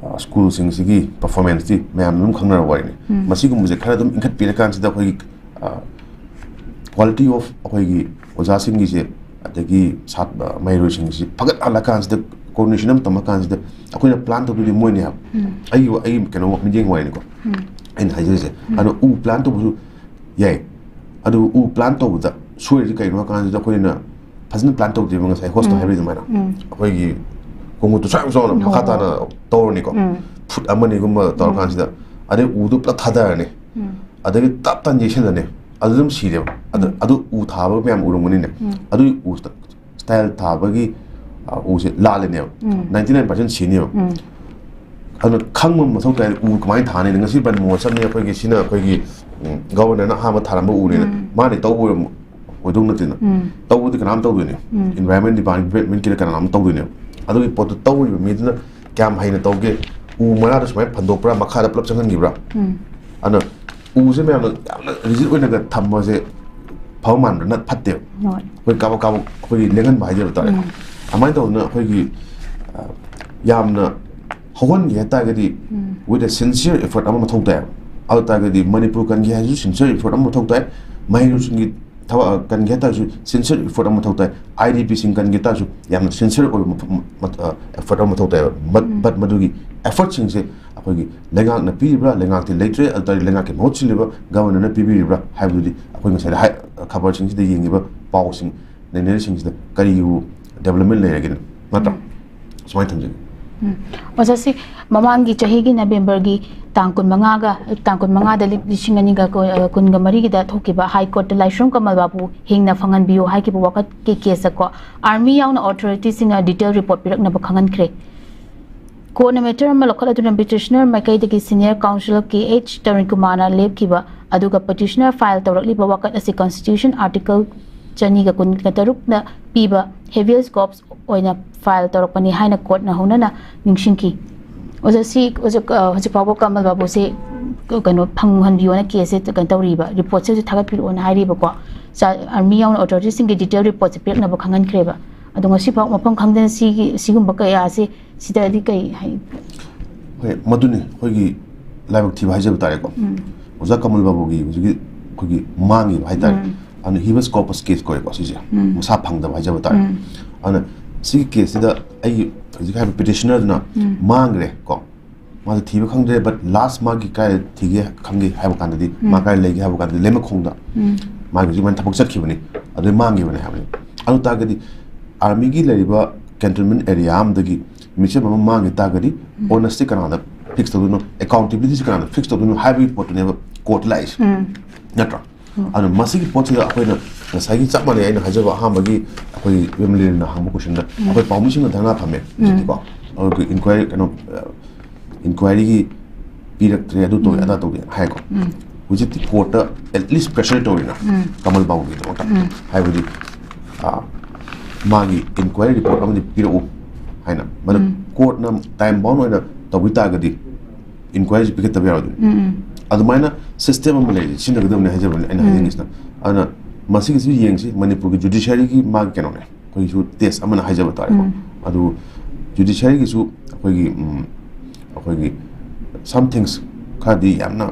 ꯑ, schoolꯁꯤꯡꯁꯤꯒꯤ performanceꯇꯤ ꯃꯌꯥꯝꯅ ꯑꯗꯨꯝ ꯈꯪꯅꯔꯕ ꯋꯥꯔꯤꯅꯤ꯫ ꯎꯝ꯫ ꯃꯁꯤꯒꯨꯝꯕꯁꯦ ꯈꯔ ꯑꯗꯨꯝ ꯏꯟꯈꯠꯄꯤꯔꯀꯥꯟꯁꯤꯗ ꯑꯩꯈꯣꯏꯒꯤ, ꯑ, quality of ꯑꯩꯈꯣꯏꯒꯤ ꯑꯣꯖꯥꯁꯤꯡꯒꯤꯁꯦ, ꯑꯗꯒꯤ ꯁꯥꯠ-, ꯑ, ꯃꯍꯩꯔꯣꯏꯁꯤꯡꯁꯤ ꯐꯒꯠꯍꯜꯂꯀꯥꯟꯁꯤꯗ, coordination ꯑꯃ ꯇꯝꯃꯀꯥꯟꯁꯤꯗ ꯑꯩꯈꯣꯏꯅ plan ꯇꯧꯗꯣꯏꯗꯤ ꯃꯣꯏꯅꯦ ꯍꯥꯏꯕ꯫ ꯎꯝ꯫ ꯑꯩꯒꯤ ꯋꯥ-, ꯑꯩꯒꯤ ꯀꯩꯅꯣ ꯃꯤꯠꯌꯦꯡ ꯋꯥꯔꯤꯅꯤꯀꯣ꯫ ꯎꯝ꯫ ꯑꯩꯅ ꯍꯥꯏꯖꯔꯤꯁꯦ꯫ ꯎꯝ꯫ ꯑꯗꯣ ꯎ plan ꯇꯧꯕꯁꯨ ꯌꯥꯏ꯫ ꯑꯗꯨ ꯎ plan ꯇꯧꯕꯗ ꯁꯣꯏꯔꯤꯁꯦ ꯀꯩꯅꯣ ꯍꯥꯏ ꯀꯥꯟꯁꯤꯗ ꯑꯩꯈꯣꯏꯅ ꯐꯖꯅ plan ꯇꯧꯗꯦꯕ, ꯉꯁꯥꯏ hostꯇ ꯎꯝ꯫ ꯍꯥꯏꯕ ꯑꯗꯨꯃꯥꯏꯅ꯫ ꯎꯝ꯫ ꯑꯩꯈꯣꯏꯒꯤ ꯈꯣꯡꯎꯠꯇꯨ ꯁ꯭ꯋꯥꯏ ꯌꯥꯝ ꯆꯥꯎꯅ ꯍꯣꯏ, ꯃꯈꯥ ꯍꯣꯏ꯫ ꯇꯥꯅ ꯇꯧꯔꯅꯤꯀꯣ꯫ ꯎꯝ꯫ Foot ꯑꯃꯅꯤꯒꯨꯝꯕ ꯎꯝ꯫ ꯇꯧꯔꯀꯥꯟꯁꯤꯗ꯫ ꯑꯗꯩ ꯎꯗꯨ ꯄꯨꯂꯞ ꯊꯥꯗꯔꯅꯤ꯫ ꯎꯝ꯫ ꯑꯗꯒꯤ ꯇꯞ ꯇꯥꯅ ꯌꯩꯁꯜꯂꯅꯤ꯫ ꯑꯗꯨ ꯑꯗꯨꯝ ꯁꯤꯔꯦꯕ꯫ ꯑꯗꯨ, ꯎꯝ꯫ ꯑꯗꯨ ꯎ ꯊꯥꯕ ꯃꯌꯥꯝ ꯎꯔꯝꯒꯅꯤꯅꯦ꯫ ꯎꯝ꯫ ꯑꯗꯨꯒꯤ ꯎ style ꯊꯥꯕꯒꯤ, ꯑ, ꯎꯁꯦ ꯂꯥꯜꯂꯤꯅꯦꯕ꯫ ꯎꯝ꯫ Ninety nine percent ꯁꯤꯅꯦꯕ꯫ ꯎꯝ꯫ ꯑꯗꯨꯅ ꯈꯪꯕ ꯃꯊꯧ ꯇꯥꯏ, ꯎ ꯀꯃꯥꯏꯅ ꯊꯥꯅꯤꯅ꯫ ꯉꯁꯤ ꯕꯟ ꯃꯍꯣꯠꯁꯕꯅꯤ, ꯑꯩꯈꯣꯏꯒꯤ ꯁꯤꯅ ꯑꯩꯈꯣꯏꯒꯤ, ꯎꯝ, governorꯅ ꯑꯍꯥꯟꯕ ꯊꯥꯔꯝꯕ ꯎꯅꯦꯅ꯫ ꯎꯝ꯫ ꯃꯥꯅ ꯇꯧꯕ ꯑꯣꯏꯔꯝ-, ꯑꯣꯏꯗꯧ ꯅꯠꯇꯦꯅ꯫ ꯎꯝ꯫ ꯇꯧꯕꯗꯤ ꯀꯅꯥꯝ ꯇꯧꯗꯣꯏꯅꯦ? ꯎꯝ꯫ Environment departmentꯀꯤꯗ ꯀꯅꯥꯅꯣꯝ ꯇꯧꯗꯣꯏꯅꯦꯕ꯫ ꯑꯗꯨꯒꯤ ꯄꯣꯠꯇꯨ ꯇꯧꯔꯤꯕ ꯃꯤꯗꯨꯅ ꯀꯌꯥꯝ ꯍꯩꯅ ꯇꯧꯒꯦ? ꯎ ꯃꯔꯥꯗꯨ ꯁꯨꯃꯥꯏꯅ ꯐꯟꯗꯣꯛꯄ꯭ꯔꯥ, ꯃꯈꯥꯗ ꯄꯨꯂꯞ ꯆꯪꯍꯟꯈꯤꯕ꯭ꯔꯥ? ꯎꯝ꯫ ꯑꯗꯨꯅ ꯎꯁꯦ ꯃꯌꯥꯝꯅ ꯌꯥꯝꯅ rigid ꯑꯣꯏꯅꯒ ꯊꯝꯕꯁꯦ ꯐꯕ ꯃꯥꯟꯕ꯭ꯔꯥ? ꯅꯠ-, ꯐꯠꯇꯦꯕ꯫ ꯍꯣꯏ꯫ ꯑꯩꯈꯣꯏ ꯀꯥꯕꯛ ꯀꯥꯕꯛ ꯑꯩꯈꯣꯏꯒꯤ ꯂꯦꯡꯍꯟꯕ ꯍꯥꯏꯖꯕ ꯇꯥꯔꯦ꯫ ꯎꯝ꯫ ꯑꯗꯨꯃꯥꯏꯅ ꯇꯧꯗꯅ ꯑꯩꯈꯣꯏꯒꯤ, ꯑ, ꯌꯥꯝꯅ ꯍꯧꯍꯟꯒꯦ ꯍꯥꯏ ꯇꯥꯔꯒꯗꯤ, with a sincere effort ꯑꯃ ꯃꯊꯧ ꯇꯥꯏ꯫ ꯑꯗꯨ ꯇꯥꯔꯒꯗꯤ ꯃꯅꯤꯄꯨꯔ ꯀꯟꯒꯦ ꯍꯥꯏꯔꯁꯨ sincere effort ꯑꯃ ꯃꯊꯧ ꯇꯥꯏ꯫ ꯃꯍꯩꯔꯣꯏꯁꯤꯡꯒꯤ ꯊꯕꯛ, ꯑ, ꯀꯟꯒꯦ ꯍꯥꯏ ꯇꯥꯔꯁꯨ sincere effort ꯑꯃ ꯃꯊꯧ ꯇꯥꯏ꯫ IDPꯁꯤꯡ ꯀꯟꯒꯦ ꯇꯥꯔꯁꯨ ꯌꯥꯝꯅ sincere ꯑꯣꯏꯕ ꯃꯐꯝ, ꯃꯠ-, ꯑ, effort ꯑꯃ ꯃꯊꯧ ꯇꯥꯏꯕ꯫ But, but ꯃꯗꯨꯒꯤ effortꯁꯤꯡꯁꯦ ꯑꯩꯈꯣꯏꯒꯤ ꯂꯩꯉꯥꯛꯅ ꯄꯤꯔꯤꯕ꯭ꯔꯥ, ꯂꯩꯉꯥꯛꯇꯤ ꯂꯩꯇ꯭ꯔꯦ, ꯑꯗꯨ ꯇꯥꯔꯗꯤ ꯂꯩꯉꯥꯛꯀꯤ ꯃꯍꯨꯠ ꯁꯤꯜꯂꯤꯕ governorꯅ ꯄꯤꯕꯤꯔꯤꯕ꯭ꯔꯥ ꯍꯥꯏꯕꯗꯨꯗꯤ ꯑꯩꯈꯣꯏ ꯉꯁꯥꯏꯗ ꯍꯥꯏ-, ꯈꯕꯔꯁꯤꯡꯁꯤꯗ ꯌꯦꯡꯉꯤꯕ ꯄꯥꯎꯁꯤꯡ, ꯅꯩꯅꯔꯤꯁꯤꯡꯁꯤꯗ ꯀꯔꯤꯕꯨ development ꯂꯩꯔꯒꯦꯅ, ꯅꯠꯇ꯭ꯔꯥ? ꯁꯨꯃꯥꯏꯅ ꯊꯝꯖꯒꯦ꯫ ꯎꯝ꯫ ꯑꯣꯖꯥ, ꯁꯤ ꯃꯃꯥꯡꯒꯤ ꯆꯍꯤꯒꯤ ꯅꯕꯦꯝꯕꯔꯒꯤ ꯇꯥꯡ ꯀꯨꯟꯃꯉꯥꯒ, ꯇꯥꯡ ꯀꯨꯟꯃꯉꯥꯗ ꯂꯤ-, ꯂꯤꯁꯤꯡ ꯑꯅꯤꯒ ꯀꯨꯟ, ꯑ, ꯀꯨꯟꯒ ꯃꯔꯤꯒꯤꯗ ꯊꯣꯛꯈꯤꯕ High Courtꯇ ꯂꯥꯏꯁ꯭ꯔꯝ ꯀꯃꯜ ꯕꯥꯕꯨ ꯍꯤꯡꯅ ꯐꯪꯍꯟꯕꯤꯌꯨ ꯍꯥꯏꯈꯤꯕ ꯋꯥꯀꯠꯀꯤ caseꯇꯀꯣ, army ꯌꯥꯎꯅ authorityꯁꯤꯡꯅ detail report ꯄꯤꯔꯛꯅꯕ ꯈꯪꯍꯟꯈ꯭ꯔꯦ꯫ Courtꯅ matter ꯑꯃ ꯂꯧꯈꯠꯂꯗꯨꯅ petitioner ꯃꯥꯏꯀꯩꯗꯒꯤ senior counsel K H Tarun ꯀꯨꯃꯥꯔꯅ ꯂꯦꯞꯈꯤꯕ ꯑꯗꯨꯒ petitioner file ꯇꯧꯔꯛꯂꯤꯕ ꯋꯥꯀꯠ ꯑꯁꯤ constitution article ꯆꯅꯤꯒ ꯀꯨꯟꯒ ꯇꯔꯨꯛꯅ ꯄꯤꯕ habeas corpus ꯑꯣꯏꯅ file ꯇꯧꯔꯛꯄꯅꯤ ꯍꯥꯏꯅ courtꯅ ꯍꯧꯅꯅ ꯅꯤꯡꯁꯤꯡꯈꯤ꯫ ꯑꯣꯖꯥ, ꯁꯤ, ꯑꯣꯖꯥ, ꯑ, ꯍꯧꯖꯤꯛ ꯐꯥꯎꯕ ꯀꯃꯜ ꯕꯥꯕꯨꯁꯦ ꯀꯩꯅꯣ ꯐꯪꯍꯟꯕꯤꯌꯣꯅ caseꯁꯦ ꯀꯩꯅꯣ ꯇꯧꯔꯤꯕ, reportꯁꯦ ꯍꯧꯖꯤꯛ ꯊꯥꯒꯠꯄꯤꯔꯛꯑꯣꯅ ꯍꯥꯏꯔꯤꯕꯀꯣ꯫ ꯆ-, army ꯌꯥꯎꯅ authorityꯁꯤꯡꯒꯤ detail reportꯁꯦ ꯄꯤꯔꯛꯅꯕ ꯈꯪꯍꯟꯈ꯭ꯔꯦꯕ꯫ ꯑꯗꯣ ꯉꯁꯤ ꯐꯥꯎ ꯃꯐꯝ ꯈꯪꯗꯅ ꯁꯤꯒꯤ, ꯁꯤꯒꯨꯝꯕ ꯀꯌꯥꯁꯦ ꯁꯤꯗꯗꯤ ꯀꯩ ꯍꯥꯏ? ꯍꯣꯏ, ꯃꯗꯨꯅꯤ ꯑꯩꯈꯣꯏꯒꯤ ꯂꯥꯏꯕꯛ ꯊꯤꯕ ꯍꯥꯏꯖꯕ ꯇꯥꯔꯦꯀꯣ꯫ ꯑꯣꯖꯥ ꯀꯃꯜ ꯕꯥꯕꯨꯒꯤ ꯍꯧꯖꯤꯛꯀꯤ ꯑꯩꯈꯣꯏꯒꯤ ꯃꯥꯡꯉꯤꯕ ꯍꯥꯏꯇꯥꯔꯦ꯫ ꯑꯗꯨꯅ habeas corpus case ꯀꯧꯋꯦꯀꯣ ꯁꯤꯁꯦ꯫ ꯃꯁꯥ ꯐꯪꯗꯕ ꯍꯥꯏꯖꯕ ꯇꯥꯔꯦ꯫ ꯑꯗꯨꯅ ꯁꯤꯒꯤ caseꯁꯤꯗ ꯑꯩꯒꯤ ꯍꯧꯖꯤꯛ ꯍꯥꯏꯔꯤꯕ petitionerꯗꯨꯅ ꯃꯥꯡꯈ꯭ꯔꯦ ꯀꯣ꯫ ꯃꯥꯁꯦ ꯊꯤꯕ ꯈꯪꯗ꯭ꯔꯦ, but last ꯃꯥꯒꯤ ꯀꯥꯏ ꯊꯤꯒꯦ ꯈꯪꯒꯦ ꯍꯥꯏꯕ ꯀꯥꯟꯗꯗꯤ, ꯃꯥ ꯀꯥꯏ ꯂꯩꯒꯦ ꯍꯥꯏꯕ ꯀꯥꯟꯗꯗꯤ ꯂꯩꯃꯈꯣꯡꯗ ꯃꯥꯒꯤ ꯍꯧꯖꯤꯛ ꯃꯥꯅ ꯊꯕꯛ ꯆꯠꯈꯤꯕꯅꯤ, ꯑꯗꯨꯗꯩ ꯃꯥꯡꯈꯤꯕꯅꯤ ꯍꯥꯏꯕꯅꯤ꯫ ꯑꯗꯨ ꯇꯥꯔꯒꯗꯤ armyꯒꯤ ꯂꯩꯔꯤꯕ cantonment area ꯑꯃꯗꯒꯤ ꯃꯤꯆꯝ ꯑꯃ ꯃꯥꯡꯈꯤ ꯇꯥꯔꯒꯗꯤ onusꯇꯤ ꯀꯅꯥꯗ fix ꯇꯧꯗꯣꯏꯅꯣ, accountabilityꯁꯤ ꯀꯅꯥꯗ fix ꯇꯧꯗꯣꯏꯅꯣ ꯍꯥꯏꯕꯒꯤ ꯄꯣꯠꯇꯨꯅꯦꯕ court ꯂꯥꯛꯏꯁꯦ, ꯅꯠꯇ꯭ꯔꯥ? ꯑꯗꯨꯅ ꯃꯁꯤꯒꯤ ꯄꯣꯠꯁꯤꯗ ꯑꯩꯈꯣꯏꯅ ꯉꯁꯥꯏꯒꯤ ꯆꯞ ꯃꯥꯟꯅꯩ ꯑꯩꯅ ꯍꯥꯏꯖꯕ ꯑꯍꯥꯟꯕꯒꯤ ꯑꯩꯈꯣꯏ ꯏꯕꯦꯝꯂꯤꯅ ꯍꯪꯕ questionꯗ ꯑꯩꯈꯣꯏ ꯄꯥꯎꯃꯤꯁꯤꯡꯅ ꯙꯔꯅꯥ ꯐꯝꯃꯦ ꯍꯧꯖꯤꯛꯇꯤꯀꯣ꯫ ꯑꯗꯨꯒ inquiry ꯀꯩꯅꯣ, inquiryꯒꯤ ꯄꯤꯔꯛꯇ꯭ꯔꯦ, ꯑꯗꯨ ꯇꯧꯋꯦ, ꯑꯗꯥ ꯇꯧꯋꯦ ꯍꯥꯏꯀꯣ꯫ ꯍꯧꯖꯤꯛꯇꯤ courtꯇ at least pressure ꯇꯧꯔꯤꯅ ꯀꯃꯜ ꯕꯥꯕꯨꯒꯤꯗꯃꯛꯇ, ꯍꯥꯏꯕꯗꯤ, ꯑ, ꯃꯥꯒꯤ inquiry report ꯑꯃꯗꯤ ꯄꯤꯔꯛꯎ ꯍꯥꯏꯅ꯫ ꯃꯗꯨ courtꯅ time bound ꯑꯣꯏꯅ ꯇꯧꯕꯤ ꯇꯥꯔꯒꯗꯤ inquiryꯁꯤ ꯄꯤꯈꯠꯇꯕ ꯌꯥꯔꯣꯏꯗꯣꯏꯅꯤ꯫ ꯑꯗꯨꯃꯥꯏꯅ system ꯑꯃ ꯂꯩꯔꯤ, ꯁꯤꯖꯤꯟꯅꯒꯗꯕꯅꯤ ꯍꯥꯏꯖꯕꯅꯤ ꯑꯩꯅ ꯍꯥꯏꯅꯤꯡꯉꯤꯁꯤꯅ꯫ ꯑꯗꯨꯅ ꯃꯁꯤꯒꯤꯁꯨ ꯌꯦꯡꯁꯤ, ꯃꯅꯤꯄꯨꯔꯒꯤ judiciaryꯒꯤ ꯃꯥꯒꯤ ꯀꯩꯅꯣꯅꯦ, ꯑꯩꯈꯣꯏꯒꯤꯁꯨ test ꯑꯃꯅ ꯍꯥꯏꯖꯕ ꯇꯥꯔꯦꯀꯣ꯫ ꯑꯗꯨ ꯖꯨꯗꯤꯁꯤꯌꯔꯤꯒꯤꯁꯨ ꯑꯩꯈꯣꯏꯒꯤ ꯎꯝ, ꯑꯩꯈꯣꯏꯒꯤ some things ꯈꯔꯗꯤ ꯌꯥꯝꯅ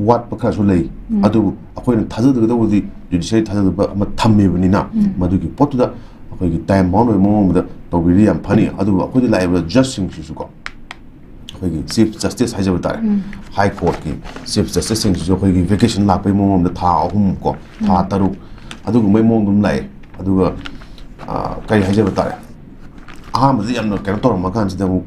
ꯋꯥꯠꯄ ꯈꯔꯁꯨ ꯂꯩ꯫ ꯎꯝ꯫ ꯑꯗꯨꯕꯨ ꯑꯩꯈꯣꯏꯅ ꯊꯥꯖꯒꯗꯧꯕꯗꯤ ꯖꯨꯗꯤꯁꯤꯌꯔꯤ ꯊꯥꯖꯗꯕ ꯑꯃ ꯊꯝꯃꯤꯕꯅꯤꯅ ꯎꯝ꯫ ꯃꯗꯨꯒꯤ ꯄꯣꯠꯇꯨꯗ ꯑꯩꯈꯣꯏꯒꯤ ꯇꯥꯏꯝ ꯕꯥꯎꯟ ꯑꯣꯏꯕ ꯃꯑꯣꯡ ꯑꯃꯗ ꯇꯧꯕꯤꯔꯗꯤ ꯌꯥꯝ ꯐꯅꯤ꯫ ꯑꯗꯨꯕꯨ ꯑꯩꯈꯣꯏꯗ ꯂꯥꯛꯏꯕ ꯖꯁꯁꯤꯡꯁꯤꯁꯨꯀꯣ ꯑꯩꯈꯣꯏꯒꯤ ꯆꯤꯐ ꯖꯁꯇꯤꯁ ꯍꯥꯏꯖꯕ ꯇꯥꯔꯦ, ꯎꯝ꯫ ꯍꯥꯏ ꯀꯣꯔꯠꯀꯤ ꯆꯤꯐ ꯖꯁꯇꯤꯁꯁꯤꯡꯁꯤꯁꯨ ꯑꯩꯈꯣꯏꯒꯤ ꯚꯦꯀꯦꯁꯟ ꯂꯥꯛꯄꯒꯤ ꯃꯑꯣꯡ ꯑꯃꯗ ꯊꯥ ꯑꯍꯨꯝ ꯀꯣ ꯊꯥ ꯎꯝ꯫ ꯇꯔꯨꯛ ꯑꯗꯨꯒꯨꯝꯕꯒꯤ ꯃꯑꯣꯡꯗ ꯑꯗꯨꯝ ꯂꯥꯛꯑꯦ꯫ ꯑꯗꯨꯒ ꯑ, ꯀꯔꯤ ꯍꯥꯏꯖꯕ ꯇꯥꯔꯦ, ꯑꯍꯥꯟꯕꯗ ꯌꯥꯝꯅ ꯀꯩꯅꯣ ꯇꯧꯔꯝꯃ ꯀꯥꯟꯁꯤꯗ ꯑꯃꯨꯛ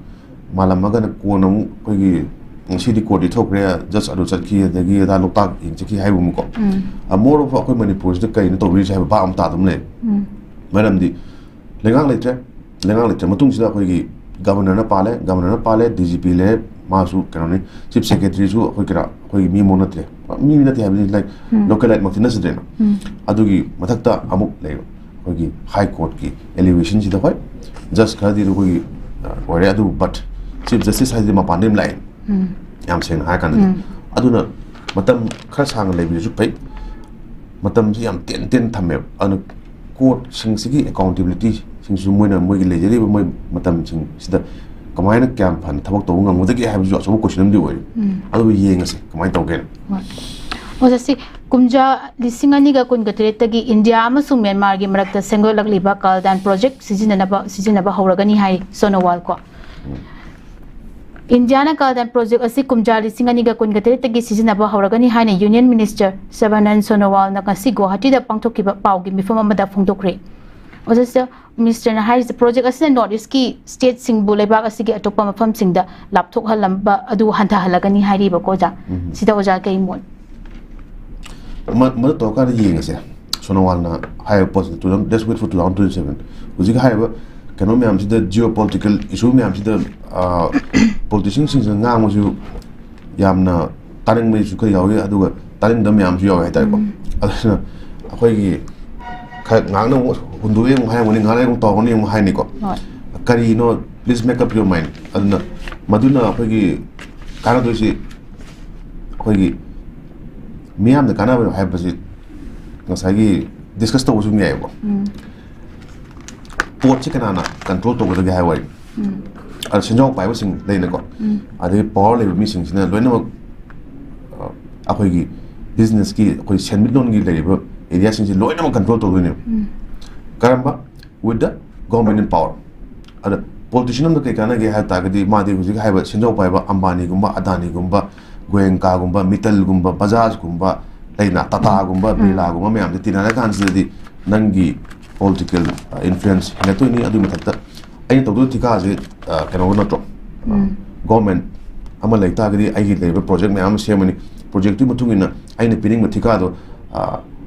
ꯃꯥꯜꯂꯝꯃꯒꯅ ꯀꯣꯟꯅ ꯑꯃꯨꯛ ꯑꯩꯈꯣꯏꯒꯤ ꯉꯁꯤꯗꯤ ꯀꯣꯔꯠꯇꯤ ꯊꯣꯛꯈ꯭ꯔꯦ, ꯖꯁ ꯑꯗꯨ ꯆꯠꯈꯤ, ꯑꯗꯒꯤ ꯑꯗꯥ ꯂꯣꯛꯇꯥꯛ ꯌꯦꯡ ꯆꯠꯈꯤ ꯍꯥꯏꯕ ꯑꯃꯨꯛꯀꯣ꯫ ꯎꯝ꯫ ꯑ, more of ꯑꯩꯈꯣꯏ ꯃꯅꯤꯄꯨꯔꯁꯤꯗ ꯀꯩꯅꯣ ꯇꯧꯕꯤꯔꯤꯁꯦ ꯍꯥꯏꯕ ꯚꯥꯕ ꯑꯃ ꯇꯥꯗꯕ ꯑꯃ ꯂꯩ꯫ ꯎꯝ꯫ ꯃꯔꯝꯗꯤ ꯂꯩꯉꯥꯛ ꯂꯩꯇ꯭ꯔꯦ, ꯂꯩꯉꯥꯛ ꯂꯩꯇ꯭ꯔ ꯃꯇꯨꯡꯁꯤꯗ ꯑꯩꯈꯣꯏꯒꯤ ꯒꯕꯔꯅꯔꯅ ꯄꯥꯜꯂꯦ, ꯒꯕꯔꯅꯔꯅ ꯄꯥꯜꯂꯦ, ꯗꯤ ꯖꯤ ꯄꯤ ꯂꯩꯔꯦ, ꯃꯥꯁꯨ ꯀꯩꯅꯣꯅꯤ, ꯆꯤꯐ ꯁꯦꯀ꯭ꯔꯦꯇꯔꯤꯁꯨ ꯑꯩꯈꯣꯏ ꯀꯩꯅꯣ ꯑꯩꯈꯣꯏꯒꯤ ꯃꯤ ꯑꯃ ꯅꯠꯇ꯭ꯔꯦ, ꯃꯤ ꯅꯠꯇꯦ ꯍꯥꯏꯕꯗꯤ ꯂꯥꯏꯛ ꯎꯝ꯫ ꯂꯣꯀꯦꯂꯥꯏꯠꯃꯛꯇꯤ ꯅꯠꯆꯗ꯭ꯔꯦꯅ꯫ ꯎꯝ꯫ ꯑꯗꯨꯒꯤ ꯃꯊꯛꯇ ꯑꯃꯨꯛ ꯂꯩꯕ ꯑꯩꯈꯣꯏꯒꯤ ꯍꯥꯏ ꯀꯣꯔꯠꯀꯤ ꯑꯦꯂꯤꯚꯦꯁꯟꯁꯤꯗ ꯍꯣꯏ ꯖꯁ ꯈꯔꯗꯤ ꯑꯩꯈꯣꯏꯒꯤ ꯑ, ꯑꯣꯏꯔꯦ, ꯑꯗꯨꯕꯨ ꯕꯠ ꯆꯤꯐ ꯖꯁꯇꯤꯁ ꯍꯥꯏꯁꯤꯗꯤ ꯃꯄꯥꯟꯗꯒꯤ ꯑꯃ ꯂꯥꯛꯑꯦ꯫ ꯎꯝ꯫ ꯌꯥꯝ ꯁꯦꯡꯅ ꯍꯥꯏꯔ ꯀꯥꯟꯗꯗꯤ ꯎꯝ꯫ ꯑꯗꯨꯅ ꯃꯇꯝ ꯈꯔ ꯁꯥꯡꯅ ꯂꯩꯕꯁꯤꯁꯨ ꯐꯩ꯫ ꯃꯇꯝꯁꯤ ꯌꯥꯝ ꯇꯦꯟ ꯇꯦꯟ ꯊꯝꯃꯦꯕ꯫ ꯑꯗꯨꯅ ꯀꯣꯔꯠꯁꯤꯡꯁꯤꯒꯤ ꯑꯦꯀꯥꯎꯟꯇꯦꯕꯤꯂꯤꯇꯤꯁꯤꯡꯁꯨ ꯃꯣꯏꯅ ꯃꯣꯏꯒꯤ ꯂꯩꯖꯔꯤꯕ ꯃꯣꯏ ꯃꯇꯝꯁꯤꯡꯁꯤꯗ ꯀꯃꯥꯏꯅ ꯀꯌꯥꯝ ꯐꯅ ꯊꯕꯛ ꯇꯧꯕ ꯉꯝꯒꯗꯒꯦ ꯍꯥꯏꯕꯁꯨ ꯑꯆꯧꯕ ꯀꯣꯏꯁꯟ ꯑꯃꯗꯤ ꯑꯣꯏꯔꯤ꯫ ꯎꯝ꯫ ꯑꯗꯨꯕꯨ ꯌꯦꯡꯉꯁꯤ ꯀꯃꯥꯏꯅ ꯇꯧꯒꯦꯅ꯫ ꯍꯣꯏ꯫ ꯑꯣꯖꯥ, ꯁꯤ ꯀꯨꯝꯖꯥ ꯂꯤꯁꯤꯡ ꯑꯅꯤꯒ ꯀꯨꯟꯒ ꯇꯔꯦꯠꯇꯒꯤ ꯏꯟꯗꯤꯌꯥ ꯑꯃꯁꯨꯡ ꯃ꯭ꯌꯥꯟꯃꯥꯔꯒꯤ ꯃꯔꯛꯇ ꯁꯦꯝꯒꯠꯂꯛꯂꯤꯕ ꯀꯥꯜꯗꯥꯟ ꯄ꯭ꯔꯣꯖꯦꯛ ꯁꯤꯖꯤꯟꯅꯅꯕ, ꯁꯤꯖꯤꯟꯅꯕ ꯍꯧꯔꯒꯅꯤ ꯍꯥꯏ ꯁꯣꯅꯣꯋꯥꯜ ꯀꯣ꯫ ꯎꯝ꯫ ꯏꯟꯗꯤꯌꯥꯅ ꯀꯥꯜꯗꯥꯟ ꯄ꯭ꯔꯣꯖꯦꯛ ꯑꯁꯤ ꯀꯨꯝꯖꯥ ꯂꯤꯁꯤꯡ ꯑꯅꯤꯒ ꯀꯨꯟꯒ ꯇꯔꯦꯠꯇꯒꯤ ꯁꯤꯖꯤꯟꯅꯕ ꯍꯧꯔꯒꯅꯤ ꯍꯥꯏꯅ ꯌꯨꯅꯤꯌꯟ ꯃꯤꯅꯤꯁꯇꯔ ꯁꯔꯕꯥꯅꯟꯗ ꯁꯣꯅꯣꯋꯥꯜꯅ ꯉꯁꯤ ꯒꯨꯋꯥꯍꯥꯇꯤꯗ ꯄꯥꯡꯊꯣꯛꯈꯤꯕ ꯄꯥꯎꯒꯤ ꯃꯤꯐꯝ ꯑꯃꯗ ꯐꯣꯡꯗꯣꯛꯈ꯭ꯔꯦ꯫ ꯑꯣꯖꯥ, ꯁꯤꯗ ꯃꯤꯅꯤꯁꯇꯔꯅ ꯍꯥꯏꯔꯤꯁꯦ ꯄ꯭ꯔꯣꯖꯦꯛ ꯑꯁꯤꯅ ꯅꯣꯔꯠ ꯏꯁꯀꯤ ꯁ꯭ꯇꯦꯠꯁꯤꯡꯕꯨ ꯂꯩꯕꯥꯛ ꯑꯁꯤꯒꯤ ꯑꯇꯣꯞꯄ ꯃꯐꯝꯁꯤꯡꯗ ꯂꯥꯞꯊꯣꯛꯍꯜꯂꯝꯕ ꯑꯗꯨ ꯍꯟꯊꯍꯜꯂꯒꯅꯤ ꯍꯥꯏꯔꯤꯕꯀꯣ ꯑꯣꯖꯥ꯫ ꯎꯝ꯫ ꯁꯤꯗ ꯑꯣꯖꯥ ꯀꯩ ꯃꯣꯠ? ꯃ-, ꯃꯗꯨ ꯇꯧꯔꯀꯥꯟꯗ ꯌꯦꯡꯉꯁꯦ꯫ ꯁꯣꯅꯣꯋꯥꯜꯅ ꯍꯥꯏꯔꯤꯕ ꯄꯣꯠꯁꯤꯗ two thousand, let's wait for two thousand twenty-seven꯫ ꯍꯧꯖꯤꯛ ꯍꯥꯏꯔꯤꯕ ꯀꯩꯅꯣ ꯃꯌꯥꯝꯁꯤꯗ, ꯖꯤꯑꯣ ꯄꯣꯂꯤꯇꯤꯀꯦꯜ ꯏꯁꯨ ꯃꯌꯥꯝꯁꯤꯗ, ꯑ, ꯄꯣꯂꯤꯇꯤꯁꯤꯌꯟꯁꯤꯡꯁꯤꯅ ꯉꯥꯡꯕꯁꯨ ꯌꯥꯝꯅ ꯇꯥꯅꯤꯡꯕꯁꯨ ꯈꯔ ꯌꯥꯎꯏ, ꯑꯗꯨꯒ ꯇꯥꯅꯤꯡꯗꯕ ꯃꯌꯥꯝꯁꯨ ꯌꯥꯎꯋꯦ ꯍꯥꯏꯇꯥꯔꯦꯀꯣ꯫ ꯎꯝ꯫ ꯑꯗꯨꯅ ꯑꯩꯈꯣꯏꯒꯤ ꯈꯔ ꯉꯥꯡꯅ ꯑꯃꯨꯛ ꯍꯨꯟꯗꯣꯛꯑꯦ ꯑꯃꯨꯛ ꯍꯥꯏꯔꯝꯒꯅꯤ, ꯉꯥꯡꯅ ꯑꯃꯨꯛ ꯇꯧꯔꯝꯒꯅꯤ ꯑꯃꯨꯛ ꯍꯥꯏꯅꯤꯀꯣ꯫ ꯍꯣꯏ꯫ ꯀꯔꯤꯅꯣ? Please make up your mind꯫ ꯑꯗꯨꯅ ꯃꯗꯨꯅ ꯑꯩꯈꯣꯏꯒꯤ ꯀꯥꯟꯅꯗꯣꯏꯁꯤ ꯑꯩꯈꯣꯏꯒꯤ ꯃꯤꯌꯥꯝꯗ ꯀꯥꯟꯅꯕ ꯍꯥꯏꯕꯁꯤ ꯉꯁꯥꯏꯒꯤ ꯗꯤꯁꯀꯁ ꯇꯧꯕꯁꯨ ꯑꯗꯨꯝ ꯌꯥꯏꯑꯕꯀꯣ꯫ ꯎꯝ꯫ ꯄꯣꯠꯁꯤ ꯀꯅꯥꯅ ꯀꯟꯇ꯭ꯔꯣꯜ ꯇꯧꯒꯗꯒꯦ ꯍꯥꯏꯕ ꯋꯥꯔꯤ꯫ ꯑꯗ ꯁꯦꯟꯖꯥꯎ ꯄꯥꯏꯕꯁꯤꯡ ꯂꯩꯅꯀꯣ, ꯑꯗꯒꯤ ꯄꯋꯥꯔ ꯂꯩꯕ ꯃꯤꯁꯤꯡꯁꯤꯅ ꯂꯣꯏꯅꯃꯛ, ꯑ, ꯑꯩꯈꯣꯏꯒꯤ ꯕꯤꯖꯤꯅꯦꯁꯀꯤ ꯑꯩꯈꯣꯏ ꯁꯦꯟꯃꯤꯠꯂꯣꯟꯒꯤ ꯂꯩꯔꯤꯕ ꯑꯦꯔꯤꯌꯥꯁꯤꯡꯁꯤ ꯂꯣꯏꯅꯃꯛ ꯀꯟꯇ꯭ꯔꯣꯜ ꯇꯧꯗꯣꯏꯅꯦꯕ꯫ ꯀꯔꯝꯕ? With the government in power꯫ ꯑꯗ ꯄꯣꯂꯤꯇꯤꯁꯤꯌꯟ ꯑꯃꯗ ꯀꯩ ꯀꯥꯟꯅꯒꯦ ꯍꯥꯏꯕ ꯇꯥꯔꯒꯗꯤ, ꯃꯥꯗꯤ ꯍꯧꯖꯤꯛ ꯍꯥꯏꯕ ꯁꯦꯟꯖꯥꯎ ꯄꯥꯏꯕ ꯑꯝꯕꯥꯅꯤꯒꯨꯝꯕ, ꯑꯗꯥꯅꯤꯒꯨꯝꯕ, ꯒꯣꯌꯦꯡꯀꯥꯒꯨꯝꯕ, ꯃꯤꯇꯜꯒꯨꯝꯕ, ꯕꯖꯥꯖꯀꯨꯝꯕ, ꯂꯩꯅ, ꯇꯥꯇꯥꯒꯨꯝꯕ, ꯕꯤꯔꯂꯥꯒꯨꯝꯕ ꯃꯌꯥꯝꯁꯦ ꯇꯤꯟꯅꯔꯀꯥꯟꯁꯤꯗꯗꯤ ꯅꯪꯒꯤ ꯄꯣꯂꯤꯇꯤꯀꯦꯜ ꯏꯟꯐ꯭ꯂꯨꯌꯦꯟꯁ ꯍꯦꯟꯒꯠꯇꯣꯏꯅꯤ꯫ ꯑꯗꯨꯒꯤ ꯃꯊꯛꯇ ꯑꯩꯅ ꯇꯧꯗꯣꯏ ꯊꯤꯀꯥꯁꯦ, ꯑ, ꯀꯩꯅꯣ ꯅꯠꯇ꯭ꯔꯣ? ꯎꯝ꯫ ꯒꯣꯔꯃꯦꯟ ꯑꯃ ꯂꯩ ꯇꯥꯔꯒꯗꯤ ꯑꯩꯒꯤ ꯂꯩꯔꯤꯕ ꯄ꯭ꯔꯣꯖꯦꯛ ꯃꯌꯥꯝ ꯑꯃ ꯁꯦꯝꯃꯅꯤ꯫ ꯄ꯭ꯔꯣꯖꯦꯛꯇꯨꯒꯤ ꯃꯇꯨꯡ ꯏꯟꯅ ꯑꯩꯅ ꯄꯤꯅꯤꯡꯕ ꯊꯤꯀꯥꯗꯣ, ꯑ,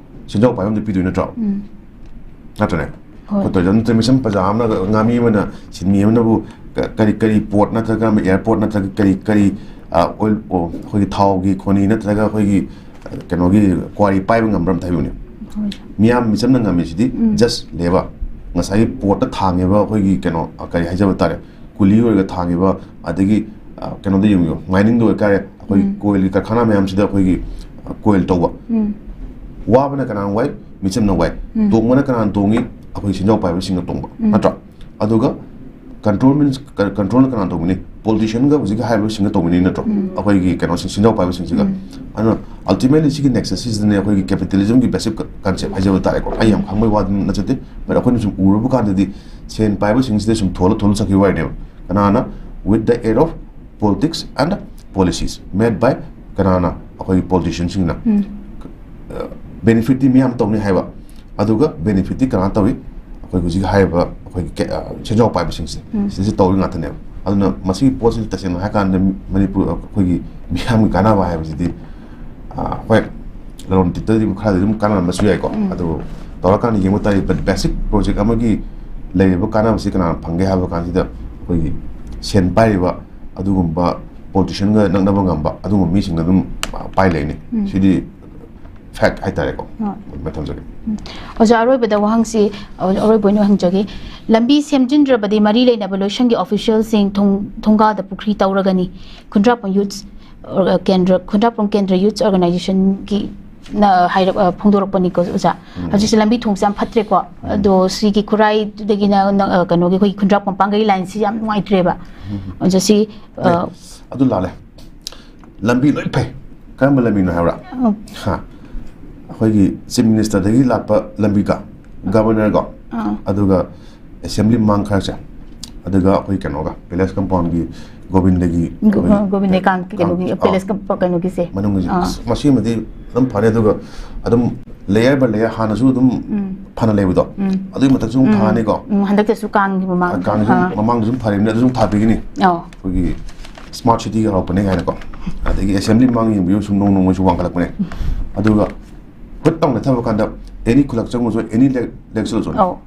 ꯁꯦꯟꯖꯥꯎ ꯄꯥꯏꯕ ꯑꯃꯗ ꯄꯤꯗꯣꯏ ꯅꯠꯇ꯭ꯔꯣ? ꯎꯝ꯫ ꯅꯠꯇ꯭ꯔꯅꯦ? ꯍꯣꯏ꯫ ꯑꯩꯈꯣꯏ ꯇꯧꯔꯤꯗꯣ ꯅꯠꯇ꯭ꯔ ꯃꯤꯁꯝ ꯄ꯭ꯔꯖꯥ ꯑꯃꯅ, ꯉꯥꯃꯤ ꯑꯃꯅꯕꯨ ꯀ-, ꯀꯔꯤ, ꯀꯔꯤ ꯄꯣꯔꯠ ꯅꯠꯇ꯭ꯔꯒ ꯑꯃ ꯑꯦꯌꯥꯔꯄꯣꯔꯠ ꯅꯠꯇ꯭ꯔꯒ ꯀꯔꯤ, ꯀꯔꯤ, ꯑ, ꯑꯣꯏꯜ, ꯑꯣ, ꯑꯩꯈꯣꯏꯒꯤ ꯊꯥꯎꯒꯤ ꯈꯣꯅꯤ ꯅꯠꯇ꯭ꯔꯒ ꯑꯩꯈꯣꯏꯒꯤ, ꯑ, ꯀꯩꯅꯣꯒꯤ ꯀ꯭ꯋꯥꯔꯤ ꯄꯥꯏꯕ ꯉꯝꯕ꯭ꯔꯥ ꯑꯝꯇ ꯍꯥꯏꯕꯤꯌꯨꯅꯦ꯫ ꯍꯣꯏ꯫ ꯃꯤꯌꯥꯝ ꯃꯤꯆꯝꯅ ꯉꯝꯃꯤꯁꯤꯗꯤ ꯎꯝ꯫ Just ꯂꯩꯕ, ꯉꯁꯥꯏꯒꯤ ꯄꯣꯔꯠꯇ ꯊꯥꯡꯉꯤꯕ ꯑꯩꯈꯣꯏꯒꯤ ꯀꯩꯅꯣ, ꯑ, ꯀꯔꯤ ꯍꯥꯏꯖꯕ ꯇꯥꯔꯦ, ꯀꯨꯂꯤ ꯑꯣꯏꯔꯒ ꯊꯥꯡꯉꯤꯕ, ꯑꯗꯒꯤ, ꯑ, ꯀꯩꯅꯣꯗ ꯌꯦꯡꯕꯤꯌꯨ, ꯃꯥꯏꯅꯤꯡꯗ ꯑꯣꯏꯇꯥꯔꯦ, ꯑꯩꯈꯣꯏꯒꯤ ꯎꯝ꯫ ꯀꯣꯏꯜꯒꯤ ꯀꯔꯈꯥꯅ ꯃꯌꯥꯝꯁꯤꯗ ꯑꯩꯈꯣꯏꯒꯤ, ꯑ, ꯀꯣꯏꯜ ꯇꯧꯕ꯫ ꯎꯝ꯫ ꯋꯥꯕꯅ ꯀꯅꯥꯅ ꯋꯥꯏ? ꯃꯤꯆꯝꯅ ꯋꯥꯏ꯫ ꯎꯝ꯫ ꯇꯣꯡꯕꯅ ꯀꯅꯥꯅ ꯇꯣꯡꯉꯤ? ꯑꯩꯈꯣꯏ ꯁꯦꯟꯖꯥꯎ ꯄꯥꯏꯕꯁꯤꯡꯅ ꯇꯣꯡꯕ, ꯎꯝ꯫ ꯅꯠꯇ꯭ꯔꯥ? ꯑꯗꯨꯒ ꯀꯟꯇ꯭ꯔꯣꯜ ꯃꯤꯟꯁ ꯀ-, ꯀꯟꯇ꯭ꯔꯣꯜꯅ ꯀꯅꯥꯅ ꯇꯧꯒꯅꯤ? ꯄꯣꯂꯤꯇꯤꯁꯤꯌꯟꯒ ꯍꯧꯖꯤꯛꯀꯤ ꯍꯥꯏꯔꯤꯕꯁꯤꯡꯒ ꯇꯧꯒꯅꯤ ꯅꯠꯇ꯭ꯔꯣ? ꯎꯝ꯫ ꯑꯩꯈꯣꯏꯒꯤ ꯀꯩꯅꯣꯁꯤꯡ, ꯁꯦꯟꯖꯥꯎ ꯄꯥꯏꯕꯁꯤꯡꯁꯤꯒ꯫ ꯎꯝ꯫ ꯑꯗꯨꯅ ultimately ꯁꯤꯒꯤ nexus ꯁꯤꯗꯅꯦ ꯑꯩꯈꯣꯏꯒꯤ capitalism ꯒꯤ basic ꯀ-, concept ꯍꯥꯏꯖꯕ ꯇꯥꯔꯦꯀꯣ꯫ ꯑꯩ ꯌꯥꯝ ꯈꯪꯕꯩ ꯋꯥꯗꯤ ꯅꯠꯆꯗꯦ, but ꯑꯩꯈꯣꯏꯅ ꯁꯨꯝ ꯎꯔꯨꯕ ꯀꯥꯟꯗꯗꯤ ꯁꯦꯟ ꯄꯥꯏꯕꯁꯤꯡꯁꯤꯗ ꯁꯨꯝ ꯊꯣꯜꯂ ꯊꯣꯜꯂ ꯆꯠꯈꯤꯕ ꯋꯥꯔꯤꯅꯦꯕ꯫ ꯀꯅꯥꯅ? With the aid of politics and policies made by ꯀꯅꯥꯅ? ꯑꯩꯈꯣꯏꯒꯤ ꯄꯣꯂꯤꯇꯤꯁꯤꯌꯟꯁꯤꯡꯅ꯫ ꯎꯝ꯫ ꯑ, benefit ꯇꯤ ꯃꯤꯌꯥꯝ ꯇꯧꯅꯤ ꯍꯥꯏꯕ, ꯑꯗꯨꯒ benefit ꯇꯤ ꯀꯅꯥ ꯇꯧꯏ? ꯑꯩꯈꯣꯏ ꯍꯧꯖꯤꯛ ꯍꯥꯏꯔꯤꯕ ꯑꯩꯈꯣꯏꯒꯤ ꯀꯦ-, ꯑ, ꯁꯦꯟꯖꯥꯎ ꯄꯥꯏꯕꯁꯤꯡꯁꯦ, ꯎꯝ꯫ ꯁꯤꯁꯦ ꯇꯧꯔꯤ ꯉꯥꯛꯇꯅꯦꯕ꯫ ꯑꯗꯨꯅ ꯃꯁꯤꯒꯤ ꯄꯣꯠꯁꯤꯗꯤ ꯇꯁꯦꯡꯅ ꯍꯥꯏꯔꯀꯥꯟꯗ ꯃꯅꯤꯄꯨꯔ, ꯑꯩꯈꯣꯏꯒꯤ ꯃꯤꯌꯥꯝꯒꯤ ꯀꯥꯟꯅꯕ ꯍꯥꯏꯕꯁꯤꯗꯤ, ꯑ, ꯍꯣꯏ, ꯂꯂꯣꯟ ꯏꯇꯤꯛꯇꯗꯤ ꯈꯔꯗꯤ ꯑꯗꯨꯝ ꯀꯥꯟꯅꯔꯝꯕꯁꯨ ꯌꯥꯏꯀꯣ꯫ ꯎꯝ꯫ ꯑꯗꯨ ꯇꯧꯔꯀꯥꯟꯗ ꯌꯦꯡꯕ ꯇꯥꯔꯗꯤ, but basic project ꯑꯃꯒꯤ ꯂꯩꯔꯤꯕ ꯀꯥꯟꯅꯕꯁꯤ ꯀꯅꯥꯅ ꯐꯪꯒꯦ ꯍꯥꯏꯕ ꯀꯥꯟꯁꯤꯗ, ꯑꯩꯈꯣꯏꯒꯤ ꯁꯦꯟ ꯄꯥꯏꯔꯤꯕ ꯑꯗꯨꯒꯨꯝꯕ ꯄꯣꯂꯤꯇꯤꯁꯤꯌꯟꯒ ꯅꯛꯅꯕ ꯉꯝꯕ ꯑꯗꯨꯒꯨꯝꯕ ꯃꯤꯁꯤꯡꯅ ꯑꯗꯨꯝ, ꯑ, ꯄꯥꯏ ꯂꯩꯅꯤ꯫ ꯎꯝ꯫ ꯁꯤꯗꯤ fact ꯍꯥꯏꯇꯥꯔꯦꯀꯣ꯫ ꯍꯣꯏ꯫ ꯑꯗꯨꯃꯥꯏꯅ ꯊꯝꯖꯒꯦ꯫ ꯎꯝ꯫ ꯑꯣꯖꯥ, ꯑꯔꯣꯏꯕꯗ ꯋꯥꯍꯪꯁꯤ, ꯑ, ꯑꯔꯣꯏꯕ ꯑꯣꯏꯅ ꯍꯪꯖꯒꯦ꯫ ꯂꯝꯕꯤ ꯁꯦꯝꯖꯤꯟꯗ꯭ꯔꯕꯗꯤ ꯃꯔꯤ ꯂꯩꯅꯕ ꯂꯣꯏꯁꯪꯒꯤ official ꯁꯤꯡ ꯊꯣꯡ-, ꯊꯣꯡꯒꯥꯗ ꯄꯨꯈ꯭ꯔꯤ ꯇꯧꯔꯒꯅꯤ꯫ ꯈꯨꯟꯗ꯭ꯔꯥꯛꯄꯝ youths, ꯑ, ꯀꯦꯟꯗ꯭ꯔ, ꯈꯨꯟꯗ꯭ꯔꯥꯛꯄꯝ ꯀꯦꯟꯗ꯭ꯔ youths organization ꯒꯤ ꯅ ꯍꯥꯏꯔꯞ-, ꯑ, ꯐꯣꯡꯗꯣꯔꯛꯄꯅꯤꯀꯣ ꯑꯣꯖꯥ꯫ ꯎꯝ꯫ ꯍꯧꯖꯤꯛꯁꯦ ꯂꯝꯕꯤ ꯊꯣꯡꯁꯦ ꯌꯥꯝ ꯐꯠꯇ꯭ꯔꯦꯀꯣ꯫ ꯎꯝ꯫ ꯑꯗꯣ ꯁꯤꯒꯤ ꯈꯨꯔꯥꯏꯗꯒꯤꯅ ꯅ-, ꯑ, ꯀꯩꯅꯣꯒꯤ ꯑꯩꯈꯣꯏꯒꯤ ꯈꯨꯟꯗ꯭ꯔꯥꯛꯄꯝ ꯄꯥꯡꯒꯩ ꯂꯥꯏꯟꯁꯤ ꯌꯥꯝ ꯅꯨꯡꯉꯥꯏꯇ꯭ꯔꯦꯕ꯫ ꯎꯝ꯫ ꯑꯣꯖꯥ, ꯁꯤ, ꯑ, ꯑꯗꯨ ꯂꯥꯜꯂꯦ꯫ ꯂꯝꯕꯤ ꯂꯣꯏ ꯐꯩ꯫ ꯀꯔꯝꯕ ꯂꯝꯕꯤꯅꯣ ꯍꯥꯏꯕ꯭ꯔꯥ? ꯎꯝ꯫ ꯍꯥ꯫ ꯑꯩꯈꯣꯏꯒꯤ ꯆꯤꯐ ꯃꯤꯅꯤꯁꯇꯔꯗꯒꯤ ꯂꯥꯛꯄ ꯂꯝꯕꯤꯒ, ꯒꯕꯔꯅꯔꯒ, ꯑꯥ꯫ ꯑꯗꯨꯒ ꯑꯦꯁꯦꯝꯕ꯭ꯂꯤ ꯃꯃꯥꯡ ꯈꯔꯁꯦ, ꯑꯗꯨꯒ ꯑꯩꯈꯣꯏ ꯀꯩꯅꯣꯒ, ꯄꯦꯂꯦꯁ ꯀꯝꯄꯥꯎꯟꯒꯤ ꯒꯣꯕꯤꯟꯗꯒꯤ ꯒꯣ-, ꯑꯩꯈꯣꯏ ꯒꯣꯕꯤꯟꯗ ꯀꯥꯡ-, ꯀꯩꯅꯣꯒꯤ, ꯑꯥ, ꯄꯦꯂꯦꯁ ꯀꯝ-, ꯀꯩꯅꯣꯒꯤꯁꯦ꯫ ꯃꯅꯨꯡꯒꯤꯁꯦ꯫ ꯑꯥ꯫ ꯑꯁ, ꯃꯁꯤꯃꯗꯤ ꯑꯗꯨꯝ ꯐꯔꯦ, ꯑꯗꯨꯒ ꯑꯗꯨꯝ layer by layer ꯍꯥꯟꯅꯁꯨ ꯑꯗꯨꯝ ꯎꯝ꯫ ꯐꯅ ꯂꯩꯕꯗꯣ, ꯎꯝ꯫ ꯑꯗꯨꯒꯤ ꯃꯊꯛꯁꯨ ꯑꯃꯨꯛ ꯎꯝ꯫ ꯊꯥꯅꯤꯀꯣ꯫ ꯎꯝ, ꯍꯟꯗꯛꯇꯁꯨ ꯀꯥꯡꯒꯤ ꯃꯃꯥꯡ-, ꯀꯥꯡꯁꯨ ꯑꯥ꯫ ꯃꯃꯥꯡꯗꯁꯨ ꯐꯔꯤꯕꯅꯤ, ꯑꯗꯨꯁꯨ ꯊꯥꯕꯤꯒꯅꯤ꯫ ꯑꯧ꯫ ꯑꯩꯈꯣꯏꯒꯤ smart cityꯒ ꯍꯧꯔꯛꯄꯅꯦ ꯀꯥꯏꯅꯀꯣ꯫ ꯑꯗꯒꯤ ꯑꯦꯁꯦꯝꯕ꯭ꯂꯤ ꯃꯃꯥꯡ ꯌꯦꯡꯕꯤꯌꯨ, ꯁꯨꯝ ꯅꯣꯡ ꯅꯣꯡꯃꯒꯤ ꯁꯨꯝ ꯋꯥꯡꯈꯠꯂꯛꯄꯅꯦ꯫ ꯑꯗꯨꯒ ꯍꯨꯠ ꯇꯧꯅ ꯊꯕꯛ ꯀꯥꯟꯗ any ꯈꯨꯜꯂꯛ ꯆꯪꯉꯨꯁꯨ, any lake, lake ꯆꯠꯂꯨꯁꯨ꯫ ꯑꯧ꯫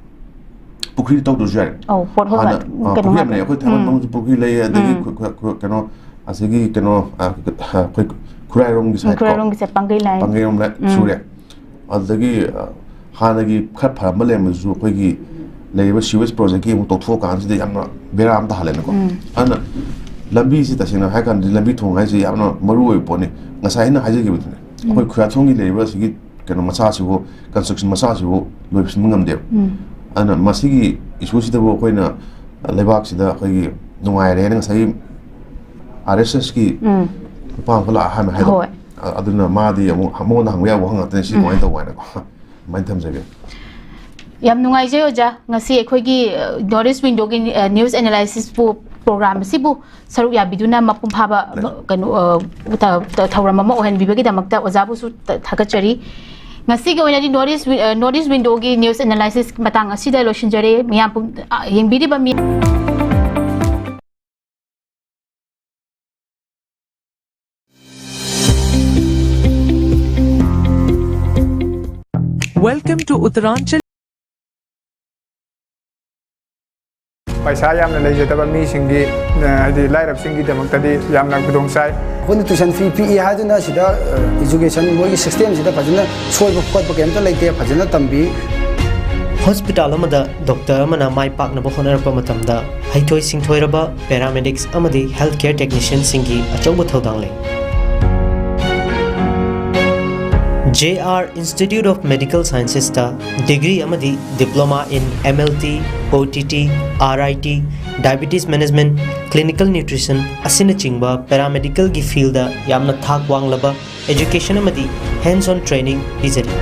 ꯄꯨꯈ꯭ꯔꯤ ꯇꯧꯗ꯭ꯔꯁꯨ ꯌꯥꯔꯦ꯫ ꯑꯧ, ꯄꯣꯠꯍꯣꯜ ꯍꯥꯟꯅ, ꯃ-, ꯑ, ꯀꯩꯅꯣ ꯄꯨꯈ꯭ꯔꯤ ꯌꯥꯝ ꯉꯥꯛꯇ꯫ ꯂꯩ꯫ ꯑꯩꯈꯣꯏ ꯊꯥꯡꯃꯩꯕꯟ ꯎꯝ꯫ ꯃꯅꯨꯡꯁꯨ ꯄꯨꯈ꯭ꯔꯤ ꯂꯩ, ꯑꯗꯒꯤ ꯎꯝ꯫ ꯈꯨ-, ꯈꯨ-, ꯈꯨ-, ꯀꯩꯅꯣ, ꯑꯁꯤꯒꯤ ꯀꯩꯅꯣ, ꯑ, ꯑꯩꯈꯣꯏ ꯈꯨꯔꯥꯏꯔꯣꯝꯒꯤ ꯎꯝ, side ꯀꯣ꯫ ꯈꯨꯔꯥꯏꯔꯣꯝꯒꯤꯁꯦ ꯄꯥꯡꯒꯩ line꯫ ꯄꯥꯡꯒꯩꯔꯣꯝ ꯂ-, ꯎꯝ꯫ ꯁꯨꯔꯦ꯫ ꯑꯗꯨꯗꯒꯤ, ꯑ, ꯍꯥꯟꯅꯒꯤ ꯈꯔ ꯐꯔꯝꯕ ꯂꯩꯔꯝꯕꯗꯨꯁꯨ ꯑꯩꯈꯣꯏꯒꯤ ꯂꯩꯔꯤꯕ sewage projectꯀꯤ ꯑꯃꯨꯛ ꯇꯧꯊꯣꯛꯑꯀꯥꯟꯁꯤꯗ ꯌꯥꯝꯅ ꯕꯦꯔꯥ ꯑꯃ ꯇꯥꯍꯜꯂꯦꯅꯀꯣ꯫ ꯎꯝ꯫ ꯑꯗꯨꯅ ꯂꯝꯕꯤꯁꯤ ꯇꯁꯦꯡꯅ ꯍꯥꯏꯔ ꯀꯥꯟꯗꯗꯤ ꯂꯝꯕꯤ ꯊꯣꯡ ꯍꯥꯏꯁꯦ ꯌꯥꯝꯅ ꯃꯔꯨ ꯑꯣꯏꯕ ꯄꯣꯠꯅꯤ꯫ ꯉꯁꯥꯏ ꯑꯩꯅ ꯍꯥꯏꯖꯈꯤꯕꯗꯨꯅꯦ꯫ ꯎꯝ꯫ ꯑꯩꯈꯣꯏ ꯈꯨꯌꯥꯊꯣꯡꯒꯤ ꯂꯩꯔꯤꯕ ꯑꯁꯤꯒꯤ ꯀꯩꯅꯣ ꯃꯆꯥꯁꯤꯕꯨ, construction ꯃꯆꯥꯁꯤꯕꯨ ꯂꯣꯏꯁꯤꯟꯕ ꯉꯝꯗꯦꯕ꯫ ꯎꯝ꯫ ꯑꯗꯨꯅ ꯃꯁꯤꯒꯤ issueꯁꯤꯗꯕꯨ ꯑꯩꯈꯣꯏꯅ ꯂꯩꯕꯥꯛꯁꯤꯗ ꯑꯩꯈꯣꯏꯒꯤ ꯅꯨꯡꯉꯥꯏꯔꯦꯅ ꯉꯁꯥꯏꯒꯤ RSSꯀꯤ ꯎꯝ꯫ ꯅꯨꯄꯥ ꯑꯃꯈꯛ ꯂꯥꯛꯑ ꯍꯥꯏꯅ ꯍꯥꯏꯗꯣ꯫ ꯍꯣꯏ꯫ ꯑ-, ꯑꯗꯨꯅ ꯃꯥꯗꯤ ꯑꯃꯨꯛ ꯃꯉꯣꯟꯗ ꯍꯪꯕ ꯌꯥꯕ ꯋꯥꯍꯪ ꯉꯥꯛꯇꯅꯤ, ꯁꯤ ꯎꯝ꯫ ꯀꯃꯥꯏꯅ ꯇꯧꯕ ꯍꯥꯏꯅꯀꯣ꯫ ꯑꯗꯨꯃꯥꯏꯅ ꯊꯝꯖꯒꯦ꯫ ꯌꯥꯝ ꯅꯨꯡꯉꯥꯏꯖꯩ ꯑꯣꯖꯥ, ꯉꯁꯤ ꯑꯩꯈꯣꯏꯒꯤ, ꯑ, North East Windowꯒꯤ, ꯑ, news analysisꯄꯨ, program ꯑꯁꯤꯕꯨ ꯁꯔꯨꯛ ꯌꯥꯕꯤꯗꯨꯅ ꯃꯄꯨꯡ ꯐꯥꯕ, ꯂꯩ꯫ ꯀꯩꯅꯣ, ꯑ, ꯊ-, ꯊ-, ꯊꯧꯔꯝ ꯑꯃ ꯑꯣꯏꯍꯟꯕꯤꯕꯒꯤꯗꯃꯛꯇ ꯑꯣꯖꯥꯕꯨꯁꯨ ꯊ-, ꯊꯥꯒꯠꯆꯔꯤ꯫ ꯉꯁꯤꯒꯤ ꯑꯣꯏꯅꯗꯤ North East Wi-, ꯑ, North East Windowꯒꯤ news analysis ꯃꯇꯥꯡ ꯑꯁꯤꯗ ꯂꯣꯏꯁꯤꯟꯖꯔꯦ꯫ ꯃꯤꯌꯥꯝ ꯄꯨꯝ-, ꯑ, ꯌꯦꯡꯕꯤꯔꯤꯕ ꯃꯤ- Welcome to Uttaranchal. ꯄꯩꯁꯥ ꯌꯥꯝꯅ ꯂꯩꯖꯗꯕ ꯃꯤꯁꯤꯡꯒꯤ, ꯑ, ꯍꯥꯏꯗꯤ ꯂꯥꯏꯔꯕꯁꯤꯡꯒꯤꯗꯃꯛꯇꯗꯤ ꯌꯥꯝꯅ ꯈꯨꯗꯣꯡ ꯆꯥꯏ꯫ ꯑꯩꯈꯣꯏꯅ tuition fee ꯄꯤꯛꯏ ꯍꯥꯏꯗꯨꯅ ꯁꯤꯗ, ꯑ, education ꯃꯣꯏꯒꯤ systemꯁꯤꯗ ꯐꯖꯅ ꯁꯣꯏꯕ ꯈꯣꯠꯄ ꯀꯩꯝꯇ ꯂꯩꯇꯦ, ꯐꯖꯅ ꯇꯝꯕꯤ꯫ ꯍꯣꯁꯄꯤꯇꯥꯜ ꯑꯃꯗ ꯗꯣꯛꯇꯔ ꯑꯃꯅ ꯃꯥꯏ ꯄꯥꯛꯅꯕ ꯍꯣꯠꯅꯔꯛꯄ ꯃꯇꯝꯗ ꯍꯩꯊꯣꯏ ꯁꯤꯡꯊꯣꯏꯔꯕ paramedics ꯑꯃꯗꯤ health care technicianꯁꯤꯡꯒꯤ ꯑꯆꯧꯕ ꯊꯧꯗꯥꯡ ꯂꯩ꯫ J R Institute of Medical Sciences ꯇ degree ꯑꯃꯗꯤ Diploma in M L T, O T T, R I T, Diabetes Management, Clinical Nutrition ꯑꯁꯤꯅꯆꯤꯡꯕ paramedical ꯒꯤ field ꯗ ꯌꯥꯝꯅ ꯊꯥꯛ ꯋꯥꯡꯂꯕ education ꯑꯃꯗꯤ hands-on training ꯄꯤꯖꯔꯤ꯫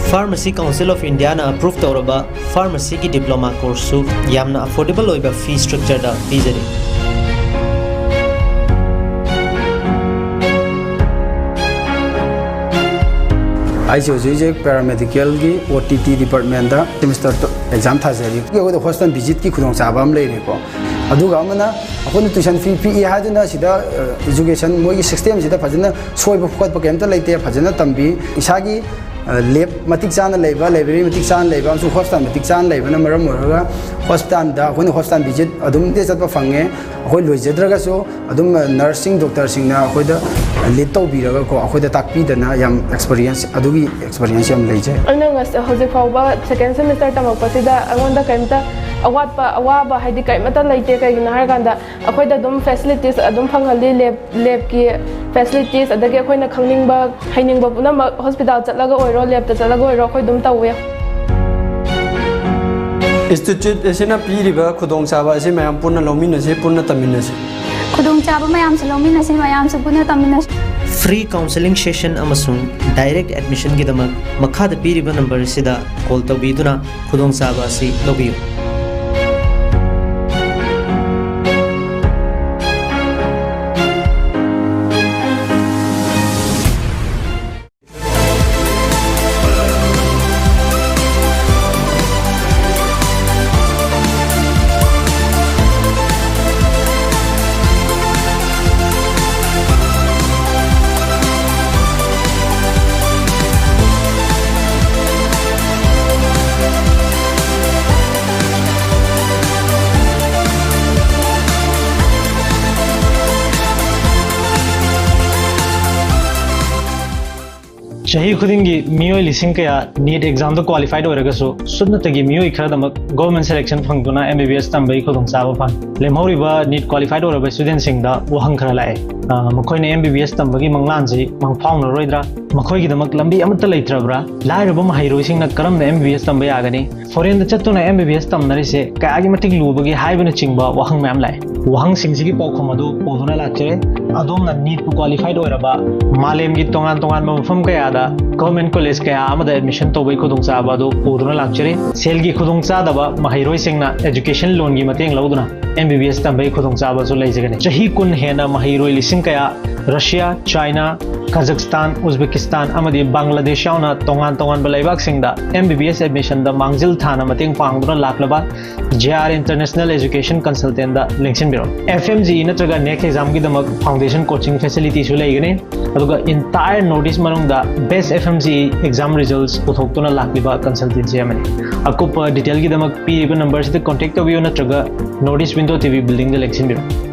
Pharmacy Council of India ꯅ approve ꯇꯧꯔꯕ pharmacy ꯒꯤ diploma course ꯁꯨ ꯌꯥꯝꯅ affordable ꯑꯣꯏꯕ fee structure ꯗ ꯄꯤꯖꯔꯤ꯫ ꯑꯩꯁꯦ ꯍꯧꯖꯤꯛ ꯍꯧꯖꯤꯛ paramedical ꯒꯤ O T T department ꯇ semester exam ꯊꯥꯖꯔꯤ꯫ ꯑꯩꯈꯣꯏꯗ hostel visit ꯀꯤ ꯈꯨꯗꯣꯡꯆꯥꯕ ꯑꯃ ꯂꯩꯔꯦꯀꯣ꯫ ꯑꯗꯨꯒ ꯑꯃꯅ ꯑꯩꯈꯣꯏꯅ tuition fee ꯄꯤꯛꯏ ꯍꯥꯏꯗꯨꯅ ꯁꯤꯗ, ꯑ, education ꯃꯣꯏꯒꯤ system ꯁꯤꯗ ꯐꯖꯅ ꯁꯣꯏꯕ ꯈꯣꯠꯄ ꯀꯩꯝꯇ ꯂꯩꯇꯦ, ꯐꯖꯅ ꯇꯝꯕꯤ꯫ ꯏꯁꯥꯒꯤ, ꯑ, lab ꯃꯇꯤꯛ ꯆꯥꯅ ꯂꯩꯕ, library ꯃꯇꯤꯛ ꯆꯥꯅ ꯂꯩꯕ ꯑꯃꯁꯨꯡ hostel ꯃꯇꯤꯛ ꯆꯥꯅ ꯂꯩꯕꯅ ꯃꯔꯝ ꯑꯣꯏꯔꯒ hospital ꯗ ꯑꯩꯈꯣꯏꯅ hostel visit ꯑꯗꯨꯝꯗꯤ ꯆꯠꯄ ꯐꯪꯉꯦ꯫ ꯑꯩꯈꯣꯏ ꯂꯣꯏꯖꯗ꯭ꯔꯒꯁꯨ ꯑꯗꯨꯝ, ꯑ, nurse ꯁꯤꯡ, doctor ꯁꯤꯡꯅ ꯑꯩꯈꯣꯏꯗ lead ꯇꯧꯕꯤꯔꯒꯀꯣ, ꯑꯩꯈꯣꯏꯗ ꯇꯥꯛꯄꯤꯗꯅ ꯌꯥꯝ experience, ꯑꯗꯨꯒꯤ experience ꯌꯥꯝ ꯂꯩꯖꯩ꯫ ꯑꯩꯅ ꯉꯁ-, ꯍꯧꯖꯤꯛ ꯐꯥꯎꯕ second semester ꯇꯝꯃꯛꯄꯁꯤꯗ ꯑꯩꯉꯣꯟꯗ ꯀꯩꯝꯇ ꯑꯋꯥꯠꯄ, ꯑꯋꯥꯕ ꯍꯥꯏꯗꯤ ꯀꯩꯃꯇ ꯂꯩꯇꯦ꯫ ꯀꯩꯒꯤꯅꯣ ꯍꯥꯏꯔꯀꯥꯟꯗ ꯑꯩꯈꯣꯏꯗ ꯑꯗꯨꯝ facilities ꯑꯗꯨꯝ ꯐꯪꯍꯜꯂꯤ, lab, lab ꯀꯤ facilities, ꯑꯗꯒꯤ ꯑꯩꯈꯣꯏꯅ ꯈꯪꯅꯤꯡꯕ, ꯍꯩꯅꯤꯡꯕ ꯄꯨꯝꯅꯃꯛ hospital ꯆꯠꯂꯒ ꯑꯣꯏꯔꯣ, lab ꯇ ꯆꯠꯂꯒ ꯑꯣꯏꯔꯣ, ꯑꯩꯈꯣꯏ ꯑꯗꯨꯝ ꯇꯧꯋꯦ꯫ Institute ꯑꯁꯤꯅ ꯄꯤꯔꯤꯕ ꯈꯨꯗꯣꯡꯆꯥꯕ ꯑꯁꯤ ꯃꯌꯥꯝ ꯄꯨꯟꯅ ꯂꯧꯃꯤꯟꯅꯁꯤ, ꯄꯨꯟꯅ ꯇꯝꯃꯤꯟꯅꯁꯤ꯫ ꯈꯨꯗꯣꯡꯆꯥꯕ ꯃꯌꯥꯝꯁꯨ ꯂꯧꯃꯤꯟꯅꯁꯤ, ꯃꯌꯥꯝꯁꯨ ꯄꯨꯟꯅ ꯇꯝꯃꯤꯟꯅꯁꯤ꯫ Free counseling session ꯑꯃꯁꯨꯡ direct admission ꯒꯤꯗꯃꯛ ꯃꯈꯥꯗ ꯄꯤꯔꯤꯕ number ꯑꯁꯤꯗ call ꯇꯧꯕꯤꯗꯨꯅ ꯈꯨꯗꯣꯡꯆꯥꯕ ꯑꯁꯤ ꯂꯧꯕꯤꯌꯨ꯫ ꯆꯍꯤ ꯈꯨꯗꯤꯡꯒꯤ ꯃꯤꯑꯣꯏ ꯂꯤꯁꯤꯡ ꯀꯌꯥ ꯅꯤꯠ ꯑꯦꯛꯖꯥꯝꯗ ꯀ꯭ꯋꯥꯂꯤꯐꯥꯏꯠ ꯑꯣꯏꯔꯒꯁꯨ ꯁꯨꯞꯅꯇꯒꯤ ꯃꯤꯑꯣꯏ ꯈꯔꯗꯃꯛ ꯒꯣꯔꯃꯦꯟ ꯁꯦꯂꯦꯛꯁꯟ ꯐꯪꯗꯨꯅ ꯑꯦꯝ ꯕꯤ ꯕꯤ ꯑꯦꯁ ꯇꯝꯕꯒꯤ ꯈꯨꯗꯣꯡꯆꯥꯕ ꯐꯪꯏ꯫ ꯂꯦꯝꯍꯧꯔꯤꯕ ꯅꯤꯠ ꯀ꯭ꯋꯥꯂꯤꯐꯥꯏꯠ ꯑꯣꯏꯔꯕ ꯁ꯭ꯇꯨꯗꯦꯟꯁꯤꯡꯗ ꯋꯥꯍꯪ ꯈꯔ ꯂꯥꯛꯑꯦ꯫ ꯑ, ꯃꯈꯣꯏꯅ ꯑꯦꯝ ꯕꯤ ꯕꯤ ꯑꯦꯁ ꯇꯝꯕꯒꯤ ꯃꯪꯂꯥꯟꯁꯤ ꯃꯪꯐꯥꯎꯅꯔꯣꯏꯗ꯭ꯔꯥ? ꯃꯈꯣꯏꯒꯤꯗꯃꯛ ꯂꯝꯕꯤ ꯑꯃꯠꯇ ꯂꯩꯇ꯭ꯔꯕ꯭ꯔꯥ? ꯂꯥꯏꯔꯕ ꯃꯍꯩꯔꯣꯏꯁꯤꯡꯅ ꯀꯔꯝꯅ ꯑꯦꯝ ꯕꯤ ꯕꯤ ꯑꯦꯁ ꯇꯝꯕ ꯌꯥꯒꯅꯤ? ꯐꯣꯔꯦꯟꯗ ꯆꯠꯇꯨꯅ ꯑꯦꯝ ꯕꯤ ꯕꯤ ꯑꯦꯁ ꯇꯝꯅꯔꯤꯁꯦ ꯀꯌꯥꯒꯤ ꯃꯇꯤꯛ ꯂꯨꯕꯒꯦ ꯍꯥꯏꯕꯅꯆꯤꯡꯕ ꯋꯥꯍꯪ ꯃꯌꯥꯝ ꯂꯥꯛꯑꯦ꯫ ꯋꯥꯍꯪꯁꯤꯡꯁꯤꯒꯤ ꯄꯥꯎꯈꯨꯝ ꯑꯗꯨ ꯄꯨꯗꯨꯅ ꯂꯥꯛꯆꯔꯦ꯫ ꯑꯗꯣꯝꯅ ꯅꯤꯠꯄꯨ ꯀ꯭ꯋꯥꯂꯤꯐꯥꯏꯠ ꯑꯣꯏꯔꯕ ꯃꯥꯂꯦꯝꯒꯤ ꯇꯣꯉꯥꯟ ꯇꯣꯉꯥꯟꯕ ꯃꯐꯝ ꯀꯌꯥꯗ ꯒꯣꯔꯃꯦꯟ ꯀꯣꯂꯦꯖ ꯀꯌꯥ ꯑꯃꯗ ꯑꯦꯗꯃꯤꯁꯟ ꯇꯧꯕꯒꯤ ꯈꯨꯗꯣꯡꯆꯥꯕ ꯑꯗꯨ ꯄꯨꯗꯨꯅ ꯂꯥꯛꯆꯔꯤ꯫ ꯁꯦꯜꯒꯤ ꯈꯨꯗꯣꯡꯆꯥꯗꯕ ꯃꯍꯩꯔꯣꯏꯁꯤꯡꯅ ꯑꯦꯖꯨꯀꯦꯁꯟ ꯂꯣꯟꯒꯤ ꯃꯇꯦꯡ ꯂꯧꯗꯨꯅ ꯑꯦꯝ ꯕꯤ ꯕꯤ ꯑꯦꯁ ꯇꯝꯕꯒꯤ ꯈꯨꯗꯣꯡꯆꯥꯕꯁꯨ ꯂꯩꯖꯒꯅꯤ꯫ ꯆꯍꯤ ꯀꯨꯟ ꯍꯦꯟꯅ ꯃꯍꯩꯔꯣꯏ ꯂꯤꯁꯤꯡ ꯀꯌꯥ ꯔꯁꯤꯌꯥ, ꯆꯥꯏꯅꯥ, ꯀꯥꯖꯥꯛꯁꯇꯥꯟ, ꯎꯖꯕꯦꯀꯤꯁꯇꯥꯟ ꯑꯃꯗꯤ ꯕꯪꯒ꯭ꯂꯥꯗꯦꯁ ꯌꯥꯎꯅ ꯇꯣꯉꯥꯟ ꯇꯣꯉꯥꯟꯕ ꯂꯩꯕꯥꯛꯁꯤꯡꯗ ꯑꯦꯝ ꯕꯤ ꯕꯤ ꯑꯦꯁ ꯑꯦꯗꯃꯤꯁꯟꯗ ꯃꯥꯡꯖꯤꯜ ꯊꯥꯅ ꯃꯇꯦꯡ ꯄꯥꯡꯗꯨꯅ ꯂꯥꯛꯂꯕ ꯖꯦ ꯑꯥꯔ ꯏꯟꯇꯔꯅꯦꯁꯅꯦꯜ ꯑꯦꯖꯨꯀꯦꯁꯟ ꯀꯟꯁꯜꯇꯦꯟꯗ ꯂꯦꯡꯁꯤꯟꯕꯤꯔꯛꯎ꯫ ꯑꯦꯐ ꯑꯦꯝ ꯖꯤ ꯏ ꯅꯠꯇ꯭ꯔꯒ ꯅꯦꯛ ꯑꯦꯛꯖꯥꯝꯒꯤꯗꯃꯛ ꯐꯥꯎꯟꯗꯦꯁꯟ ꯀꯣꯆꯤꯡ ꯐꯦꯁꯤꯂꯤꯇꯤꯁꯨ ꯂꯩꯒꯅꯤ꯫ ꯑꯗꯨꯒ ꯏꯟꯇꯥꯌꯔ ꯅꯣꯔꯠ ꯏꯁ ꯃꯅꯨꯡꯗ best F M G E exam results ꯄꯨꯊꯣꯛꯇꯨꯅ ꯂꯥꯛꯂꯤꯕ ꯀꯟꯁꯜꯇꯦꯟꯁꯤ ꯑꯃꯅꯤ꯫ ꯑꯀꯨꯞꯄ ꯗꯤꯇꯦꯜꯒꯤꯗꯃꯛ ꯄꯤꯔꯤꯕ ꯅꯝꯕꯔꯁꯤꯗ ꯀꯣꯟꯇꯦꯛ ꯇꯧꯕꯤꯌꯨ ꯅꯠꯇ꯭ꯔꯒ north east window T V ꯕꯤꯜꯗꯤꯡꯗ ꯂꯦꯡꯁꯤꯟꯕꯤꯔꯛꯎ꯫